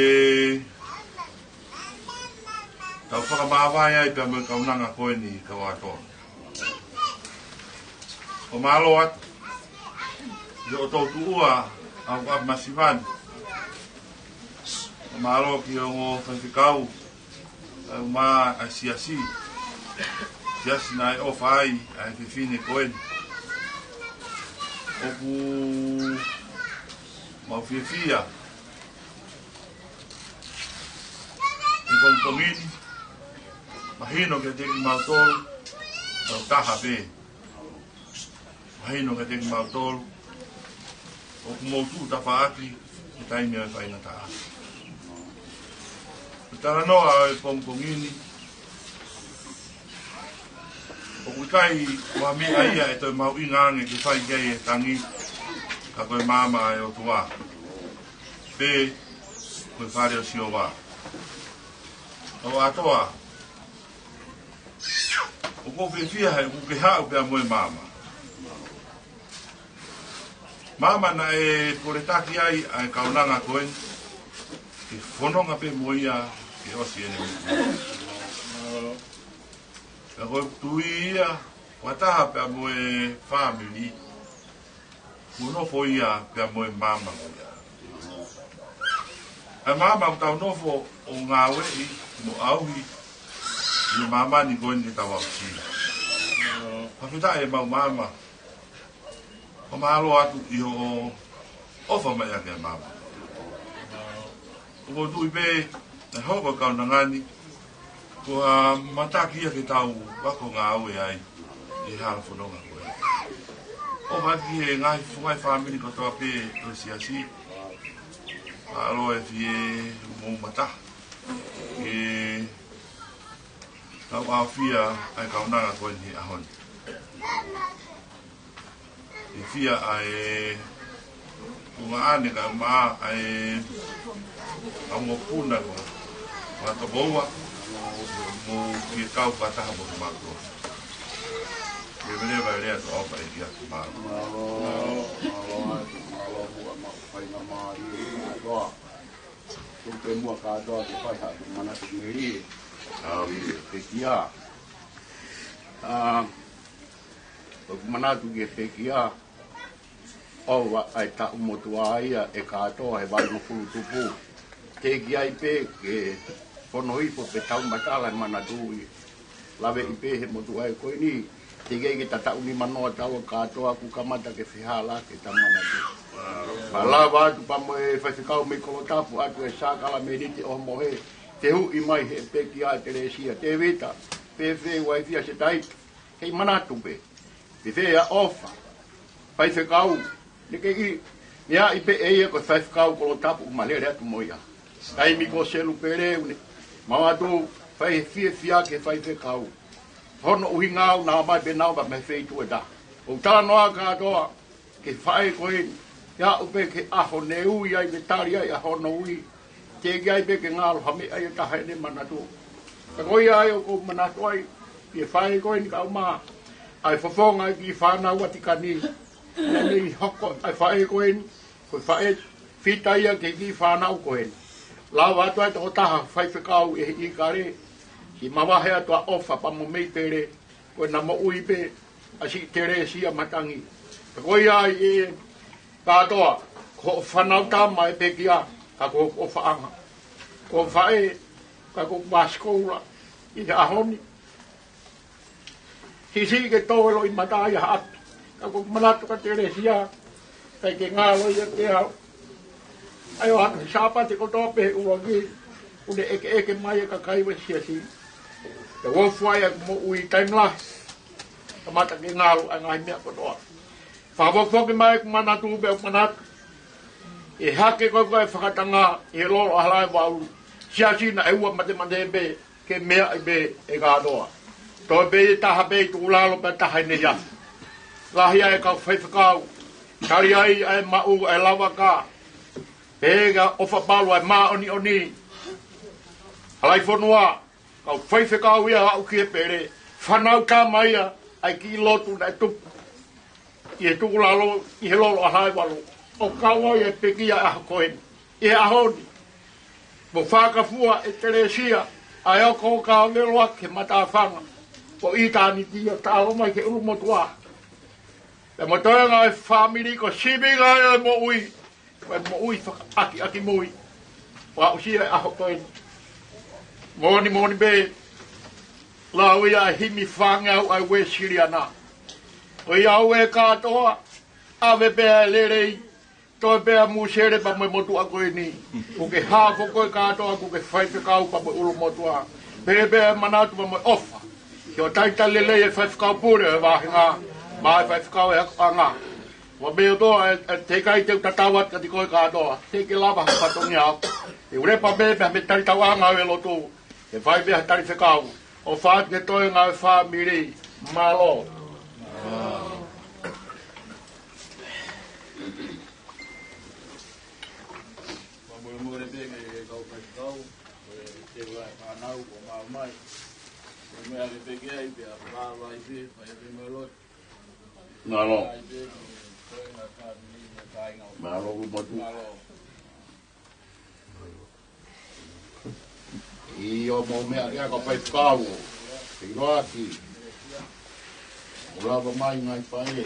tau fakamāvae ai pea mo e kaunanga ko eni Kauatoa. ʻOku mālō atu, ʻi hoʻo toutuʻua ʻa e ʻapi masiva ni. ʻOku mālō ki he ongo faifekau, ʻa e uma ʻa e siasi. Siasi naʻe ʻofa ai ʻa e fefine ko eni. ʻOku mau fiefia he pongipongi ni, mahino kiate kimautolu, tau taha pē. Mahino kiate kimautolu ʻoku mou tuʻu tafaʻaki he taimi ʻo e faingataʻa. Ko e talanoa ʻo e pongipongi ni, ʻoku ʻikai ko ha meʻa ia ʻe toe mahuʻinga ange ke fai ki ai e tangi, ka ko e maama ʻa e ʻOtua, pe ko e fale ʻo Sihova. Kauatoa, ʻoku ou fiefia he ʻoku ke haʻu pea mo e maama. Maama naʻe koletaki ai ʻa e kaunanga ko eni, ke fononga pē mo ia ke ʻosi ʻene moʻui. Ka ko e tui ia, ʻoku taha pea mo e fāmili, kuo nofo ia pea mo e maama ko ia. ʻA e maama ʻoku tau nofo ʻo ngāueʻi mo ʻauhi ʻi he māmani ko eni ʻetau aʻusia. Fakafetaʻi ʻemau maama. ʻOku mālō atu ʻi hoʻo ʻofa mai ʻaki e maama. ʻOku ou tui pē naʻe hoko e kaunanga ni ko ha mataki ia ke tau ako ngāue ai ʻi he hala fononga ko eni. ʻOfa ki he ngaahi fofonga e fāmili kotoa pē ʻo e siasi. Mālō e fie mou mata. Ke tau ʻaofia ʻa e kaunanga ko eni he ʻaho ni. ʻI he fia ʻa e tuongaʻane kae ʻumaʻā ʻa e kau mokopuna ko Matokoua, mo e kau fakataha mo Matokoua. Leveleva e lea ʻoku ʻofa ʻEiki atu, mālō. Mālō, mālō, mālō, mālō, mālō, kātoa. Tuku pē muʻa kātoa ke fai haʻaku manatu melie. ʻA e pekia. ʻA, ʻoku manatu ki he pekia. ʻOua ʻe taʻu motuʻa ia ʻe kātoa he valungofulu tupu. Teʻeki ai pē ke fono hifo pe tau matala e manatu ia. Laveʻi pē he motuʻa ko eni, teʻeki ai ke tataʻu nimanoa taua kātoa kuo kamata ke fehālaaki e tau manatu. Pea lava atu pea mo e faifekau mei Kolotapa ʻoatu e sākalameniti ʻo e mohe, fehuʻi mai he pekia ʻa Telesia, Tēvita, fēfē e uaifi ʻa Setaita, kei manatu pē. Fēfē ʻa ʻOfa, faifekau, ne kei, ne ʻi ai pē ʻe ia ko e faifekau Kolotapa ʻoku ma lele atu mo ia. Taimi ko Selu Pele ʻoku ne, mau atu, fai fiefia ki he faifekau. Hono ʻuhinga ʻoku nau ō mai pē naua mei he feituʻu ʻe taha. ʻOku talanoa kātoa ki he faʻē ko eni, ʻe aʻu pē ki he ʻaho ne ui ai, ne tali ai ʻa hono ui. Teʻeki ai pē ke ngalo ha meʻa ia ʻe taha ʻene manatu. Ka ko ia ai ʻoku ou manatu ai, ʻi he faʻē ko eni kae ʻumaʻā ʻa e fofonga e kiʻi fānau Vatikani. Naʻe hoko ʻa e faʻē ko eni, ko e faʻē fita ia ki he kiʻi fānau ko eni. Lava atu ai tokotaha faifekau ʻi he ʻīkale, siʻi mavahe atu ʻa ʻOfa pea mo Mei Pele, ko ʻena moʻui pē ʻa siʻi Telesia Matangi. Ka ko ia ai ē kātoa, ko hoʻo fānau tama e pekia, ka ko hoʻo ʻofaʻanga. Ko e faʻē, ka ko e māsikoula ʻi he ʻaho ni. Siʻisiʻi ke tō e loʻimata ia haʻapi. Ka ʻoku ou manatu kia Telesia, ʻikai ke ngalo ia kiate au. ʻA ia ʻo atu he Sāpate kotoa pē he ʻuluaki, ʻoku ne ʻekeʻeke mai e kakai ʻo e siasi. Te u ʻofa ai ʻa e moʻui taimi lahi. Kamata ke ngalo ʻa e ngaahi meʻa kotoa. Fakafokifoki mai ʻeku manatu pea u manatu. ʻI he hake ko ē ko e fakatanga ʻi he lolo ʻa Halaevalu. Siasi naʻe ua matemate pē ke meʻa ai pē ʻe kātoa. Toe pē ʻe taha pē ʻi tukulalo pea taha ʻi Neiafu. Lahi ai e kau faifekau. Tali ai ʻa e maʻu ʻa e lavaka. Pea ka ʻofa palu ʻa e māʻoniʻoni. Halaifonua, kau faifekau ia aʻu ki he pele. Fānau tama ia ʻa e kiʻi lotu naʻe tupu ʻi he tukulalo, ʻi he lolo ʻa Halaevalu. ʻOku kau ai e pekia ʻaho ko eni. ʻI he ʻaho ni, mo fakafua ʻe Telesia ʻa e oko ka velo ake matāfanga ʻo ʻitāniti ʻo taʻalo mai ki he ʻulumotuʻa. Pea mo e toenga e fāmili ko e sivi ngai e moʻui, ko e moʻui fakaʻakiʻaki moʻui. ʻO aʻusia e ʻaho ko eni. Moʻoni moʻoni pē, lau ia e himi fāngeau ʻa e Uēsiliana. Ko ia au e kātoa, ʻave pē ʻa e lelei, toe pē ʻa Musele pea mo e motuʻa ko eni. Kuo ke hā foki koe kātoa, kuo ke faifekau pea mo e ʻulumotuʻa. Pehē pē ʻa e manatu pea mo e ʻofa. Ke ʻo talitali lelei e faifekau pule ʻo e vāhenga, mo e faifekau ʻo e akoʻanga. Ua me o toa, ʻe, ʻe, teʻeki ai te u tatau atu kiate koe kātoa. Teʻeki lava ha fatongia. ʻE ure pea me, pea me talitauʻanga ʻo e lotu. ʻE fai pē ha talifekau. ʻOfa atu ki he toenga e fāmili. Mālō. Fakamolemole pē ki he kau faifekau, ko e teu ʻa e fānau, kuo maʻu mai. Ko e meʻa ke peke ai, pea lava ai pē, fai pē mo e lotu. Mālō. Fai pē, ko e ngaahi fāmili, mo e kāinga. Mālō, kuo motu. Mālō. ʻIo, mou meʻa ki ai kau faifekau. Ke ʻiloa ki. Mou lava mai ngaahi faʻē.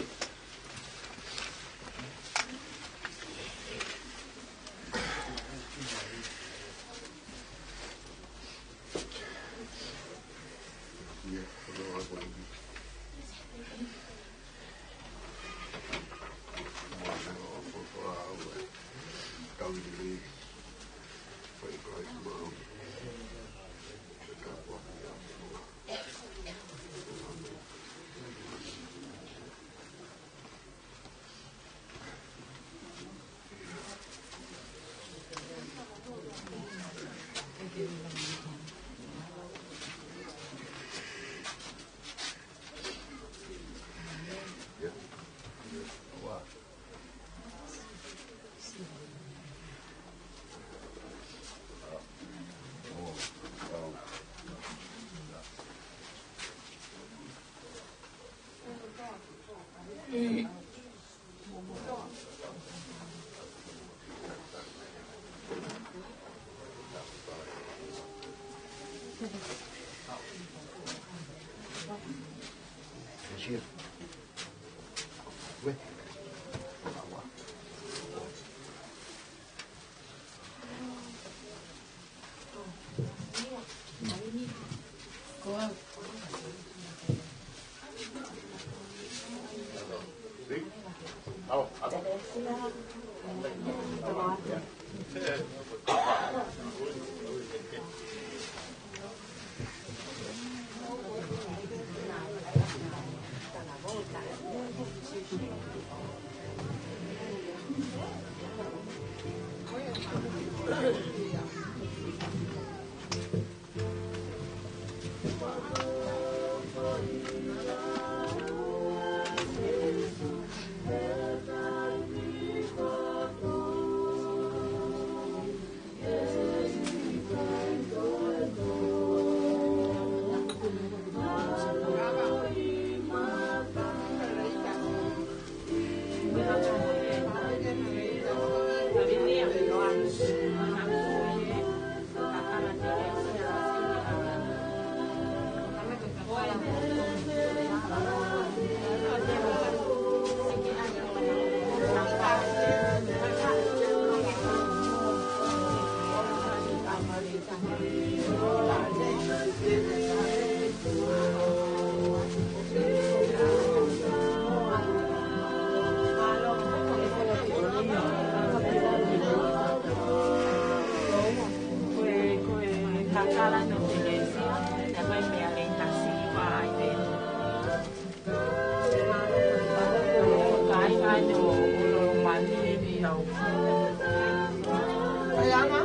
Ai, ama.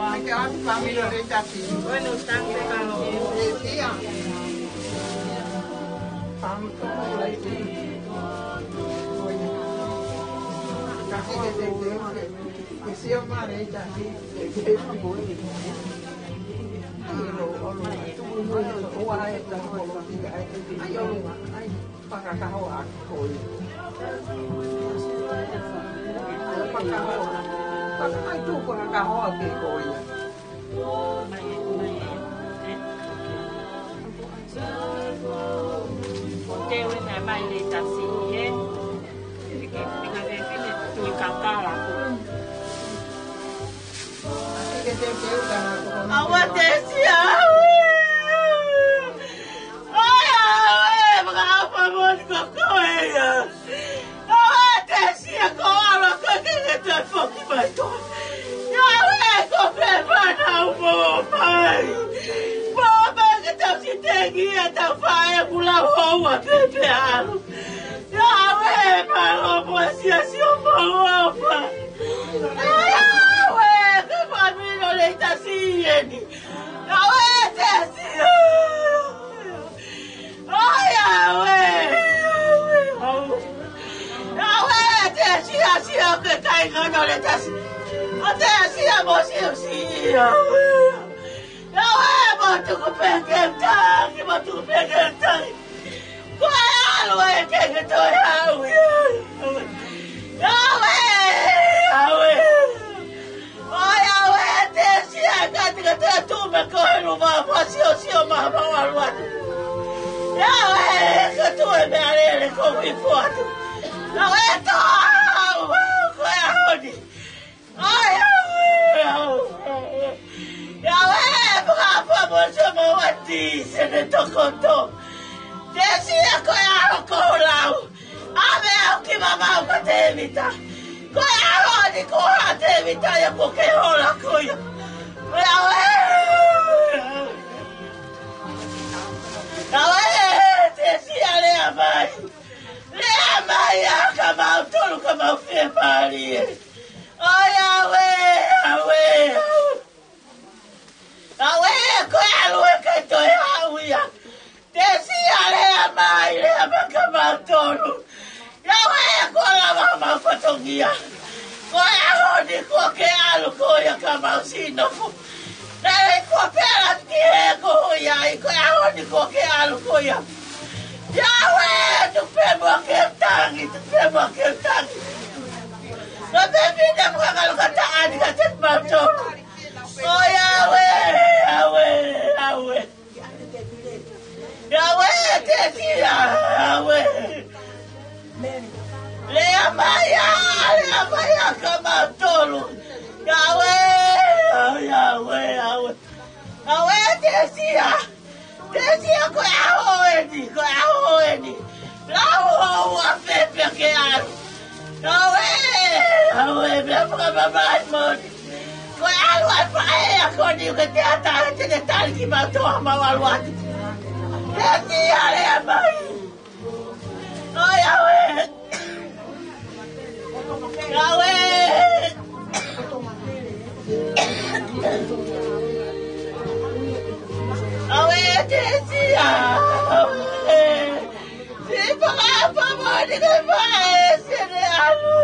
Ai, ke ʻalu familia le tasi. Bueno, tanto calor. Eh, tía. Vamos, vamos, ahí sí. Kasi ke te, te, te. Ke sio mai le tasi. Ai, ʻolunga, ʻolunga. Ai, ʻolunga. Ai. Fakakahoa ko ia. Fakakahoa. Fakakai tu fakakahoa ke ko ia. Te ui mai mai le tasi, ē. Ke, ke, ke, ke, ke, ke, ke kakala. Ke te, te uta na ko. Awa te sia. Ai, ʻauē, fakaʻapaʻapa moʻoni ko koe ia. ʻAuē, te sia ko alo ko ke ke te foki mai to. ʻAuē, ko pē fānau mo mai. Mo mai ke tau si tengi ʻa tau faʻē kula hoa pē pē alo. ʻAuē, mālō mo sia sio mo apa. ʻAuē, ke fāmili le tasi eni. ʻAuē, te sia. ʻAuē, ʻauē. ʻAuē, te sia, sia ke kai ngano le tasi. ʻO te sia mo sia sia. ʻAuē, mo tuku pē ke taki, mo tuku pē ke taki. Ko e ʻalu ē ke ke toe au ia. ʻAuē, ʻauē. ʻAuē, ʻauē, te sia ka te ka te tu me ko e luma, fasiosio ma ma ʻalu atu. ʻAuē, ka tu e meʻalele ko ui fo atu. ʻAuē, to au, ko e ʻaho ni. ʻAuē, ʻauē, ʻauē. ʻAuē, fakaʻapaʻapa moʻoni sio mo ati, se ne tokoto. Te sia ko e ʻalu ko lau. ʻAve au ki mamau ka Tēvita. Ko e ʻaho ni ko ha Tēvita ia ko ke hola ko ia. ʻAuē, ʻauē. ʻAuē, te sia lea mai. Lea mai ā ka mau tolu ka mau fie pālie. ʻAuē, ʻauē, ʻauē. ʻAuē, ko e ʻalu ē ke toe au ia. Te sia lea mai, lea mai ka mau tolu. ʻAuē, ko lava mau fatongia. Ko e ʻaho ni ko ke ʻalu ko ia ka mau sino. Lele ko ke ʻalu ki he ko ia, i ko e ʻaho ni ko ke ʻalu ko ia. ʻAuē, tu pē mo ke Tolu. ʻOi, ʻauē, ʻauē, ʻauē. ʻAuē, Tesia, ʻauē. Lea mai ā, lea mai ā kia mautolu. ʻAuē, ʻauē, ʻauē, ʻauē. ʻAuē, Tesia. Tesia, ko e ʻaho eni, ko e ʻaho eni. Lau houa pē pea ke ʻalu. ʻAuē, ʻauē, meʻa fakamamahi moʻoni. Ko e ʻalu ʻa e faʻē ʻa ko eni ke te ata ʻe te ne tali kimautolu ʻo mau ʻalu atu. Tesia, lea mai. ʻOi, ʻauē. ʻAuē. ʻAuē, Tesia. ʻAuē. Siʻi fakaʻapaʻapa moʻoni ke fai ʻe Sene ʻalu.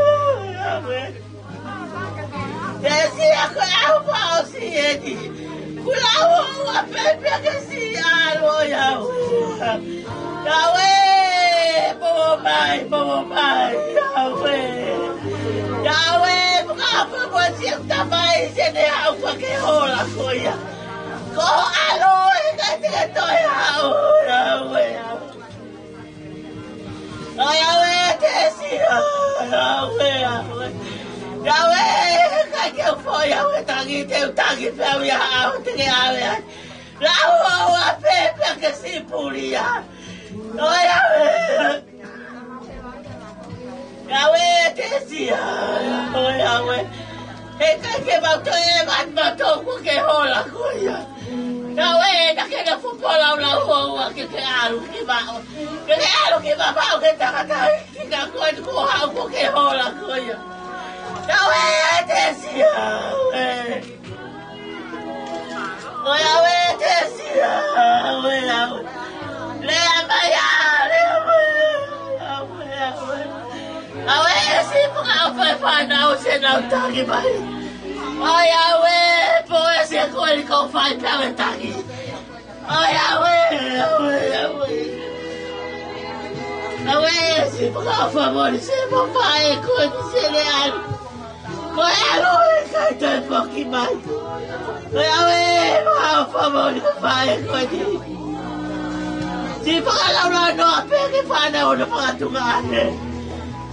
ʻAuē. Tesia, ko e ʻaho fakaʻosi eni. Kuo lau houa pē pea ke siʻi ʻalu, ʻauē. ʻAuē, poupou mai, poupou mai, ʻauē. ʻAuē, fakaʻapaʻapa moʻoni siʻi tamai Sene ʻalu ke hola ko ia. Ko e ʻalu ʻe ʻikai te ke toe ʻalu, ʻauē, ʻauē. ʻOi, ʻauē, Tesia, ʻauē, ʻauē. ʻAuē, ʻikai ke u foʻi au he tangi, te u tangi pē au ia ʻaho te ke ʻave ai. Lau houa pē pea ke siʻi puli ia. ʻOi, ʻauē. ʻAuē, Tesia, ʻauē, ʻauē. He ʻikai ke mau toe ʻai mautolu kuo ke hola ko ia. ʻAuē, naʻa ke na fupō lau lau houa ke ke ʻalu ki Vavaʻu. Ke ke ʻalu ki Vavaʻu ke tangata ki ka ko eni kuo haʻu kuo ke hola ko ia. ʻAuē, Tesia, ʻauē. ʻOi, ʻauē, Tesia, ʻauē, ʻauē. Lea mai ā, lea mai ā, ʻauē, ʻauē. ʻAuē, siʻi fakaʻapaʻapa e fānau Sene ʻalu tangi mai. ʻOi, ʻauē, pō ē Sene ko eni ko fai pē ʻauē tangi. ʻOi, ʻauē, ʻauē, ʻauē. ʻAuē, siʻi fakaʻapaʻapa moʻoni Sene mo e faʻē ko eni Sene ʻalu. Ko e ʻalu ʻe ʻikai toe foki mai. Ko e ʻauē, fakaʻapaʻapa moʻoni ko e faʻē ko eni. Siʻi fakalaulaunoa pē ki he fānau ʻo ne fakatuʻunga ʻanenai.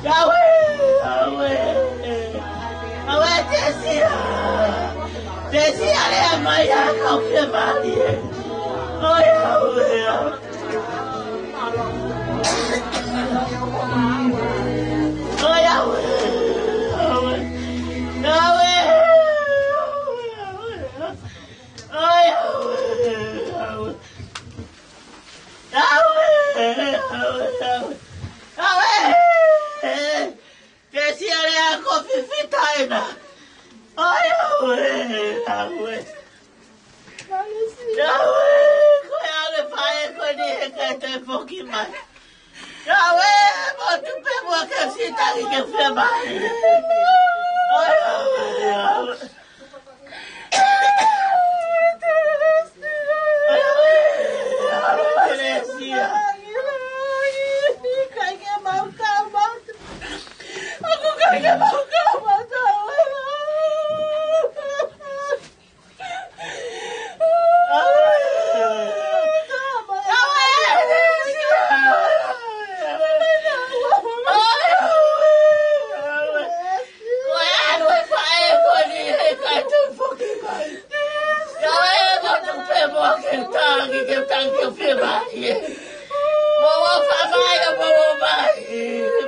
ʻAuē, ʻauē. ʻAuē, Tesia. Tesia, lea mai ā kau fiemālie. ʻOi, ʻauē, ʻauē. ʻOi, ʻauē, ʻauē. ʻAuē, ʻauē, ʻauē. ʻAuē, ʻauē, ʻauē. ʻAuē, ʻauē, ʻauē. ʻAuē. Tesia, lea ko fifita ena. ʻOi, ʻauē, ʻauē. ʻAuē, ko e ʻalu e faʻē ko eni he ʻikai toe foki mai. ʻAuē, motu pē muʻa ke siʻi tangi ke fiemālie. ʻOi, ʻauē, ʻauē. ʻOi, ʻauē, ʻauē, Tesia. Ko e ʻalu e faʻē ko eni he ʻikai toe foki mai. ʻAuē, motu pē muʻa ke tangi, ke tangi ke fiemālie. Mou ō mai, mou ō mai,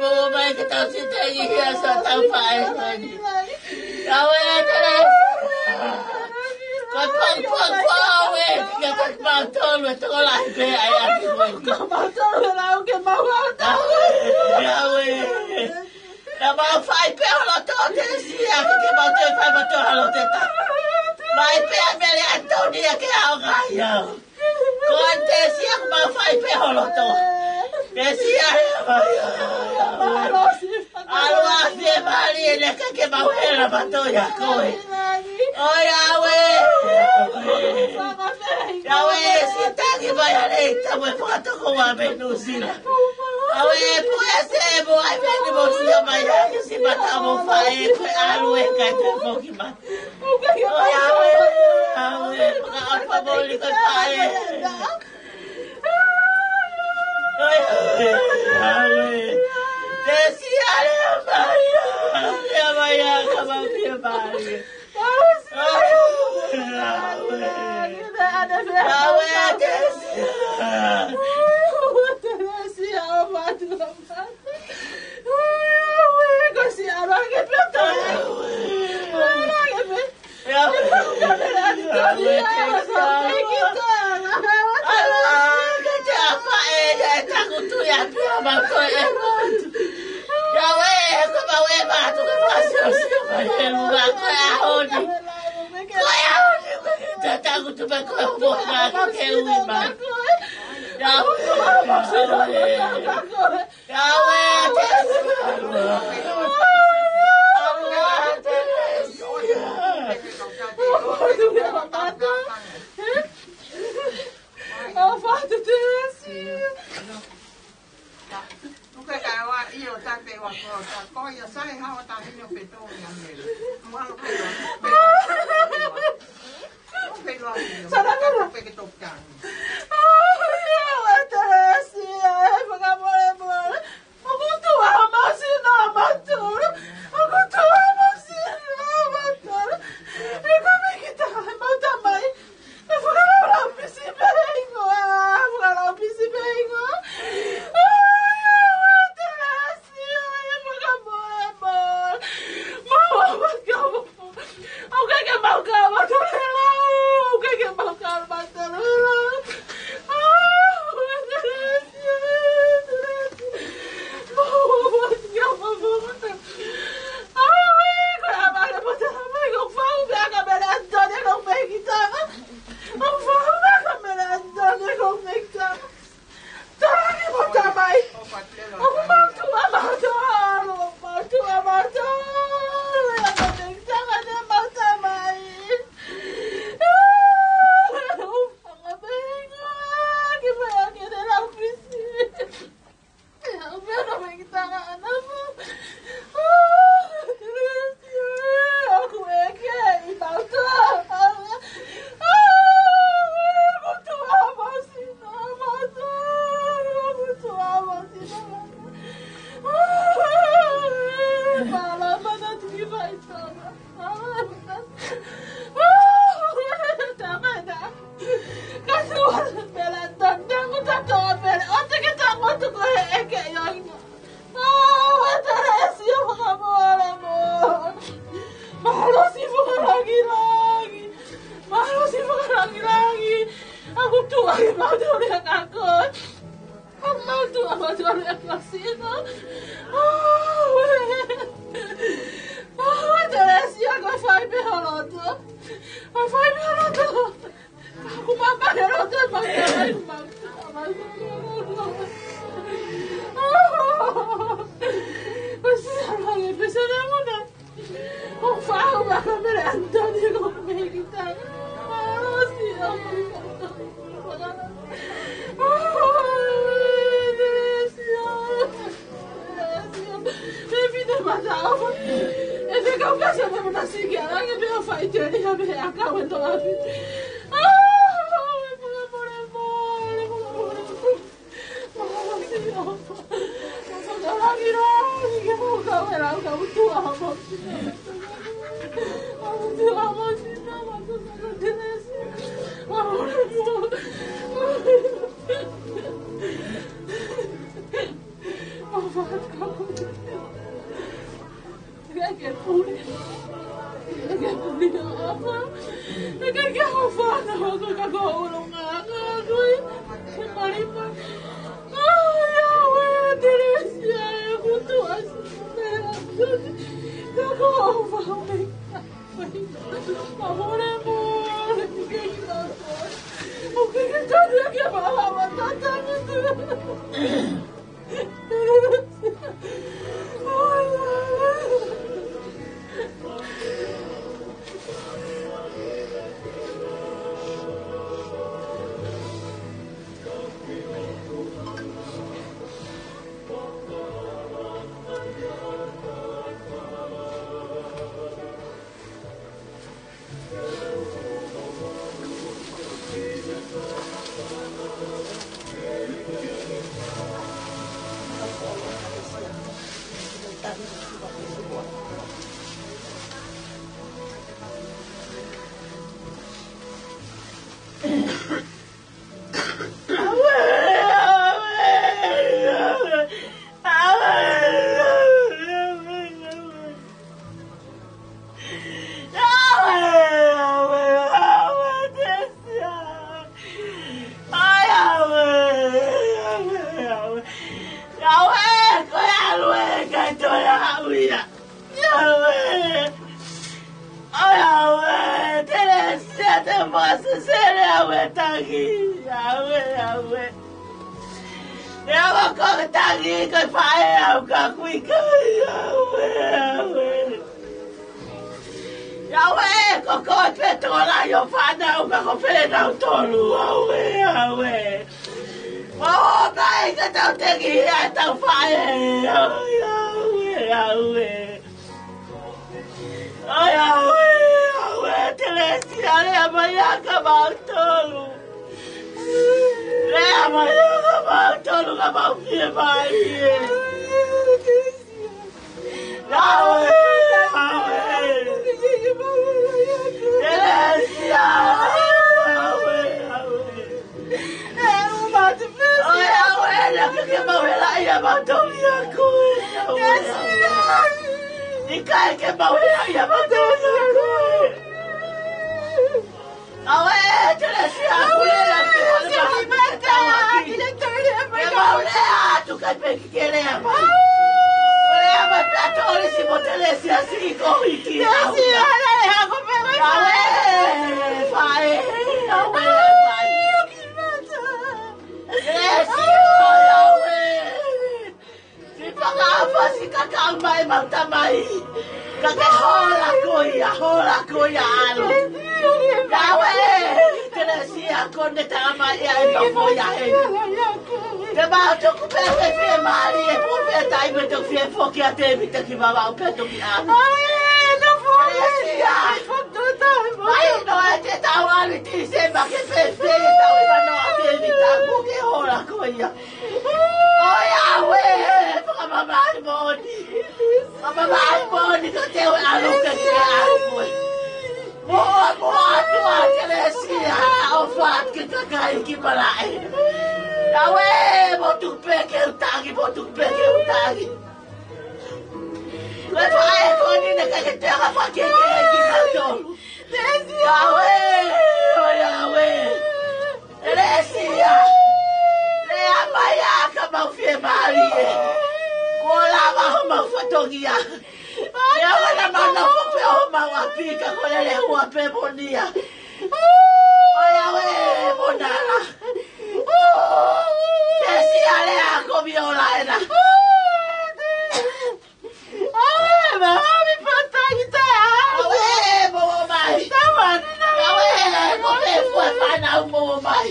mou ō mai ke tau siʻi tangi hia siʻotau faʻē ko eni. ʻAuē, Tesia. Ko e pongipongi ko ē, ke taki mautolu e tokolahi pē ʻa e ʻapi ko ē. Ko mautolu e lau ke mau ʻalu. ʻAuē, ʻauē. Naʻa mau fai pē holo tō Tesia, ke mau toe fai mautolu holo te ta. Mai pē ʻa Mele ʻAnitonia ke ʻaonga ai au. Ko Tesia, kuo mau fai pē holo tō. Tesia, ʻauē, ʻauē. ʻAlu ā fiemālie, naʻe ʻikai ke mau hela mautolu ia koe. ʻOi, ʻauē. ʻAuē, siʻi tangi mai ā lei tamu e fakatokoua mei Nuʻu Sila. ʻAuē, pō ē Sene mo ʻAiveni mo Sia mai ā ke siʻi mata mo faʻē ko e ʻalu ʻe ʻikai toe foki mai. ʻOku ʻikai ke ʻOiauē, ʻauē, fakaʻofa moʻoni ko e faʻē. ʻOiauē, ʻauē. Tesia, lea mai ā, lea mai ā, ka mau pia mai. ʻAuē, ʻauē. ʻAuē, Tesia. Tesia, ʻo matu, ʻo matu. ʻAuē, ʻauē, ko si ʻalu ange pē ʻo toe. ʻAlu ange pē. ʻAuē, ʻauē, Tesia. ʻAuē, ke te afa e, e taku tui atu ʻa mau ko e motu. ʻAuē, ko mau e matu, ko mau sio, sio, ko e mua, ko e ʻaho ni. Ko e ʻaho ni, ko e te taku tu pe ko e motu, ko e ui mai. ʻAuē, ʻauē. ʻAuē, Tesia. ʻAuē, Tesia. ʻOfa atu Tesia. ʻOfa atu Tesia. Tuku e kawa ʻio tape wa ko ta ko ia sai hao ta hino pe to ia mele. Mualo pe wa. Pe wa. Pe wa. Sana kara. Pe ke to ka. ʻAuē, Tesia, e fakamolemole. ʻOku tuʻu ʻa mau sino ʻa mautolu. ʻOku tuʻu ʻa mau sino ʻa mautolu. E kumi kita, mau tamai. E fakalaulau pisi pē hingoa, fakalaulau pisi pē hingoa. ʻAuē, ʻauē, Tesia, e fakamolemole. Mau ʻofa atu kia mau. ʻOku ʻikai ke mau kau mautolu lau, ʻoku ʻikai ke mau kau mautolu lau. ʻAuē, Tesia, Tesia. Mau ʻofa atu kia mau. ʻAuē, ko e ʻamanaki mo e tala mai ko fau pē ʻa Kamele Antoni ko Mekitanga. ʻO fau pē ʻa Kamele Antoni ko Mekitanga. Tala ange mo tamai. ʻOku mau tuʻu ʻa mautolu, mau tuʻu ʻa mautolu. ʻIa ko Mekitanga ne mau tamai. ʻOku fanga pē hingoa, ke fai ake ne lau pisi. ʻIa, ʻo pea ko Mekitanga ʻana mo. ʻOku ʻeke ʻi mautolu. ʻAuē, Tesia, fakamolemole. Mālō siʻi fakalāngilangi. Mālō siʻi fakalāngilangi. ʻOku tuʻu ʻa mautolu ʻa kākā. ʻOku mau tuʻu ʻa mautolu ʻa kākā sino. ʻAuē. ʻAuē, Tesia, ko e fai pē ho loto. Ko e fai pē ho loto. Aku mama de lo te mama de mama. Ko si ala e pese de muna. Ko fau ma Kamele Antoni ko Mekitanga. Ko si ala. E fine mata o. E te kau kasi a mama siki ala ke pe o fai te ni a me a kau e to afi. Ke ke puli. Ke ke puli ʻa ʻafa. Ke ke ʻofa atu ʻa ʻafa ko ka ko ʻulunga ʻa kui. Ke malima. ʻAi, ʻauē, Teresia, e kutu asi. Ka ko ʻofa me. Amore, amore, ke ke ʻofa. ʻOku ke tanu ke maha ma tata. Yahweh, ko e ʻAlo ē, ʻikai toe ʻaʻau ia. Yahweh. ʻOiauē, Telesia, te u fakasesele au e tangi. Yahweh, Yahweh. Te u ako e tangi, ko e faʻē au ka ʻoku ʻikai, Yahweh, Yahweh. Yahweh, ko koe pē tokolahi ʻo fānau ka ko fē nautolu, Yahweh, Yahweh. Ō mai ka tau tengi hia e tau faʻē. ʻOiauē, ʻoiauē. ʻOiauē, ʻoiauē, Telesia, lea mai ia kia mautolu. Lea mai ia kia mautolu, ka mau fiemālie. Yahweh, Yahweh. Telesia, Yahweh, Yahweh. ʻOiauē, naʻa ke mau helaʻia mautolu ia koe, Yahweh. ʻIkai ke mau helaʻia mautolu ia koe. ʻAuē, Telesia, ʻoku lele atu ki hale maha ki he tauaki. Ke mau lea atu kae peki ke lea mai. Ko e lea mai pē ʻa Tolisi mo Telesia siʻi ko hiki au. ʻAuē, faʻē, ʻauē, faʻē. Telesia, ʻauē. Siʻi fakaʻofa siʻi kakaʻu mai mau tamai. Ka ke hola ko ia, hola ko ia ʻAlo. ʻAuē, Telesia ko ne tama ia e nofo ia he. Te mau tuku pē ke fiemālie, ko fē taimi te u fie foki ʻa Tēvita ki Vavaʻu pē toki ʻalu. Telesia. Mai no e te tau ʻalu ʻi Tīsema ke fēfē e tau ʻi manoa ʻa Tēvita ko ke hola ko ia. ʻOiauē, fakamamahi moʻoni. Fakamamahi moʻoni ka te u ʻalu ke ke ʻalu koe. Mo, mo atu ʻa Telesia, ʻofa atu ki he kakai ki malaʻe. ʻAuē, mo tuku pē ke u tangi, mo tuku pē ke u tangi. Ko e faʻē ko eni naʻe ʻikai ke te anga fake ke ki kato. ʻAuē, ʻoiauē. Telesia, lea mai ia ka mau fiemālie. Kuo lava homau fatongia. Lea mai ia mau nofo pē homau ʻapi ka ko e lele hua pē moʻoni ia. ʻOiauē, mo nala. Telesia, lea ko mi ola ena. ʻAuē, mo ʻomi fatangi taha. ʻAuē, mo ō mai. Tawa, nina. ʻAuē, ko e fē fua fānau mo ō mai.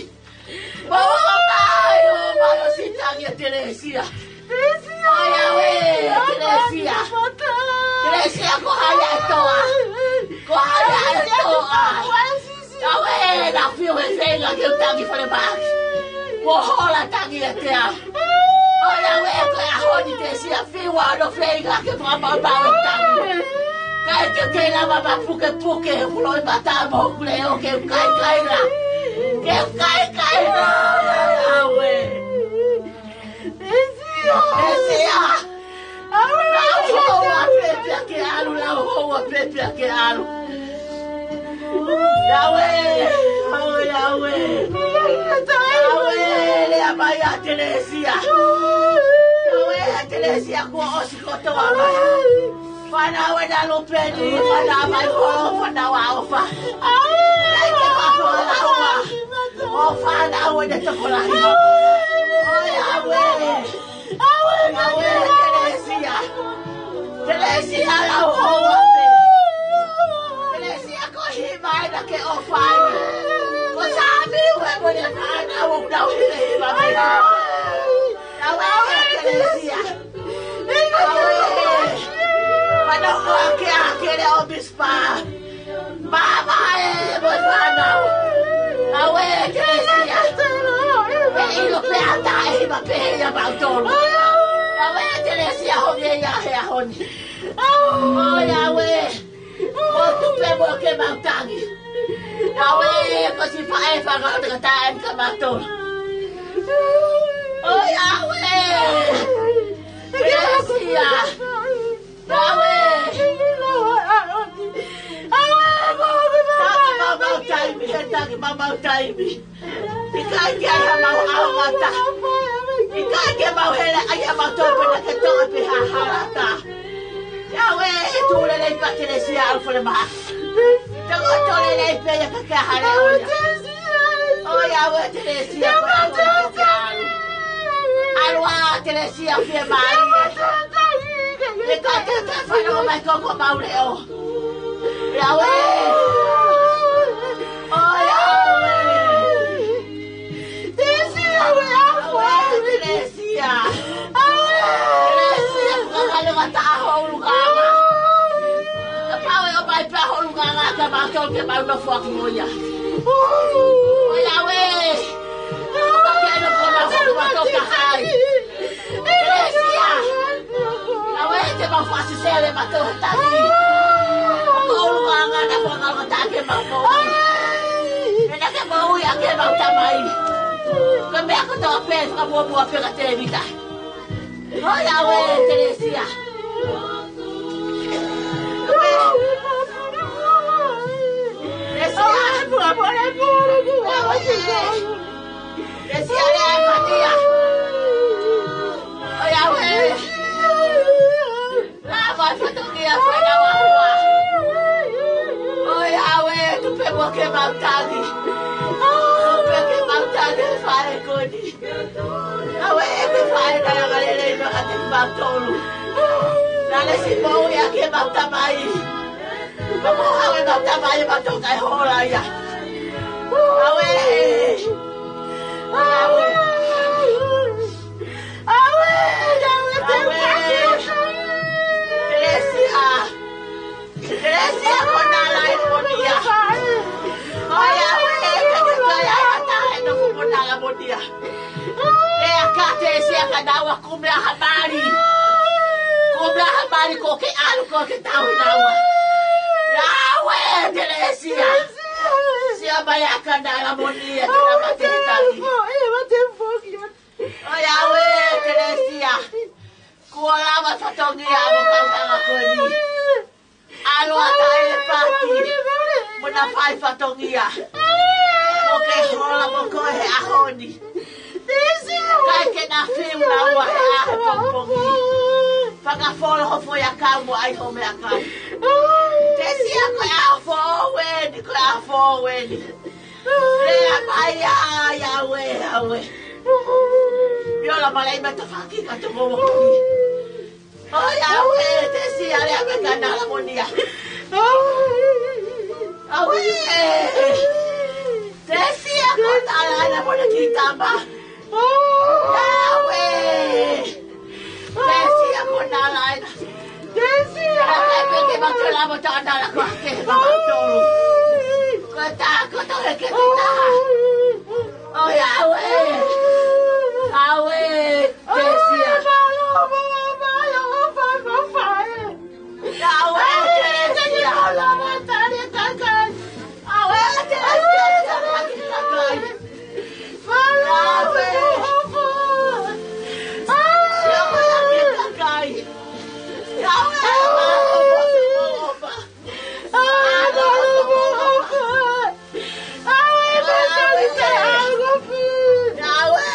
Mo ō mai, ō mai ʻo siʻi tangi ʻa Telesia. Telesia. ʻOiauē, Telesia. Telesia, ko hai ʻa e toa? Ko hai ʻa e toa? ʻAuē, naʻa ku fiu he feinga ke u tangi fale maaki. Kuo hola tangi ʻiate au. ʻOiauē, ko e ʻaho ni Telesia, fiu hono feinga ke fakapapau e tangi. Kae ke u kei lava ma pukepuke, kulo i mata mo kulo ʻo ke u kaikaila. Ke u kaikaila, ʻauē. Telesia. Lau houa pē pea ke ʻalu, lau houa pē pea ke ʻalu. ʻAuē, ʻauē, ʻauē. ʻAuē, lea mai ʻa Telesia. ʻAuē, ʻa Telesia kuo ʻosi kotoa mai. Fānau ena Lupeni, fānau mai holo, fānau ʻa ʻOfa. ʻAuē, ke fānau ʻa ʻOfa. ʻO fānau ena tokolahi. ʻOiauē. ʻAuē, ʻauē, Telesia. Telesia, lau houa pē. Telesia, ko e hiva ena ke ʻofa ai. Ko Sami ue mo ne fānau ʻoku nau hiva mai. ʻAuē, ʻauē, Telesia. ʻAuē. Fānau ʻoku ke ʻakele ʻo Bispa. Māmā ē mo e fānau. ʻAuē, Telesia. ʻE ʻilo pē ʻa e taʻehiva pē ia mautolu. ʻAuē, Telesia, hoki ia he ʻaho ni. ʻOiauē. Mo tupe mo ke mau tangi. Yahweh, ko siʻi faʻē fakaʻotakata eni kia mautolu. ʻOi Yahweh. Teresia. Yahweh. Taki maumau taimi, he taki maumau taimi. ʻIkai ke ʻi ai hamau ʻaonga. ʻIkai ke mau hele ai ʻa mautolu pea ke toʻo pē ha hala ʻatā. Yahweh, he tuʻu lelei pē ʻa Teresia ʻalu fale mā. Te ke tō lelei pē ia ka ke hale ʻo ia. ʻOi Yahweh, Teresia, ko e ʻalu. ʻAlu ā Teresia, fiemālie. ʻIkai ke ke fanongo mai ki hoʻomau leʻo. Yahweh. ʻOi Yahweh. Teresia, Yahweh, Teresia. Teresia, fakaʻaloʻofa ʻa ho ʻulungaanga. Kapau ʻe ʻomai pē ʻa ho ʻulungaanga kia mautolu ke mau nofo ʻaki mo ia. ʻOi Yahweh. Ka ke nofo ʻaki mo mautolu ka hai. Teresia. Yahweh, te mau fakaʻasesele mautolu he taimi ni. Ko ho ʻulungaanga naʻa ke fakaʻaloʻofa ʻaki ʻemau moʻui. Pea naʻa ke moʻui ʻaki ʻemau tamai. Ko e meʻa kotoa pē fakamuʻomuʻa pē kia Tēvita. ʻOi Yahweh, Teresia. Teresia. Teresia, lea ʻa e fatia. ʻOi Yahweh. Lava e fatongia fānau ʻa e ʻOtua. ʻOi Yahweh, tuku pē muʻa ke mau tangi. Tuku pē ke mau tangi he faʻē ko eni. Yahweh, ko e faʻē naʻe angalelei maʻa kimautolu. Naʻa ne siʻi moʻui ʻaki ʻemau tamai. Ka mo hawe ʻemau tamai, ʻemau toka e hola ia. Yahweh. Yahweh. Yahweh, Yahweh, Yahweh. Teresia. Teresia, ko nala e moʻoni ia. ʻOi Yahweh, ke ke kai ai ʻa e taha ʻe nofo mo nala moʻoni ia. Lea kia Teresia kia naua, kumi ʻa e mali. Kumi ʻa e mali, ko ke ʻalu, ko ke tauhi naua. Yahweh, Teresia. Sio mai ʻa e nala moʻoni ia, te na mate he taimi ni. ʻOi Yahweh, Teresia. Kuo lava e fatongia ʻa e kautaha ko eni. ʻAlu ʻa Talepati mo na fai fatongia. Mo ke hola mo koe he ʻaho ni. ʻIkai ke na fiu naua he ʻaho pongipongi. Fakafolo ho foʻiʻakau mo ʻai ho meʻakai. Teresia, ko e ʻaho foʻou eni, ko e ʻaho foʻou eni. Lea mai ā, Yahweh, Yahweh. Io la malai mai tafaki ka toko waki. ʻOi Yahweh, Teresia, lea mai kia nala moʻoni ia. Yahweh. Teresia, ko nala ʻena moʻoni ki tama. Yahweh. Teresia, ko nala ʻena. Teresia. Ka ke peke mautolu mo ta nala ko ke mautolu. Ko ta ko to he ke ta. ʻOi Yahweh. Yahweh. Teresia. Yahweh, Teresia. Yahweh, Teresia. Yahweh. Yahweh, Yahweh.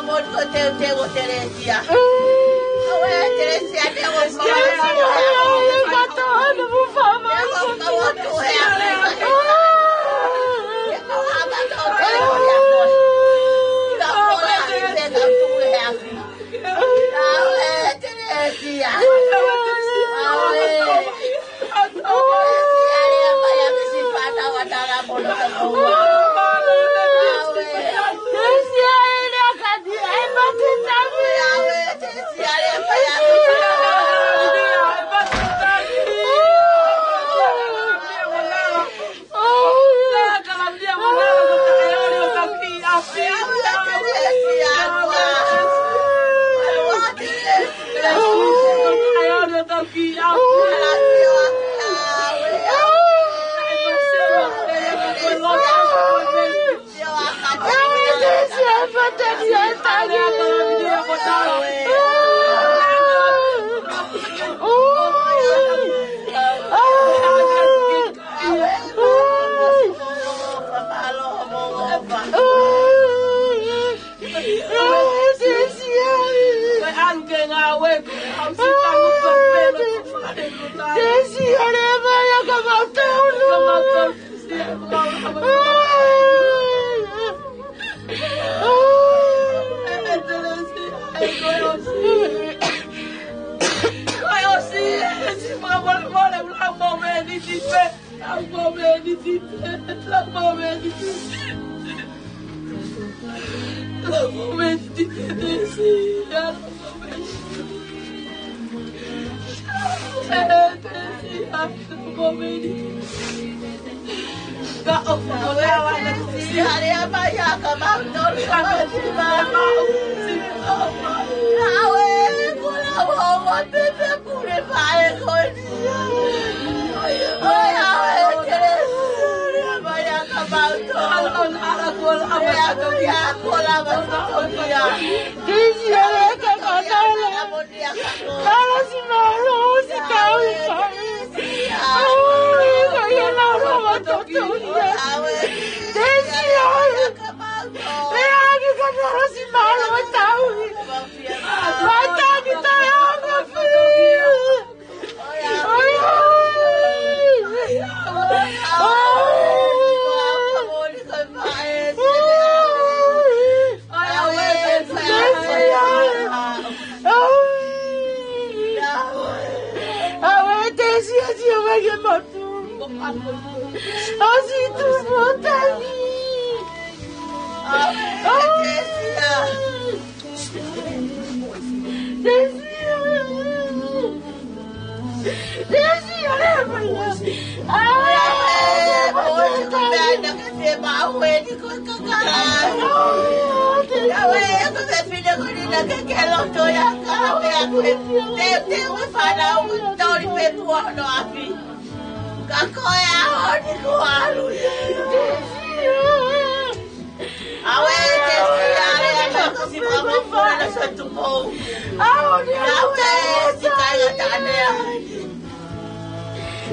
Mo ko teuteu ʻo Telesia. Awe, Telesia, te o Telesia, awe, kato anu mu fama. Te o kau atu he afi. Te o hama to Telesia. Te o kola afi, te o tu he afi. Awe, Telesia. Awe. Ka ko e ʻaho ni ko alu ia. Awe, Tesia, awe, awe, ko si mama puna na sa tupou. Awe, si kai a tane a.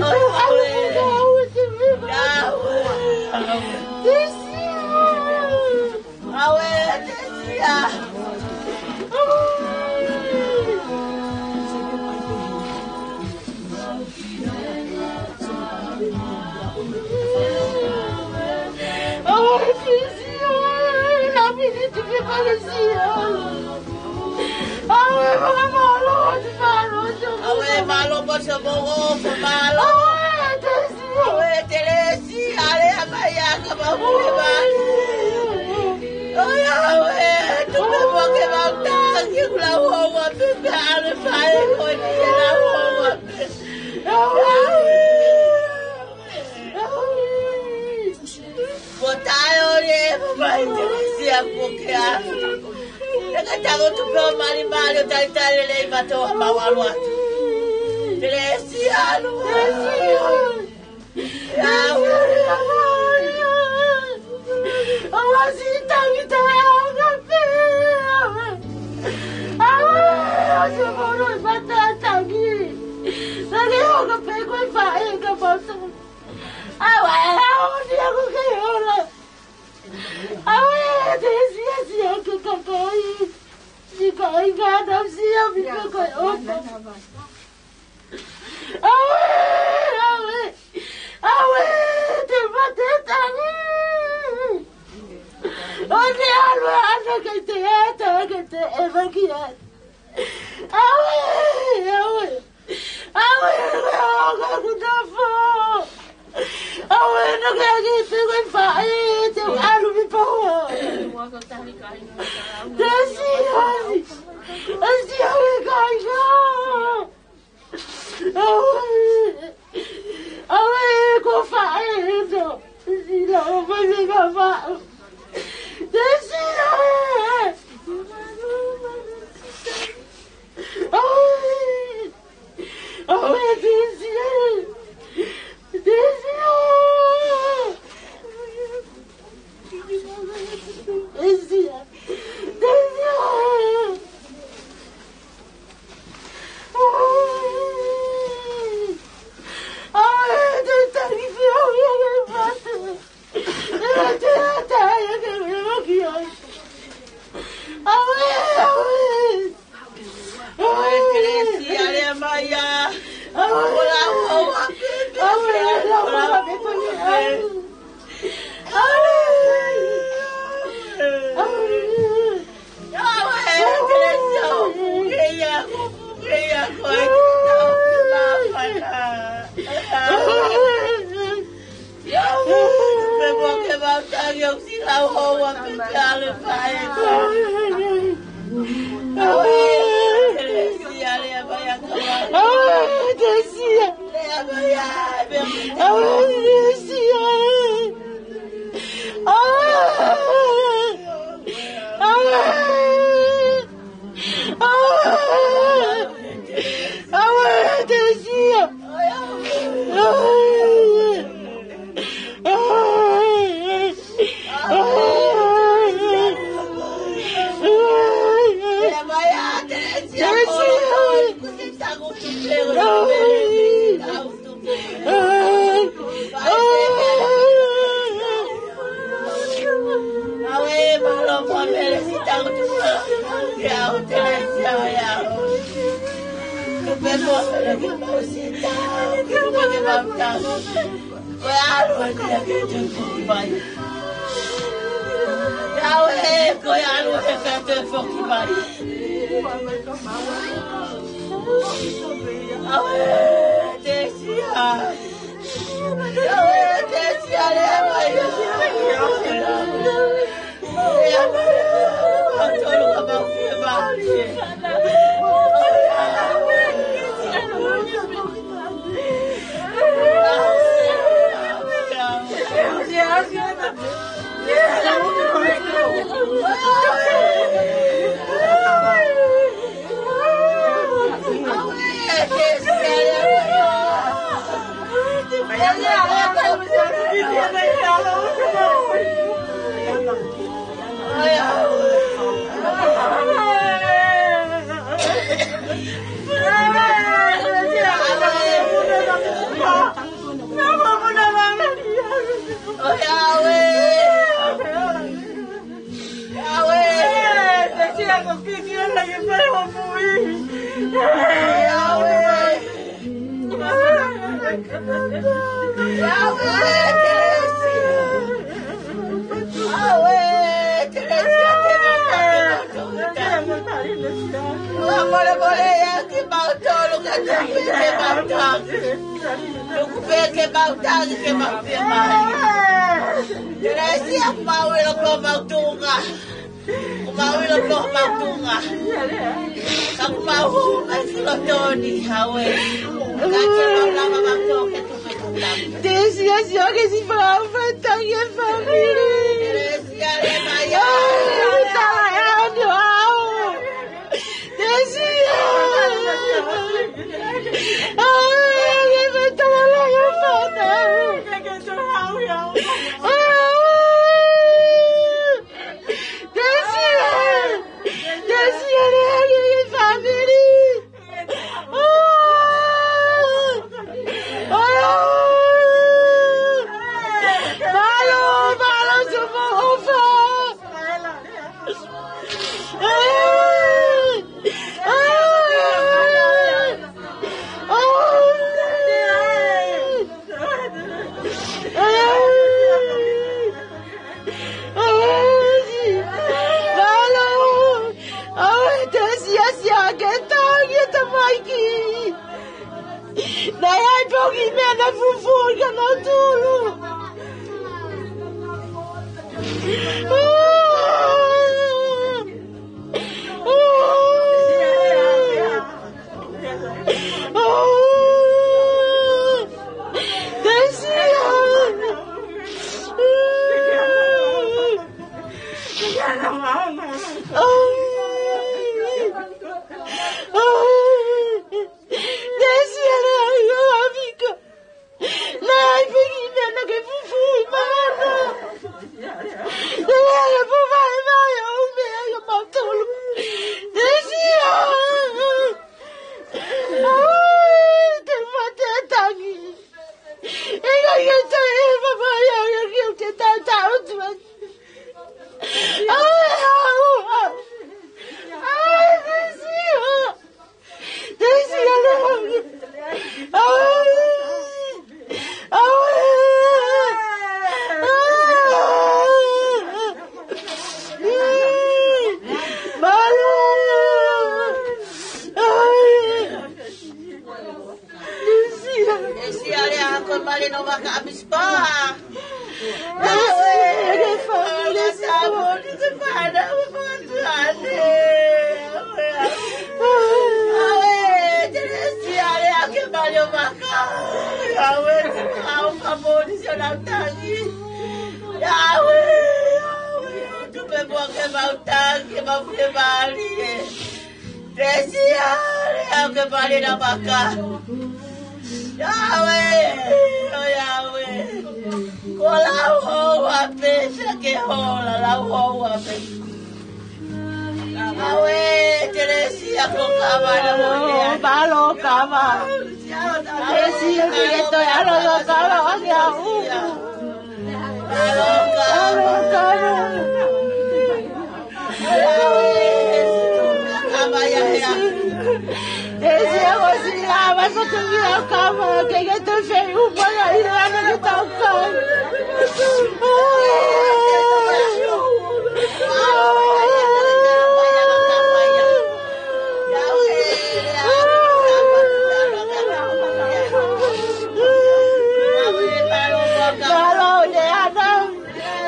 Awe, awe. Awe, Tesia. Awe, mālō, mālō, mālō. Awe, Telesi, ale a mai a ka mau e mai. Oi, awe, tuku mo ke mau taki, kula uo ua tuka, ale fai, ko ni ke la uo ua. Awe. Ko tae o le, mai te sia ko ke a. Te ka tango tu pe o mali mali o tai tai le le i mato a mau alu atu. Telesi alu. Awe. Awa si tangi tae o ka pe. Awe, o se mono i fata tangi. Nani o ka pe ko i fa e ka pasa. Awe, awe, ni ako ke ola. Awe, te sia sia ke kakai. Kāinga, tau sio pē ko e ʻofa. ʻAuē, ʻauē, ʻauē, te mate tangi. ʻO ne ʻalu ʻana kei te ata, kei te ʻeva ki ai. ʻAuē, ʻauē. ʻAuē, ʻauē, ʻauē, ʻauē, nofo. ʻAuē, nofo ke ake te koe faʻē, te u ʻalu mi paua. Te si ai. Te si ai kāinga. ʻAuē, ʻauē, ko faʻē ʻe no. Te si la o mai me ka faʻu. Te si ai. ʻAuē. ʻAuē, te si ai. Te si ai. Te si ai. Te si ai. ʻAuē, te tangi fio ia ia pate. ʻE te ata ia ke ʻeva ki ai. ʻAuē, ʻauē. ʻAuē, kelesi, ʻalea mai ia. ʻAuē, ʻauē, ʻauē, ʻauē, ʻauē, ʻauē. ʻAuē, kelesi, ʻauē, ia, ia, ko ai, ʻauē, māfana. ʻAuē. Pe mo ke mau tangi ʻo si lau hoa pe te ale pae. ʻAuē, kelesi, ʻalea mai ia ka wa. ʻAuē, te si ai. ʻAuē, te si ai. ʻAuē. ʻAuē. ʻAuē. ʻAuē, te si ai. ʻAuē. ʻAuē, mālō mo e melesi tau tuku ke au te le sia ia. Tupe mo e melesi tau tuku ke mau tau. Ko e ʻalu ʻa e kia ke tuku mai. ʻAuē, ko e ʻalu he ka te foki mai. ʻAuē, te si ai. Ke mau tangi, ke mau tangi, ke mau pē mai. Kelesi, ʻoku mau ʻilo ko homau tuʻunga. ʻOku mau ʻilo ko homau tuʻunga. Ka ʻoku mau hū mai ki loto ni, ʻauē. Ka ke mau lava mau tō ke tupe tuʻunga. Te si ai, si ai ke si fala au fai tangi e fāmili. Kelesi, ʻalea mai ia. ʻAuē, tala e au ni au. Te si ai. ʻAuē, ke me tala la ia fana. ʻAuē. Te si ai. Te si ai, ʻalea e fāmili. ʻAuē. ʻAuē. Mālō, mālō, so mo ʻofa. Naʻe ʻi ai pē kiʻi meʻa naʻa ke fufū mai ai. Naʻe ʻi ai pē vaevae ʻo e meʻa ia mautolu. Tesia. ʻAi, te mate tangi. ʻIkai ke toe ʻi ai ha meʻa ia ke u te tautau atu ai. ʻAi, ʻaua. ʻAi, Tesia. Tesia, ʻaua. ʻAua. Mālō. ʻAua. Tesia. Tesia, lea ko e mali no maka ʻapisipa. Tesia, ke fāmili. Tesia, ko e fānau, ko e tuane. ʻAua, Tesia, lea ke mali ʻo maka. ʻAua, au fāmili si o nau tangi. ʻAua, ʻaua, tupe mua ke mau tangi, mau fie mali e. Tesia, lea ke mali na maka. ʻAua, ʻo ʻaua. Ko lau hoa pē, sa ke hola, lau hoa pē. ʻAua, Tesia, ko kava na mo lea. Mālō kava. Tesia, ke ke toe ʻalu ʻo kava ange au. Tesia, ko e sila, ma sa tu ni au kava, ke ke toe feʻumaʻi ʻa e ʻilo ʻana ke tau kai. Mālō, lea ʻana.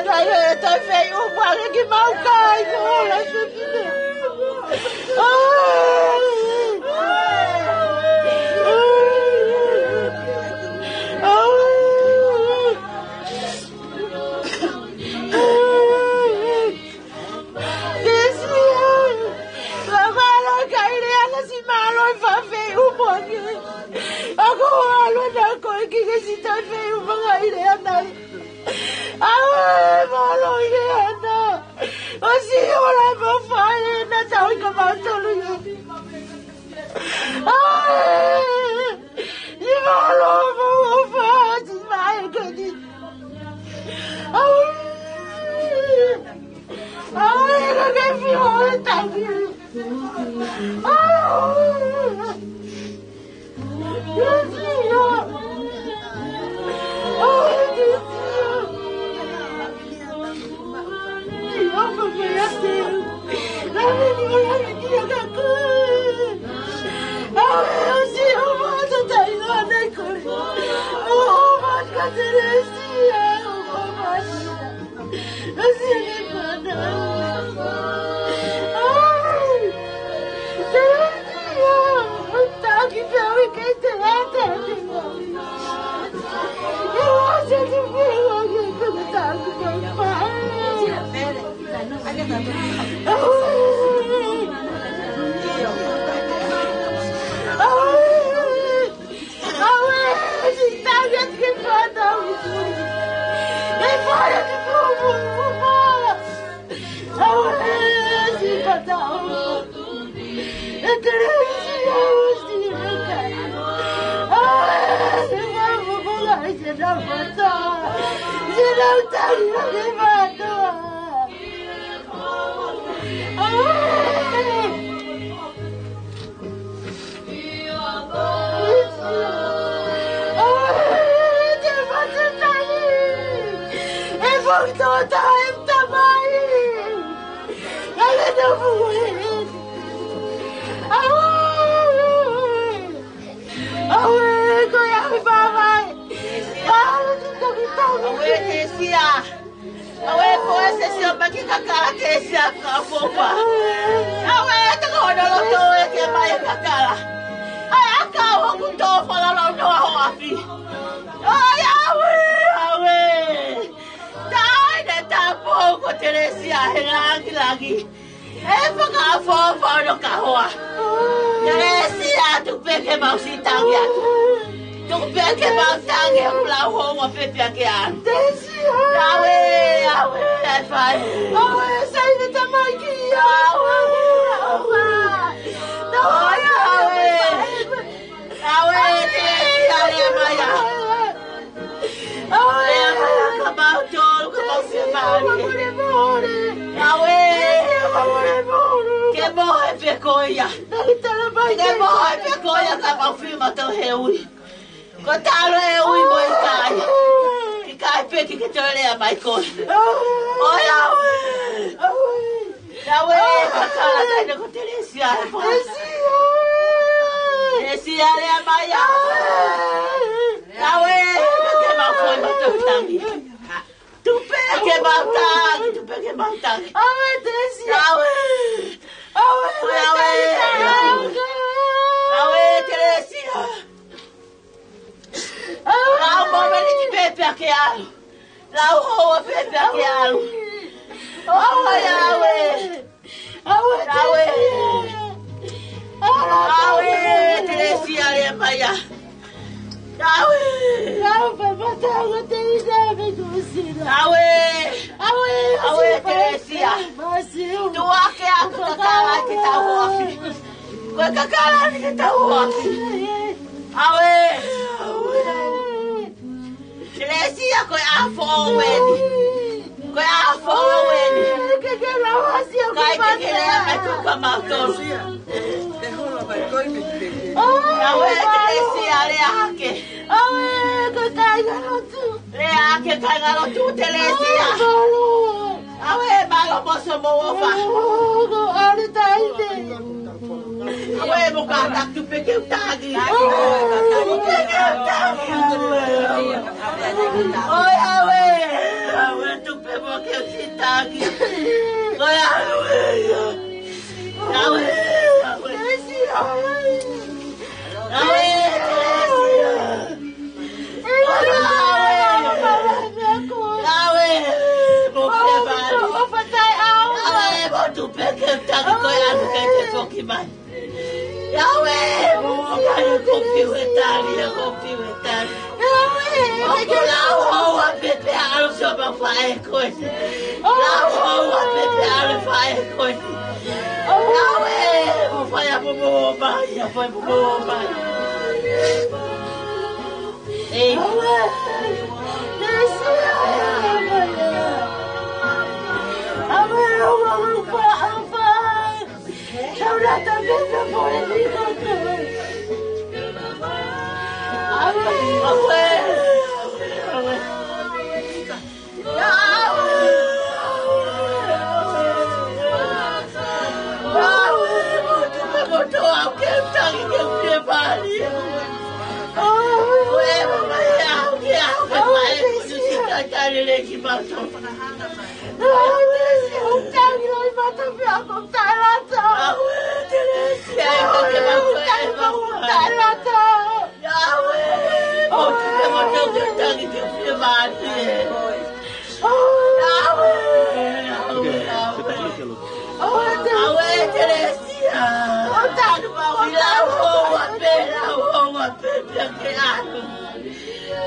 Kae ʻoua toe feʻumaʻi ange kimautolu, ko e ola sefine. Tesia, mālō e kai lea ʻana, siʻi mālō e faʻa feʻumaʻi ange. ʻOku ou ʻalu ʻana ko e kiʻi siʻi toe feʻumaʻi ange lea ʻana. ʻAua, mālō e lea ʻana. ʻOsi ola mo fai na tau ʻi ka mautolu ia. ʻAua, ʻi mālō mo fai mai keni. ʻAua, ʻaua, ka ke fio e tangi. ʻAua. ʻAua, ko e ʻapi pāvai. ʻAua, Tesia. ʻAua, ko e sese Kakala, Telesia, fakaʻofoʻofa. ʻAuē, te ko hono loto ē ke ʻomai e kakala. ʻAi, ʻa e ʻakau ʻoku tō fakaloloa noa ho afi. ʻOi, ʻauē, ʻauē. Taʻahine tāupoʻou ko Telesia he langilangi. ʻE fakaʻofoʻofa hono kahoa. Telesia, tuku pē ke mau siʻi tangi atu. Tuku pē ke mau tangi, ʻoku lau houa pē pea ke ʻalu. ʻAuē, ʻauē, ʻe fai. ʻAuē, sai ni tamai ki ia. ʻAuē, ʻauē. ʻAuē, ʻauē, Telesia, lea mai ā. ʻAuē, ʻauē, ka mau tolu, ka mau fiemālie. ʻAuē, ke mohe pē ko ia. Ke mohe pē ko ia ka mau fiemaʻu he ui. Ko e talu e ui mo e kai. ʻIkai pē ke ke toe lea mai koe. ʻOi, ʻauē. ʻAuē, kakala, taʻahine ko Telesia. Telesia, lea mai ā. ʻAuē, ke mau foʻi mātou tangi. Tuku pē ke mau tangi, tuku pē ke mau tangi. ʻAuē, Telesia. ʻAuē. ʻAuē, ʻauē. ʻAuē, Telesia. Lau momeniti pē pea ke ʻalu. Lau houa pē pea ke ʻalu. ʻAuē, ʻauē. ʻAuē, ʻauē. Telesia, lea mai ā. ʻAuē. ʻAuē. ʻAuē, Telesia. Tuku hake ʻa e kakala ke tau ofi. Ko e kakala ni ke tau ofi. ʻAuē. Telesia, ko e ʻaho foʻou eni. Ko e ʻaho foʻou eni. ʻIkai ke ke lea mai koe kia mautolu. ʻAuē, Telesia, lea hake. Lea hake, kāingalotu, Telesia. ʻAuē, mālō mo hoʻo ʻofa. ʻAuē, mo kātaki, tuku pē ke u tangi. Tuku pē ke u tangi. ʻOi, ʻauē, ʻauē, tuku pē mo ke u siʻi tangi. ʻOi, ʻauē, ʻauē, ʻauē. ʻAuē, Telesia. ʻAuē, mo ke mai. ʻAuē, mo tuku pē ke u tangi ko e ʻaho ke ke foki mai. ʻAuē, mo ke mai, ʻoku ou fiu he tali, ʻoku ou fiu he tali. ʻOku lau houa pē pea ʻalu, sio, mau faʻē koe. Lau houa pē pea ʻalu, faʻē koe. ʻAuē, mo fai ʻa e poupou mai, ʻa e poupou mai. ʻEiki. ʻAuē, Telesia. Lau houa pē, lau houa pē pea ke ʻalu.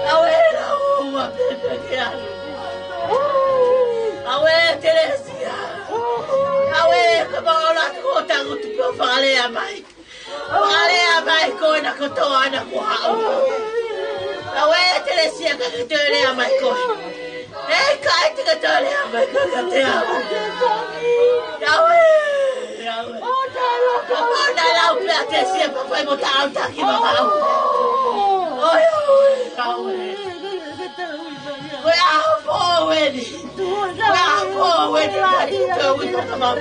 ʻAuē, lau houa pē pea ke ʻalu. ʻAuē, Telesia. ʻAuē, ka mau ʻalu atu ko tangutu ko fakalea mai. Fakalea mai koe na kotoa na ko haʻu. ʻAuē, Telesia, ka ke toe lea mai koe. ʻE ʻikai te ke toe lea mai koe kiate au. ʻAuē, ʻauē. Kapau naʻe lau pē ʻa Telesia pea fai mo taʻu taki ma mau. ʻOi, ʻauē, ʻauē. Ko e ʻaho foʻou eni. Ko e ʻaho foʻou eni. Ko e ʻaho foʻou eni.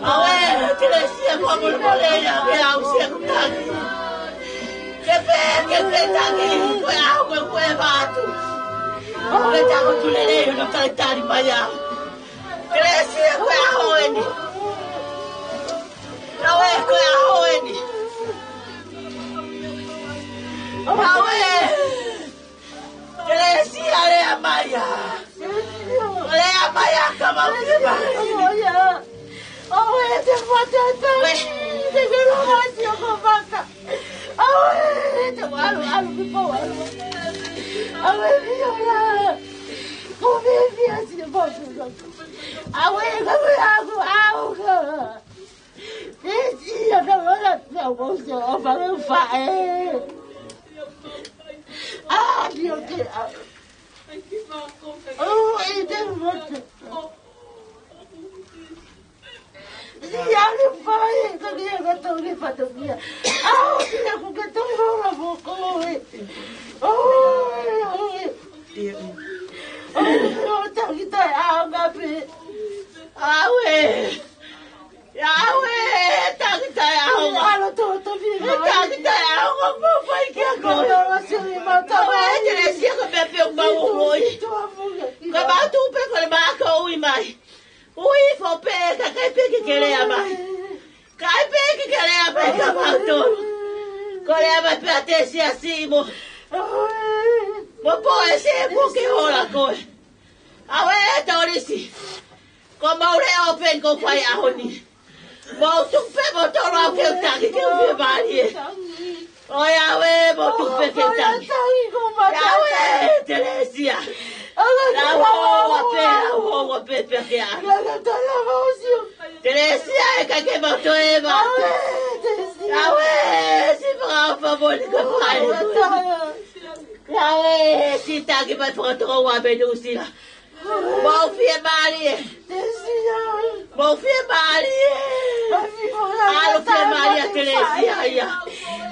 ʻAuē, Telesia, ko e molemole ia ke au sia ku tangi. Ke pē, ke pē tangi. Ko e ʻaho ko ē kuo ʻeva atu. ʻOku ke tako tulelei hono talitali mai au. Telesia, ko e ʻaho eni. Naʻe ko e ʻaho eni. Naʻe. Telesia, lea mai ā. Lea mai ā, ka mau ke mai. ʻAuē, te fata ta. Te ke lo masi o ko fata. ʻAuē, te walu, alu ki po walu. ʻAuē, viola. Ko me via si po. ʻAuē, ka me aku, au ka. Te sia ka wala, ka wau se o fanga faʻē. Ah, Dios te amo. Oh, e te moto. Ia le faʻē, ka ke ka tau le fatongia. Ah, ia ko ke tau la mo ko e. Oh, oh, oh, oh, tau ki tai a ngape. ʻAuē. ʻAuē, taki tai a ʻaho. ʻAlo tō tō vi. Taki tai a ʻaho, mo fai kia ko. ʻAuē, Telesia, ko pē pē ʻoku mau ʻoi. Ka mau tupe ko le maka ui mai. Ui fo pē, ka kai pē ke ke lea mai. Kai pē ke ke lea mai ka mau tō. Ko lea mai pē ʻa Telesia si mo. Mo po e se po ke hola koe. ʻAuē, Telesi. Ko mau le open ko fai ʻaho ni. Mau tuku pē mo tolo au ke u taki ke u fiemālie. ʻOiauē, mau tuku pē ke u taki. ʻAuē, Telesia. Lau hoa pē, lau hoa pē pē ke a. Telesia, e ka ke mau toe ma. ʻAuē, si fakaʻofa mo ni ka fai. ʻAuē, si taki mai fakatoko ua me Nuʻusila. Mau fiemālie. Mau fiemālie. ʻAlo fiemālie Telesia ia.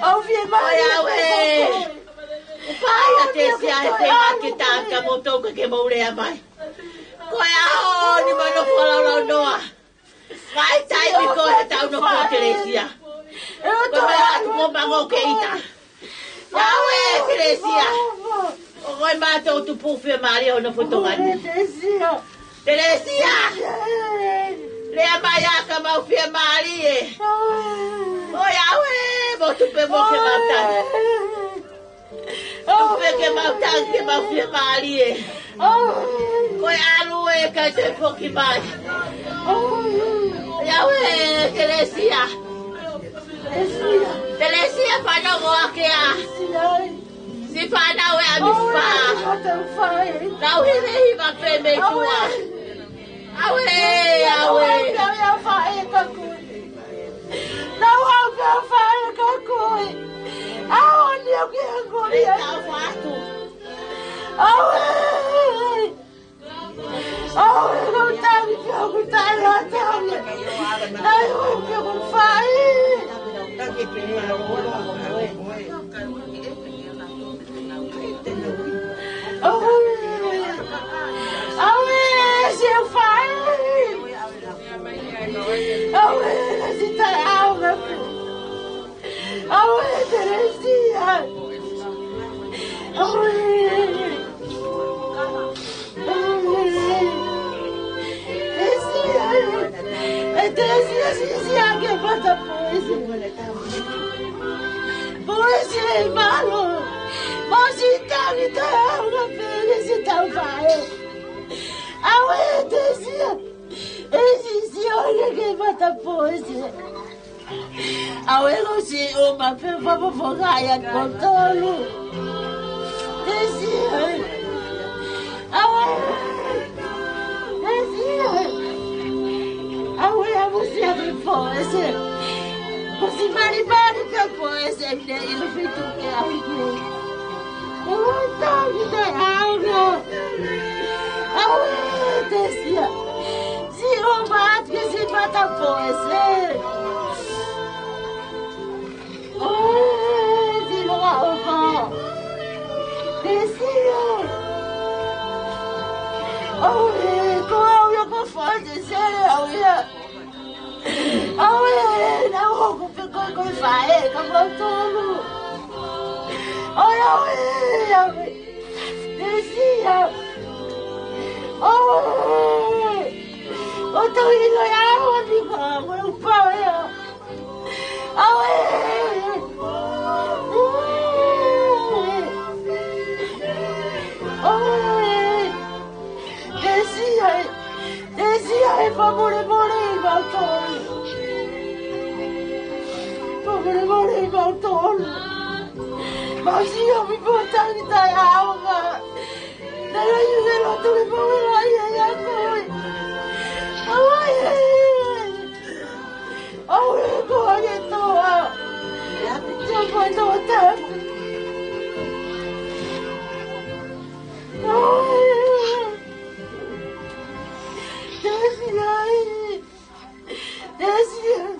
ʻOiauē. Fai ʻa Telesia e te ngaki tāka mo tau ka ke mau lea mai. Ko e ʻaho ni mau nofo ʻo laulau noa. Fai taimi ko e tau nofo Telesia. Ko e atu ko mango ke ita. ʻAuē, Telesia. ʻOku ʻi ai mātou tupu fiemālie ʻo nofo Tonga ni. Telesia. Lea mai ā ka mau fiemālie. ʻOiauē, mau tupe mo ke mau tangi. Tupe ke mau tangi ke mau fiemālie. Ko e ʻalu e ka te foki mai. ʻOiauē, Telesia. Telesia, fānau ʻo ake ā. Si fānau e ʻami fā. Nau hivehiva pē mei tuʻa. ʻAuē, ʻauē. Nau au pē fai ka kui. ʻAuē, ni au ke angoli. ʻAuē. ʻAuē, no tangi pē ʻoku tai la tangi. Nai u ke ku fai. ʻAuē, ʻauē, si fai. ʻAuē, si tai au ngaku. ʻAuē, Telesia. ʻAuē. ʻAuē. Telesia. ʻE Telesia, si, si ake pata poesi. Poesi e malo. Mau si tangi tai au ngaku, si tau fai. ʻAuē, Telesia. ʻE si, si ake pata poesi. ʻAuē, lo si o ma pe fa fa fa ga ya ko tolu. Telesia. ʻAuē. Telesia. ʻAuē, ʻa mo si a pe poesi. Mo si mali mali pe poesi ne ilo fitu ke a fitu. ʻOku tangi tai au ngaku. ʻAuē, Telesia. Si o ma ke si pata poesi. ʻOi, si loa o ka. Telesia. ʻOi, ko au ia ko fai te sele au ia. ʻOi, na o ko pe ko ko fai ka mau tolu. ʻOi, ʻoiauē. Telesia. ʻAuē! ʻO tau ʻilo ia ʻaho ni ka mo e upa ia. ʻAuē! ʻAuē! Tesi ai! Tesi ai, fakamolemole ʻi mautolu. Fakamolemole ʻi mautolu. Mau sio mi pō tangi taʻeʻaonga. Naʻe ʻi he loto le pau e lai ai a koe. ʻAuē! ʻAuē, ko ai e toa. Te koe toa taku. ʻAuē! Tesi ai. Tesi ai.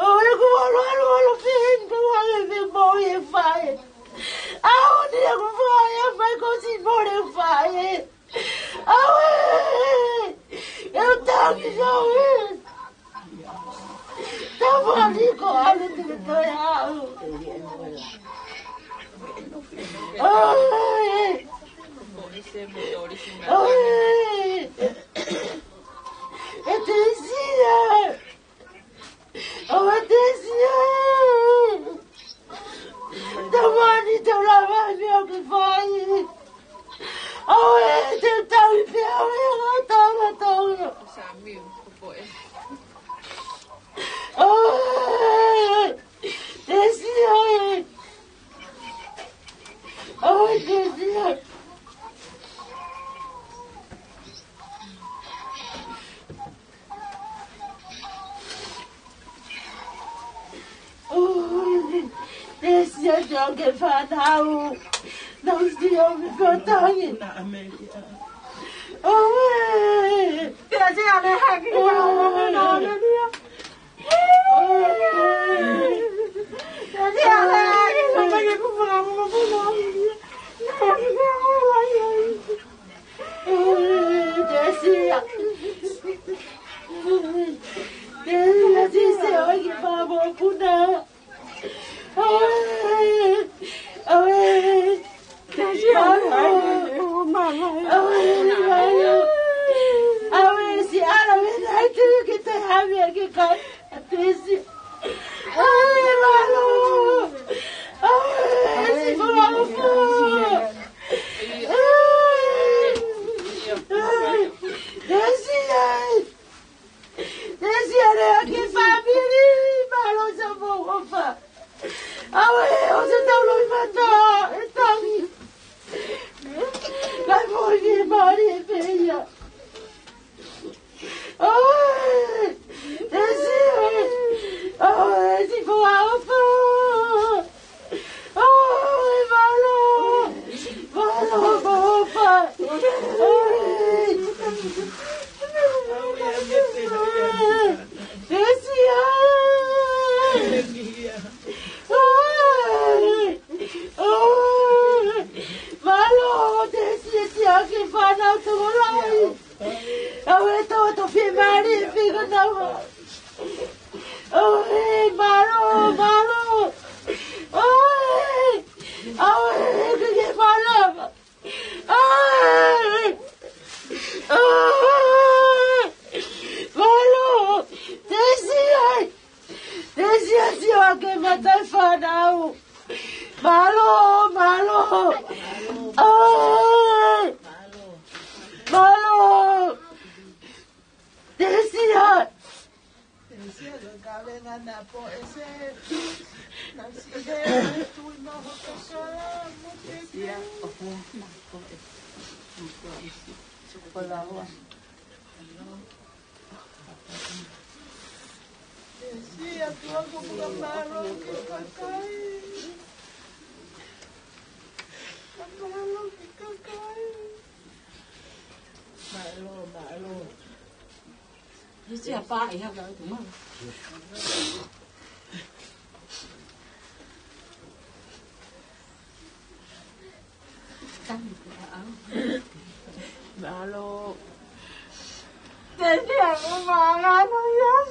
ʻAuē, ko ʻalu ʻalu ʻalu pehē ni ko ai e meʻa mo e fai. ʻAuē, ni ʻoku fai a fai ko si mo le fai. ʻAuē, e tangi ʻaue. Tavani ko ʻalu te me toe au. ʻAuē. ʻAuē. E Tesi ia. ʻAuē Tesi ia. Tavani te u lava ni ʻo ke fai. ʻAuē te u tau i pea ʻaue ʻa tau ʻa tau. ʻAuē. Tesi ai. ʻAuē Tesi ai. ʻAuē, Tesi ia te o ke fānau. Nau sio mi pō tangi. ʻAuē. Tesi ia le haki. ʻAuē. Tesi ia. Tesi ia, Tesi ia, ʻoku pā mo puna. ʻAuē, ʻaue. ʻAue, mālō. ʻAue, si ala me nai tu ke te hawi a ke kai. Tesi. ʻAue, mālō. ʻAue, si fakaʻofa. ʻAue, ʻaue. Tesi ai. Tesi ale a ke fāmili, mālō sa mo ofa. ʻAue, ʻo se tau loi mata, e tangi. Lai mo i ke mali e peia. ʻAue, Tesi, ʻaue, si fakaʻofa. ʻAue, mālō. Mālō, mālō, mālō. ʻAue. Tesi ai. ʻAue. ʻAue. Mālō, Tesi, Tesi, ʻa ke fānau tō lai. ʻAue, tō, tō, fie mali, fie kanau. ʻAue, mālō, mālō. ʻAue, ʻaue, ke ke fānau. ʻAue, ʻaue, mālō. Tesi ai. Tesi ai, sio ʻa ke matai fānau. Mālō, mālō. ʻAue. Mālō. Tesi ai. Tesi ai, ka venga na po ese. Na si he, tui ma ho kakala, mo te ke. Tesi ai, o ho, na po ese. Ko la hoa. Tesi ai, ʻOtua ko muka mālō ki kakai. Mālō ki kakai. Mālō, mālō. Tesi ai, pā ia ka tu ma. Mālō. Tesi ai, mālō, yes.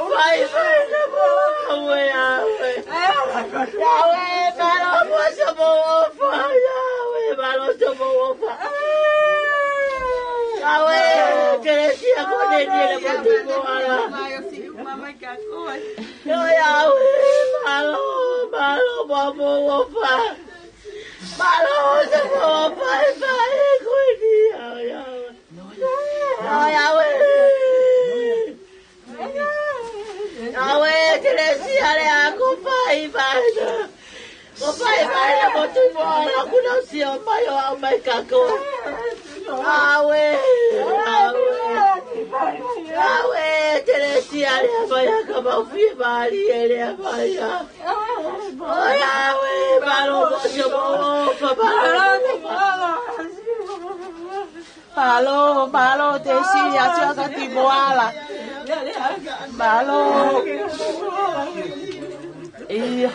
ʻofa, ʻi he fai na mo au ē, ʻAve. ʻAve, mālō mo hoʻo ʻofa, ʻAve, mālō mo hoʻo ʻofa. ʻAve, Telesia ko eni ʻi he motuʻi moala. ʻIo, ʻAve, mālō, mālō mo hoʻo ʻofa. Mālō mo hoʻo ʻofa, ʻi he fai ko eni, ʻAve, ʻAve. ʻAve, ʻAve. ʻAve, Telesia lea, ko fai mai na. Ko fai mai na motuʻi moala kuo nau sio mai ʻo aʻu mai kia koe. ʻAve, ʻAve. ʻAve, Telesia lea mai ʻa ka mau fiemālie lea mai ʻa. ʻOi, ʻAve, mālō mo hoʻo ʻofa, mālō. Mālō, mālō, Telesia, ʻa e motuʻi moala. Mālō. ʻIo.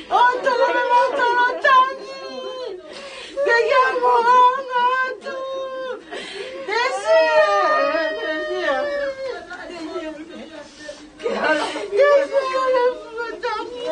ʻOi, tolo me mau tolo tangi. Ke ia mo anga atu. Telesia. Telesia, le mo tangi.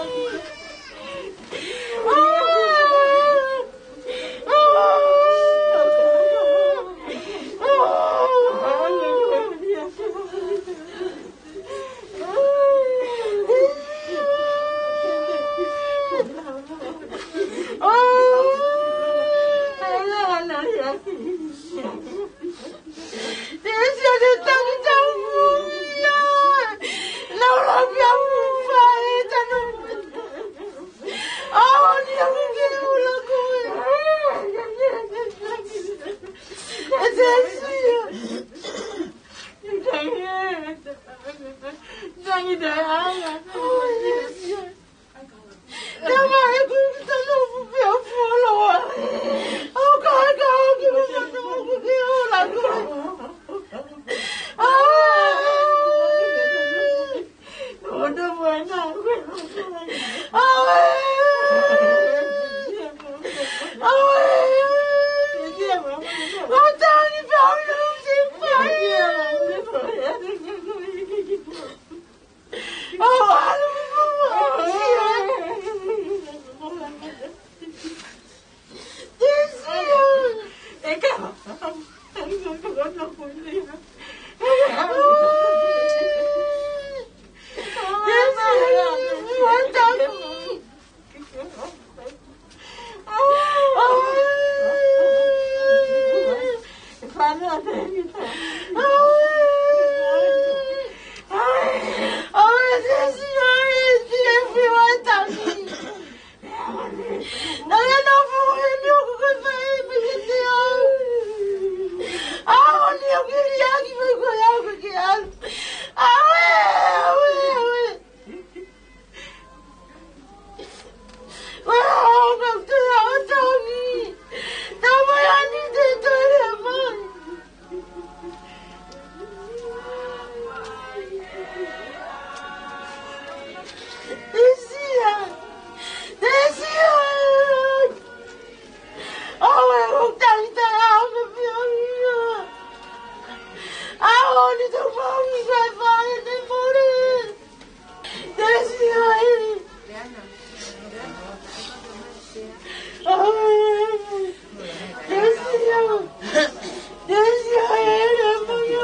Mau ni kai fale te mole. Tesi ai. Tesi ai. Tesi ai, e le mole.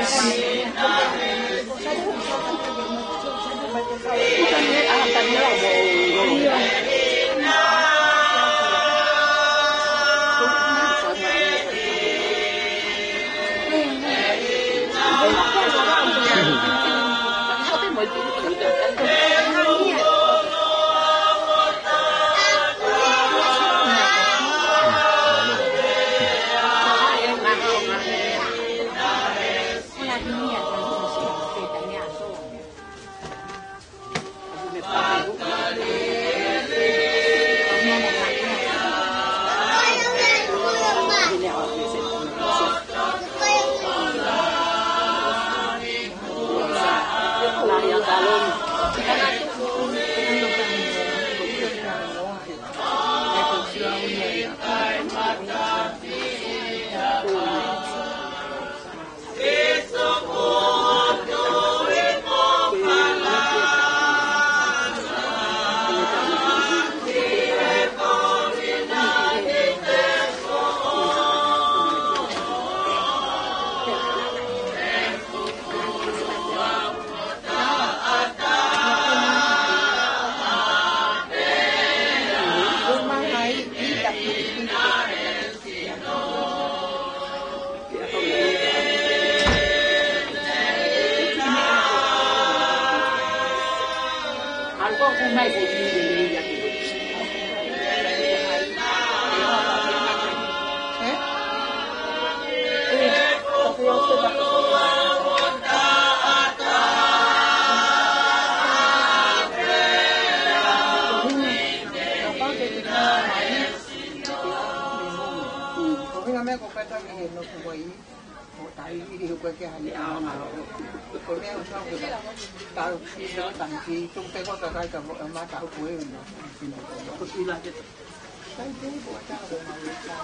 Ko e ʻuhinga meʻa ko e kātaki he nofo ko ē, ʻo taʻi ʻili hoku ke hani ʻa ngā. Ko e meʻa ʻoku tau ki he tau ki tuku te ko takai ka mo e mata hoku e una. Ko tui la ke. Kai te ko tau ko mau e ka.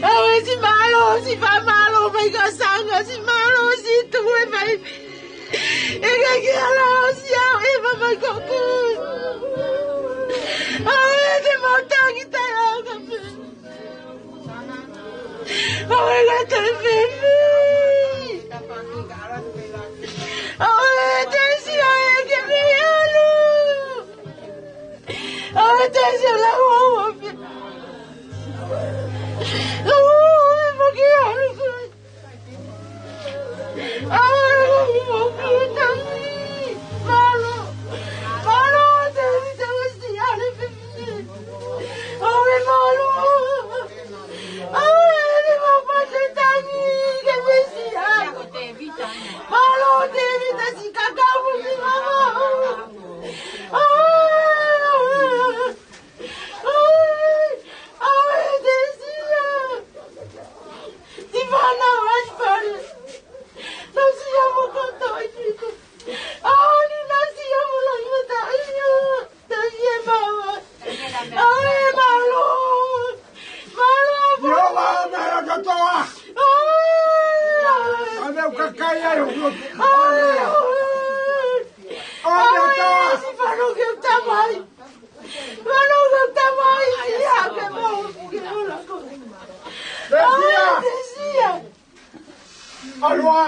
Awe, siʻi mālō, siʻi fakamālō mai ka sanga, siʻi mālō, siʻi tuku e mai. ʻIkai ke ala ʻo siʻi au ʻe mamakoku. Awe, te mau taki taʻeʻaonga pē. Awe, ka te fifi. Awe, te siʻi ʻai ke me alu. Awe, te siʻi ala ʻo ʻalu pē. Awe, awe, mo ke alu koe. Awe, awe, mo ke tangi. Mālō. Mālō, te siʻi, te siʻi ʻai pē. Awe, mālō. Awe, ni mo pate tangi, ke me siʻi ʻai. Pea u kakai ai, ʻo, ʻo, ʻo, ʻo, ʻo, ʻo, ʻo, ʻo, ʻo, si fano ke u tamai. Fano ke u tamai, si hake mo, ke ola ko. Tesia. ʻAue, Tesia. ʻAlu ā.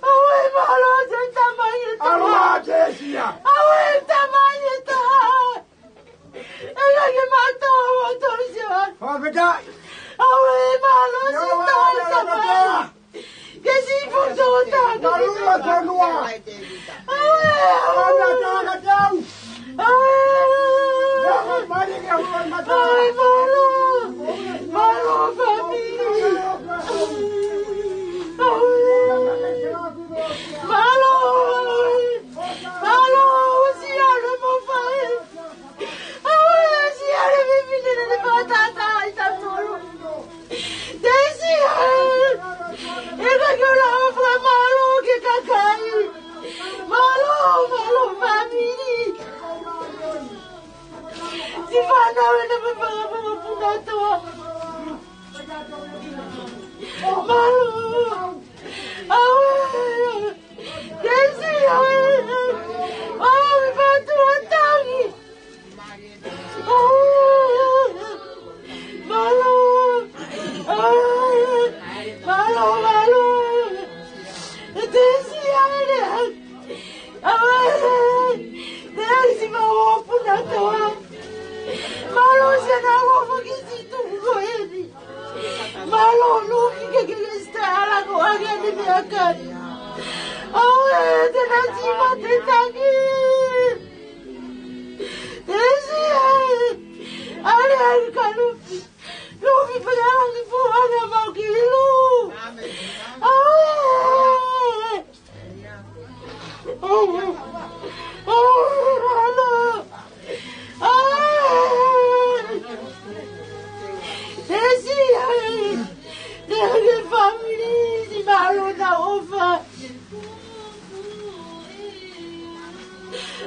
ʻAue, mālō, te tamai, e tamai. ʻAlu ā, Tesia. ʻAue, tamai, e tamai. ʻE ʻikai ke mātā ʻo tō sia. Fakafetaʻi. ʻAue, mālō, si tō sia. Ke si poto ta. Mālō, mālō. ʻAue, ʻaue. ʻAue, mālō. Mālō, fāmili. ʻAue. Mālō. Mālō, ʻosi ʻalu mo fai. ʻAue, ʻosi ʻalu mo fai, ne ne pātata ai tatolo. Tesia. ʻE ka ke ola ʻo fakamālō ki he kakai. Mālō, mālō, fāmili. Si fānau ʻe na me fanga mo puna toa. Mālō. ʻAue. Tesia, ʻaue. ʻAue, fatu ʻo tangi. ʻAue. Mālō. ʻAue. Mālō, mālō. Tesia, ʻaue. ʻAue. Tesia, mau puna toa. Mālō, sia na ua faki si tuku ko eni. Mālō, Luki, ke ke lesta ala ko ake ane meʻakai. ʻAue, te na si mate tangi. Tesia, ʻalu, ʻalu ka Luki. Luki, pea ʻalu ki fuʻu anga mau ki lu. ʻAue. ʻAue. ʻAue, mālō. ʻAue. Tesia, ʻaue. Te ke fāmili, si mālō na ʻofa.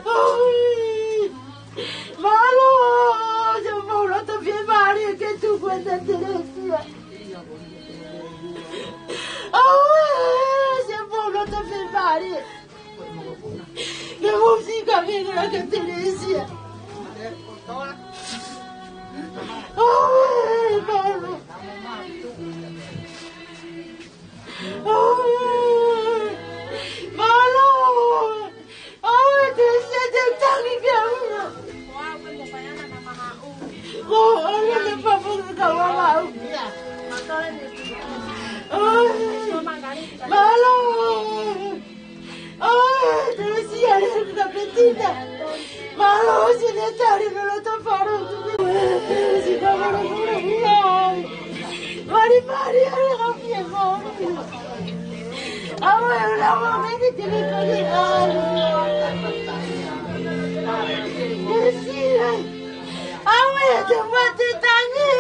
ʻAue. Mālō, sia mau loto fiemālie ke tuku ʻe Tesia. ʻAue, sia mau loto fiemālie. Ke mau sika vela ke Tesia. ʻAue, mālō. ʻAue, mālō. ʻAue, Tesia, te u tangi pē au. Ko ʻana na papu ka wala au. ʻAue, mālō. ʻAue, Tesia, le ka petina. Mālō, si ne tali no lo ta faro tu. Si ka mālō, mālō. Mari, mari, ala ka fie mālō. ʻAue, ʻola mo meni te me kole ai. Tesia. ʻAue, te mate tangi.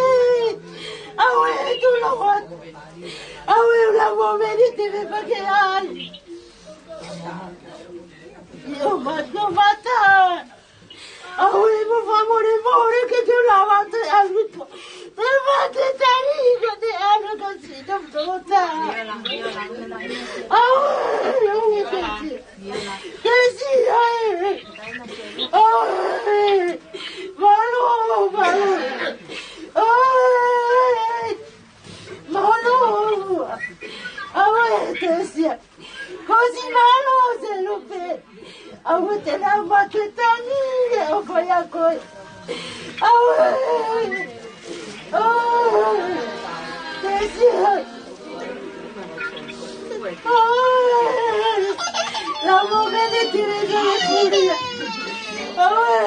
ʻAue, tu la wat. ʻAue, ʻola mo meni te me pake ai. Yo mata, mata. ʻAue, mo fakamolemole ke ke lava te ʻalu ko. Te mate tangi ko te ʻalu ka si ta tota. ʻAue, ʻaue, Tesia. Tesia, ʻaue. ʻAue. Mālō, mālō. ʻAue. Mālō. ʻAue, Tesia. Ko si mālō se lupe. ʻAue, te na mate tangi ʻe ʻofa ʻia koe. ʻAue. ʻAue. Tesia. ʻAue. La mo mene tire ke kuria. ʻAue.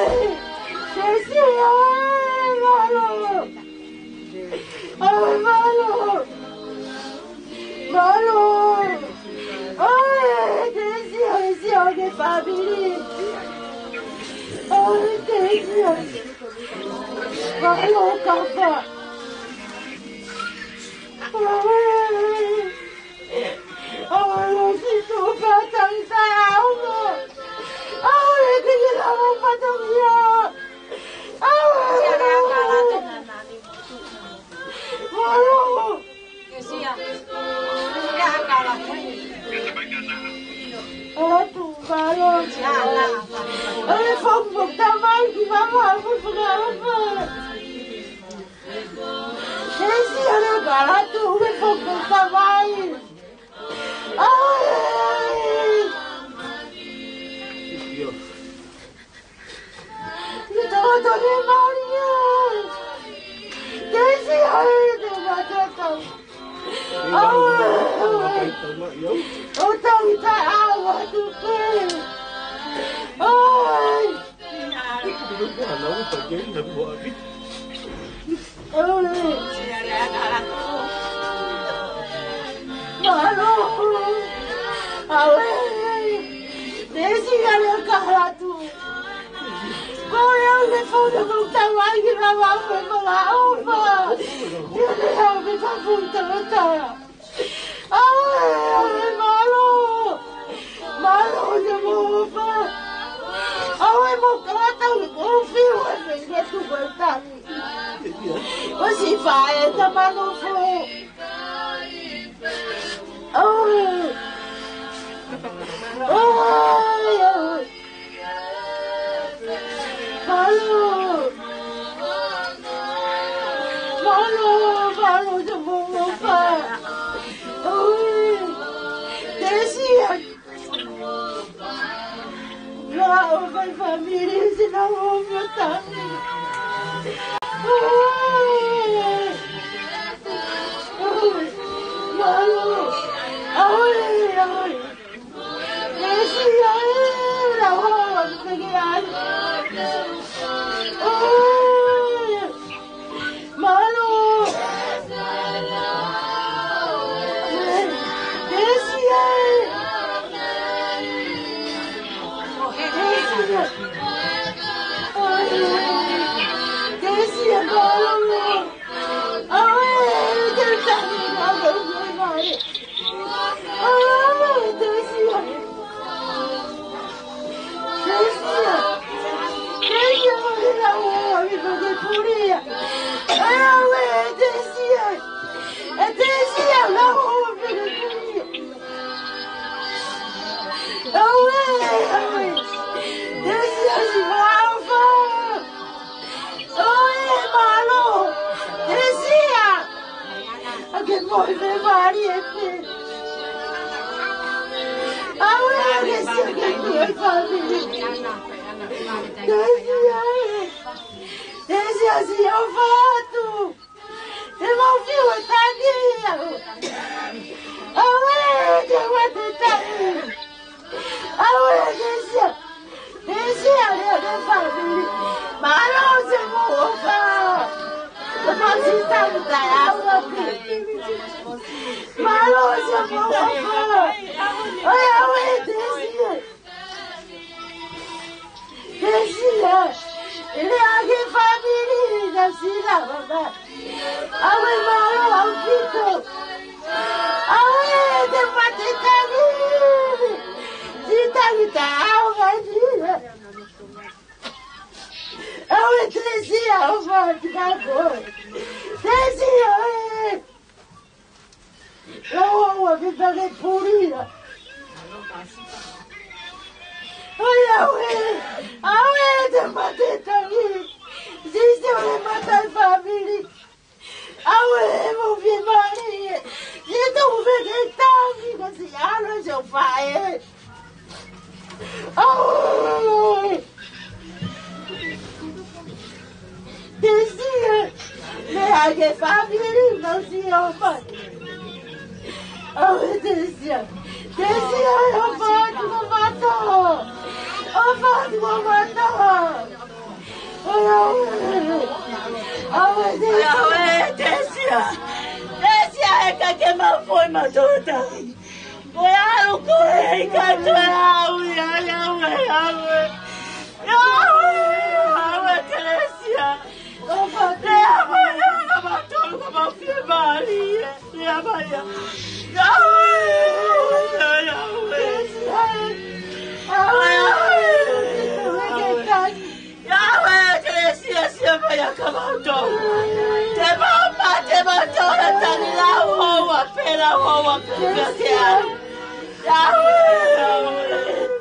Tesia, ʻaue, mālō. ʻAue, mālō. Mālō. ʻAue, Tesia, Tesia, ke fāmili. ʻAue, Tesia. Mālō, kapa. ʻAue. ʻAue, lo si tu ka tangita au mo. ʻAue, ke ke lava patongia. ʻAue. Mālō. Mālō. ʻOku foki mo e tamai ki he mamaʻo ʻo e fakaʻofoʻofa. Tesia, ʻoku ʻikai ke u foki mo e tamai. ʻAi. Ni tō tō ni Malia. Tesia, ʻai, te mata tau. ʻAi, ʻai. ʻO tau i taʻau atu pē. ʻAi. ʻAi. Mālō. ʻAue. Tesia, lea ki he ʻOtua. Ko e au ne fou ne fou tau ai ki lava au e fakaʻofoʻofa. Ia ne au me ka fou tau ata. ʻAue, ʻaue, mālō. Mālō, ʻoku mau ʻofa. ʻAue, mau kalata, ʻoku mau fiu, ʻoku mau fiu, ʻoku mau fiu. ʻOsi faʻē ta manofo. ʻAue. ʻAue, ʻaue. Mālō. Mālō, mālō, te mau ʻofa. ʻOi. Tesia. Nau ʻofa e fāmili, si nau ʻofa ta. ʻOi. ʻOi. Mālō. ʻAue, ʻaue. Tesia, ē, la hoa, la hoa, la hoa. ʻOi. Mālō. Tesia. Tesia. Tesia, mālō. ʻAue, te tangi, ʻaue, ʻaue, ʻaue. ʻAue, Tesia. Tesia. Tesia, ʻaue, ʻaue, ʻaue, ʻaue, Tesia. ʻAue, Tesia. ʻE Tesia, ʻaue, ʻaue, ʻaue, Tesia. ʻAue, ʻaue. Tesia, si mau ʻofa. ʻOi, mālō. Tesia. ʻAke moʻi me mali e pe. ʻAue, Tesia, ke moʻi fāmili. Tesia. Tesia, si au fatu. Te mau fiu e tangi au. ʻAue, te mau te tangi. ʻAue, Tesia. Tesia, lea ki he fāmili. Mālō, si mau ʻofa. Te mau si tau tai au ake. Mālō, si mau ʻofa. ʻOi, ʻaue, Tesia. Tesia, ʻe lea ki he fāmili, na sila mama. ʻAue, mālō ʻaupito. ʻAue, te mau te tangi. Si tangi ta au mai ni. ʻAue, Tesia, ʻofa atu kia koe. Tesia, ē. Lau ua ki he puli ia. ʻOi, ʻaue, ʻaue, te mau te tangi. Sisi, ʻoku mata e fāmili. ʻAue, mo fie mali. Sisi, ʻoku fie ke tangi, ko si alo, si ʻofa ē. ʻAue. Tesia, lea ki he fāmili, mau si ʻofa. ʻAue, Tesia. Tesia, ʻofa atu mo mata. ʻOfa atu mo mata. ʻOi, ʻaue. ʻAue, Tesia. ʻAue, Tesia. Tesia, ʻe ʻikai ke mau foʻi matoa tai. Ko e ʻalu ko ē ʻikai toe ʻalu ia, ʻaue, ʻaue. ʻAue, ʻaue, Tesia. Lea mai ia, ka mau tolu, ka mau fie mali ia. Lea mai ia. ʻAue, ʻaue, ʻaue. ʻAue, ʻaue. ʻAue, Tesia, sia mai ia ka mau tolu. Te mau mate, mau tolu, tangi lau hoa, pē lau hoa, pē ke au. ʻAue, ʻaue.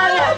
Tale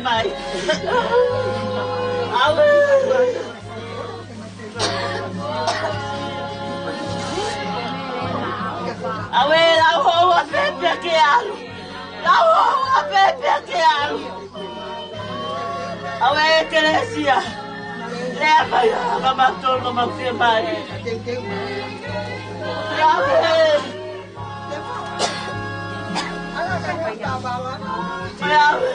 mai. ʻAuē, lau houa pē pea ke ʻalu. Lau houa pē pea ke ʻalu. ʻAuē, Telesia. Lea mai, ʻa, ka mautolu, ka mau fie mai. ʻAuē. ʻAuē.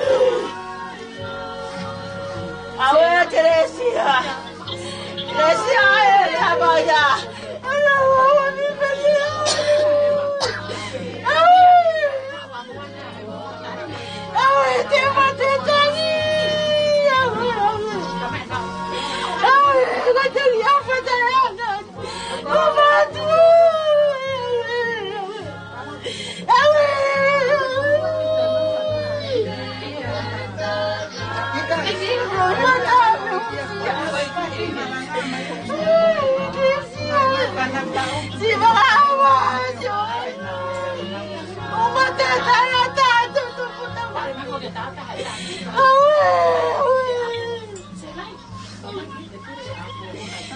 ʻAuē, Telesia. Telesia, ē, lea mai ā. ʻAuē, te mate tangi. ʻAuē, ʻauē. ʻAuē, ko te li a fata ana. ʻO matu.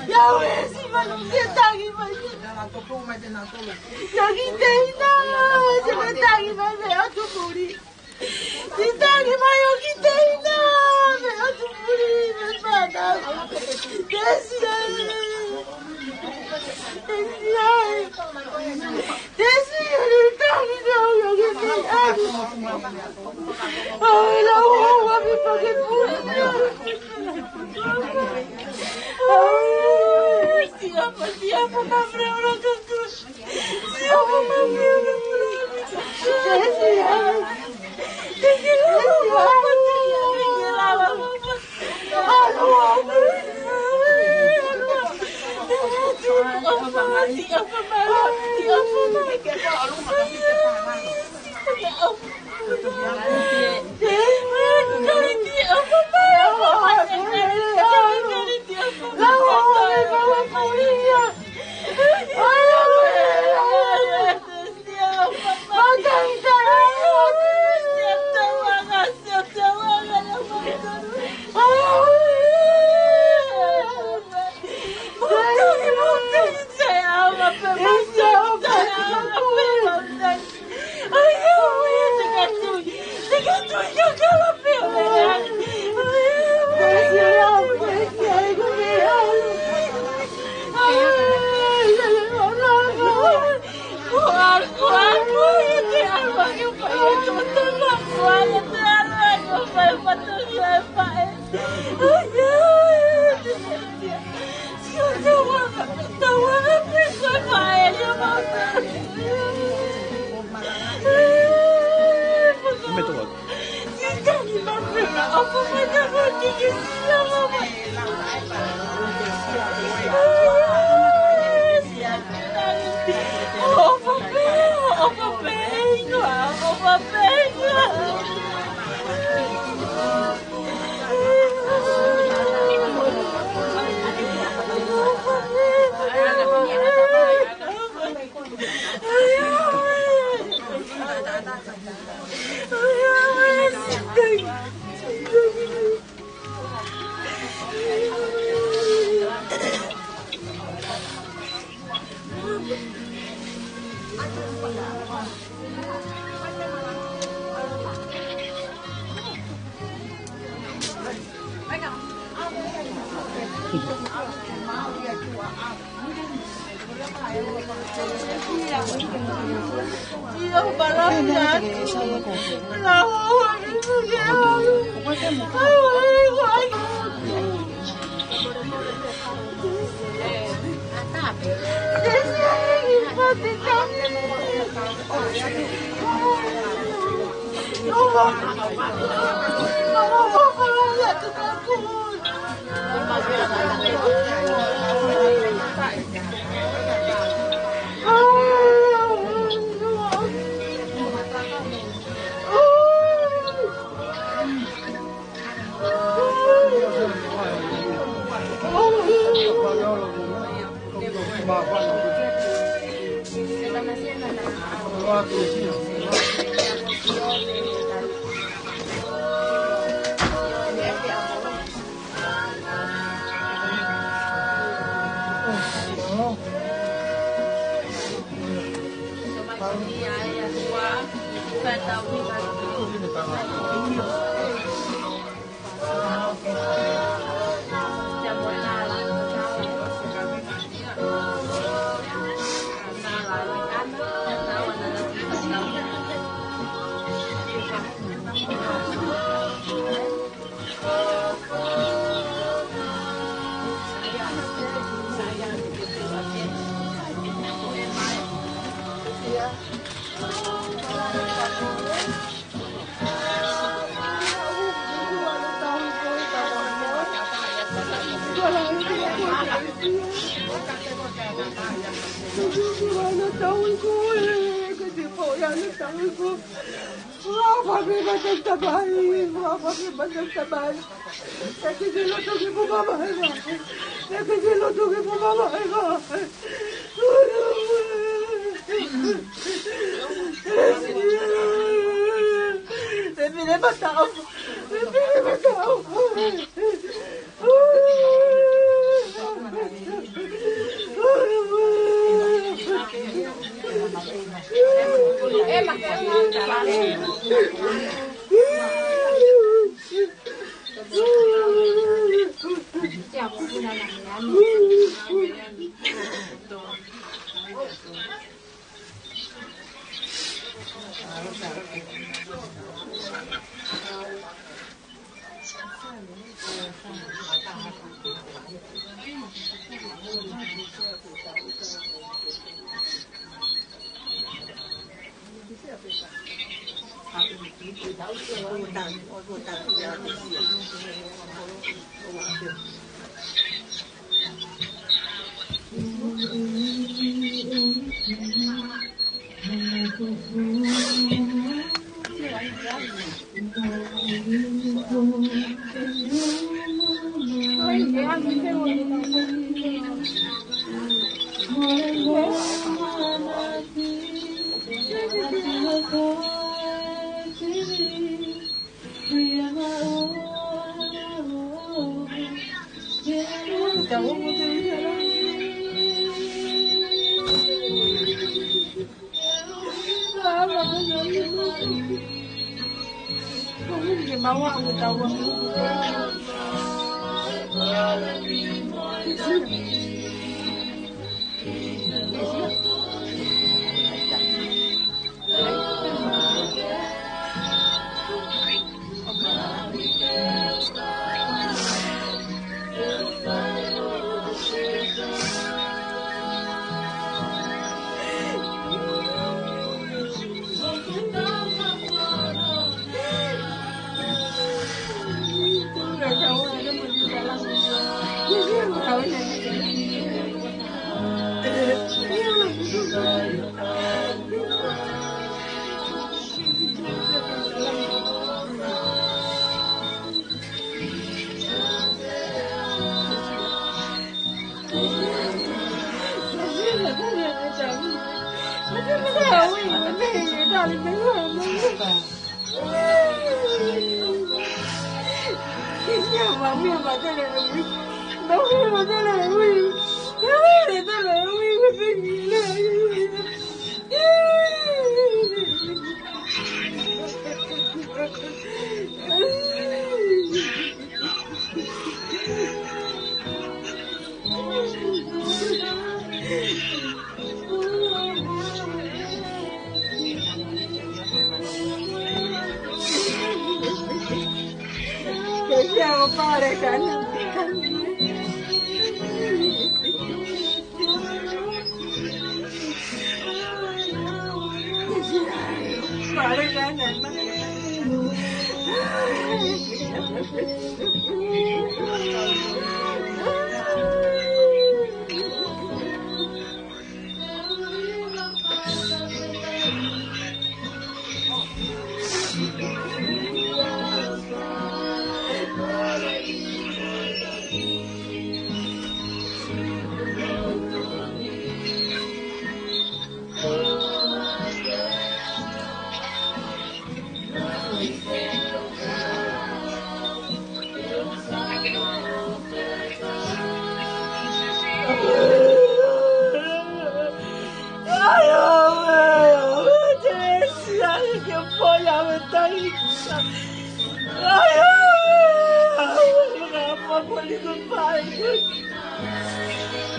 ʻIo, ʻe, si manu, se tangi mai. Tangi teina, se tangi mai, me atu muri. Si tangi mai ʻo ki teina, me atu muri, me pana. Tesia. Tesia. Tesia, tangi mai ʻo ki teina. ʻAuē, lau houa pē pea ke puli.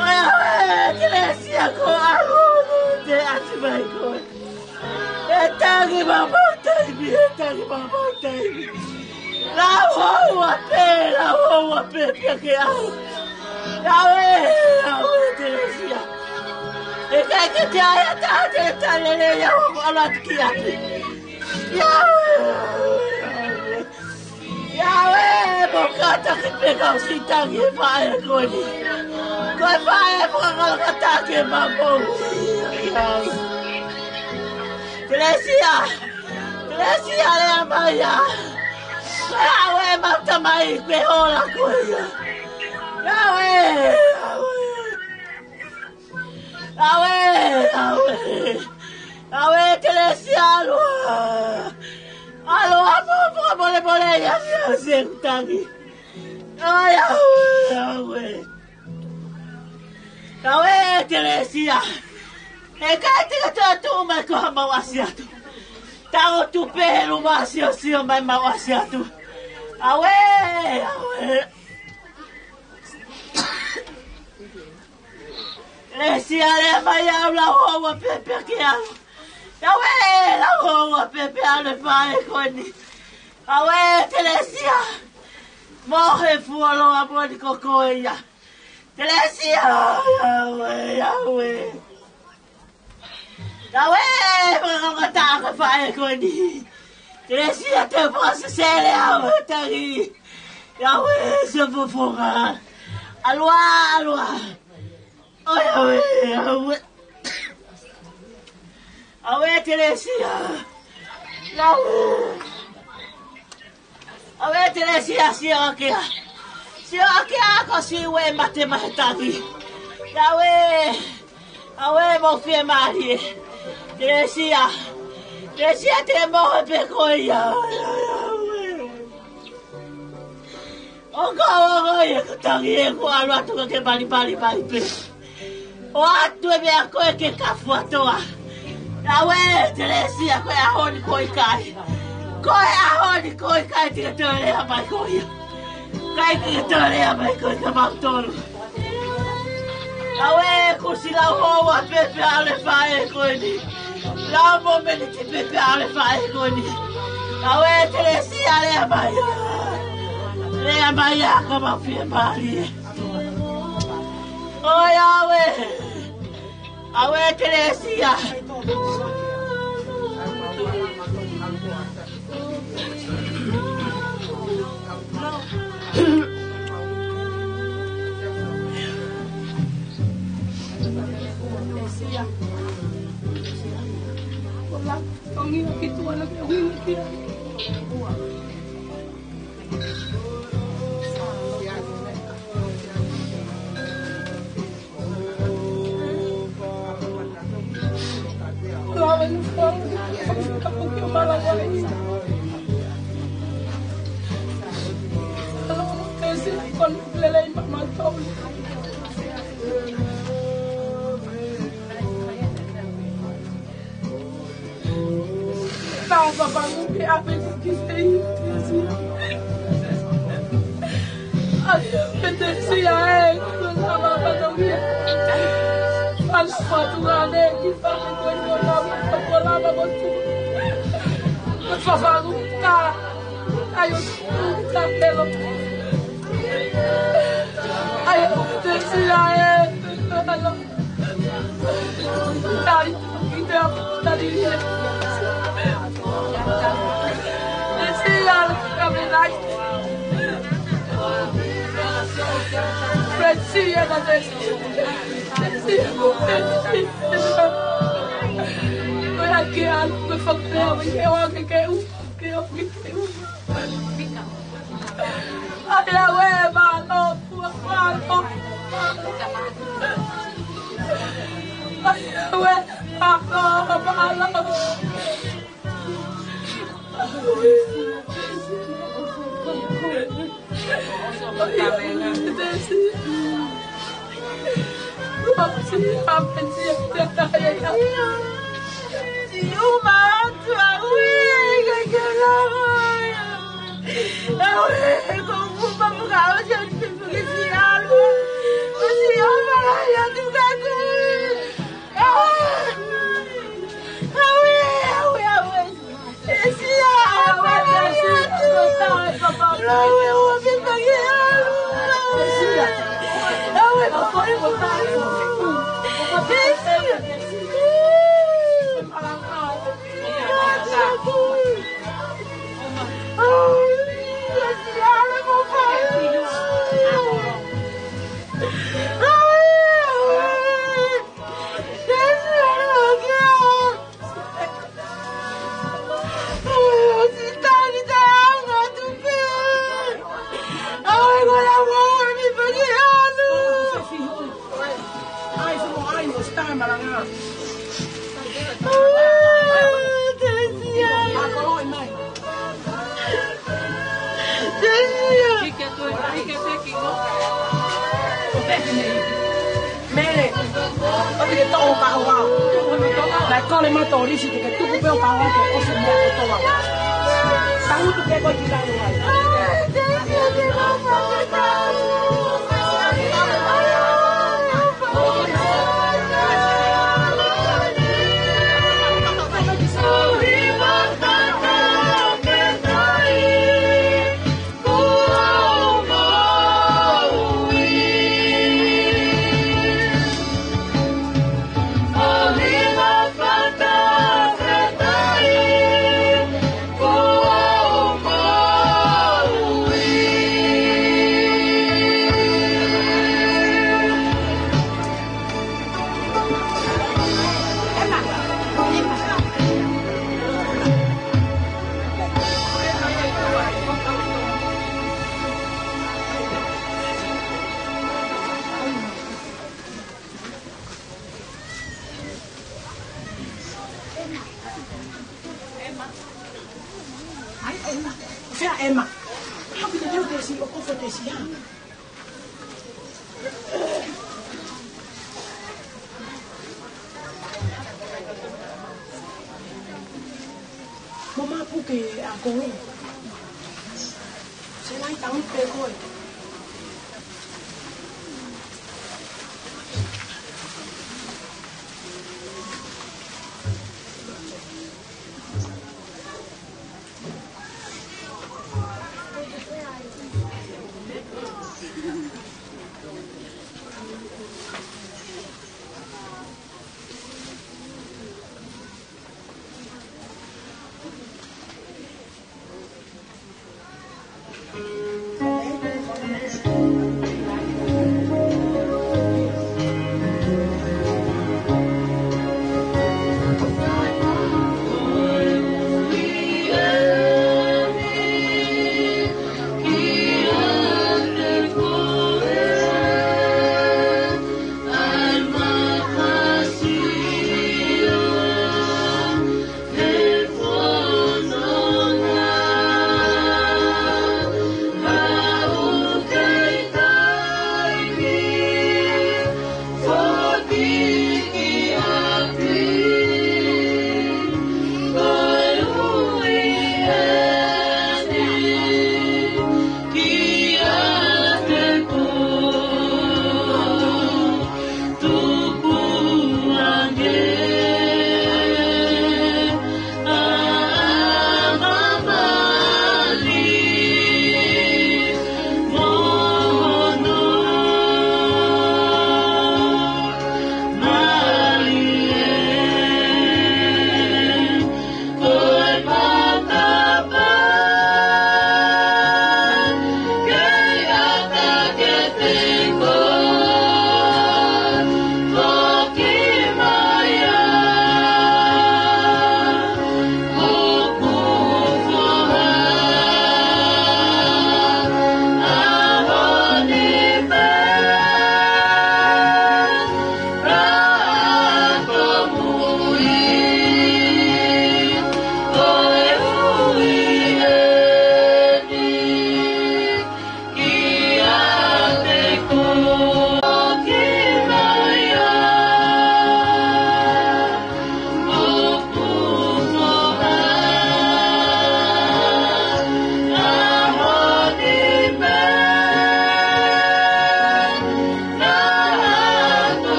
ʻAi, ʻai, Telesia, ko ʻalu, te ʻasi mai koe. ʻE tangi maumau taimi, ʻe tangi maumau taimi. Lau houa pē, lau houa pē, pea ke ʻalu. ʻAuē, ʻauē, Telesia. ʻE ʻikai ke ʻi ai ha taha te ne tali lelei au ʻo ʻalu atu ki ʻapi. ʻAuē, ʻauē, ʻauē. ʻIa ʻauē, mou kātaki pē kau siʻi tangi he faʻē ko eni. Ko e faʻē fakakalakataki ʻe maumau. ʻIa ʻauē. Telesia, Telesia, lea mai ia. ʻIa ʻauē, mau tamai, ko e ola ko ia. ʻIa ʻauē, ʻauē. ʻAuē, ʻauē. ʻAuē, Telesia, ʻalu ā. ʻAlu ā, mou fakamolemole ia, ia, siʻeku tangi. ʻAi, ʻauē, ʻauē. ʻAuē, Telesia. ʻE ʻikai te ke toe tuʻu mai ko haʻamau ʻasi atu. Tau tuʻu pē he luma, siosio mai mau ʻasi atu. ʻAuē, ʻauē. Telesia, lea mai ia, lau houa pē pea ke ʻalu. ʻAuē, lau houa pē pea ʻalu e faʻē ko eni. ʻAuē, Telesia. Mohe fuoloa moʻoni ko koe ia. Telesia, ʻauē, ʻauē. ʻAuē, fakakalakataki e faʻē ko eni. Telesia, te u fakasesele au he tangi. ʻAuē, siʻo fofonga. ʻAlu ā, ʻalu ā. ʻOi, ʻauē, ʻauē. ʻAuē, Telesia. ʻAuē. ʻAuē, Telesia, sio hake ā. Sio hake ā, ko siʻi uē mate mai he tangi. ʻAuē. ʻAuē, mou fiemālie. Telesia. Telesia, te ke mohe pē koe ia. ʻAuē. ʻOku ou ongoʻi ʻeku tangi ʻeku ʻalu atu ka ke malimali mai pē. ʻOatu e meʻa ko ē ke kafua toa. ʻAuē, Telesia, ko e ʻaho ni ko e ʻikai. Ko e ʻaho ni ko e ʻikai te ke toe lea mai koe ia. ʻIkai te ke toe lea mai koe kia mautolu. ʻAuē, kuo ʻosi lau houa pē pea ʻalu e faʻē ko eni. Lau mōmeniti pē pea ʻalu e faʻē ko eni. ʻAuē, Telesia, lea mai ā. Lea mai ā, ka mau fiemālie. ʻOi, ʻauē. ʻAuē, Telesia. Fatu ngā ne ki fatu ko i ko lau, ko lau ma ko tu. Ko fafalu ka. Ai o tu ka pelo. Ai o te si a e. Tali, ki te tali e. Te si a ka me nai. Fred si e na te si. Mele, ʻoku ke toʻo ka ua. Naʻe kole mai Tolisi te ke tuku pē ʻo ka ua ke ʻosi mea kotoa. Tangutu ke ko i ki lalo ai. Ai, Ema. Fea Ema. Hapi te teu te si o kofo te si a. Mo mapu ke a kolo. Se lai tau pe koe.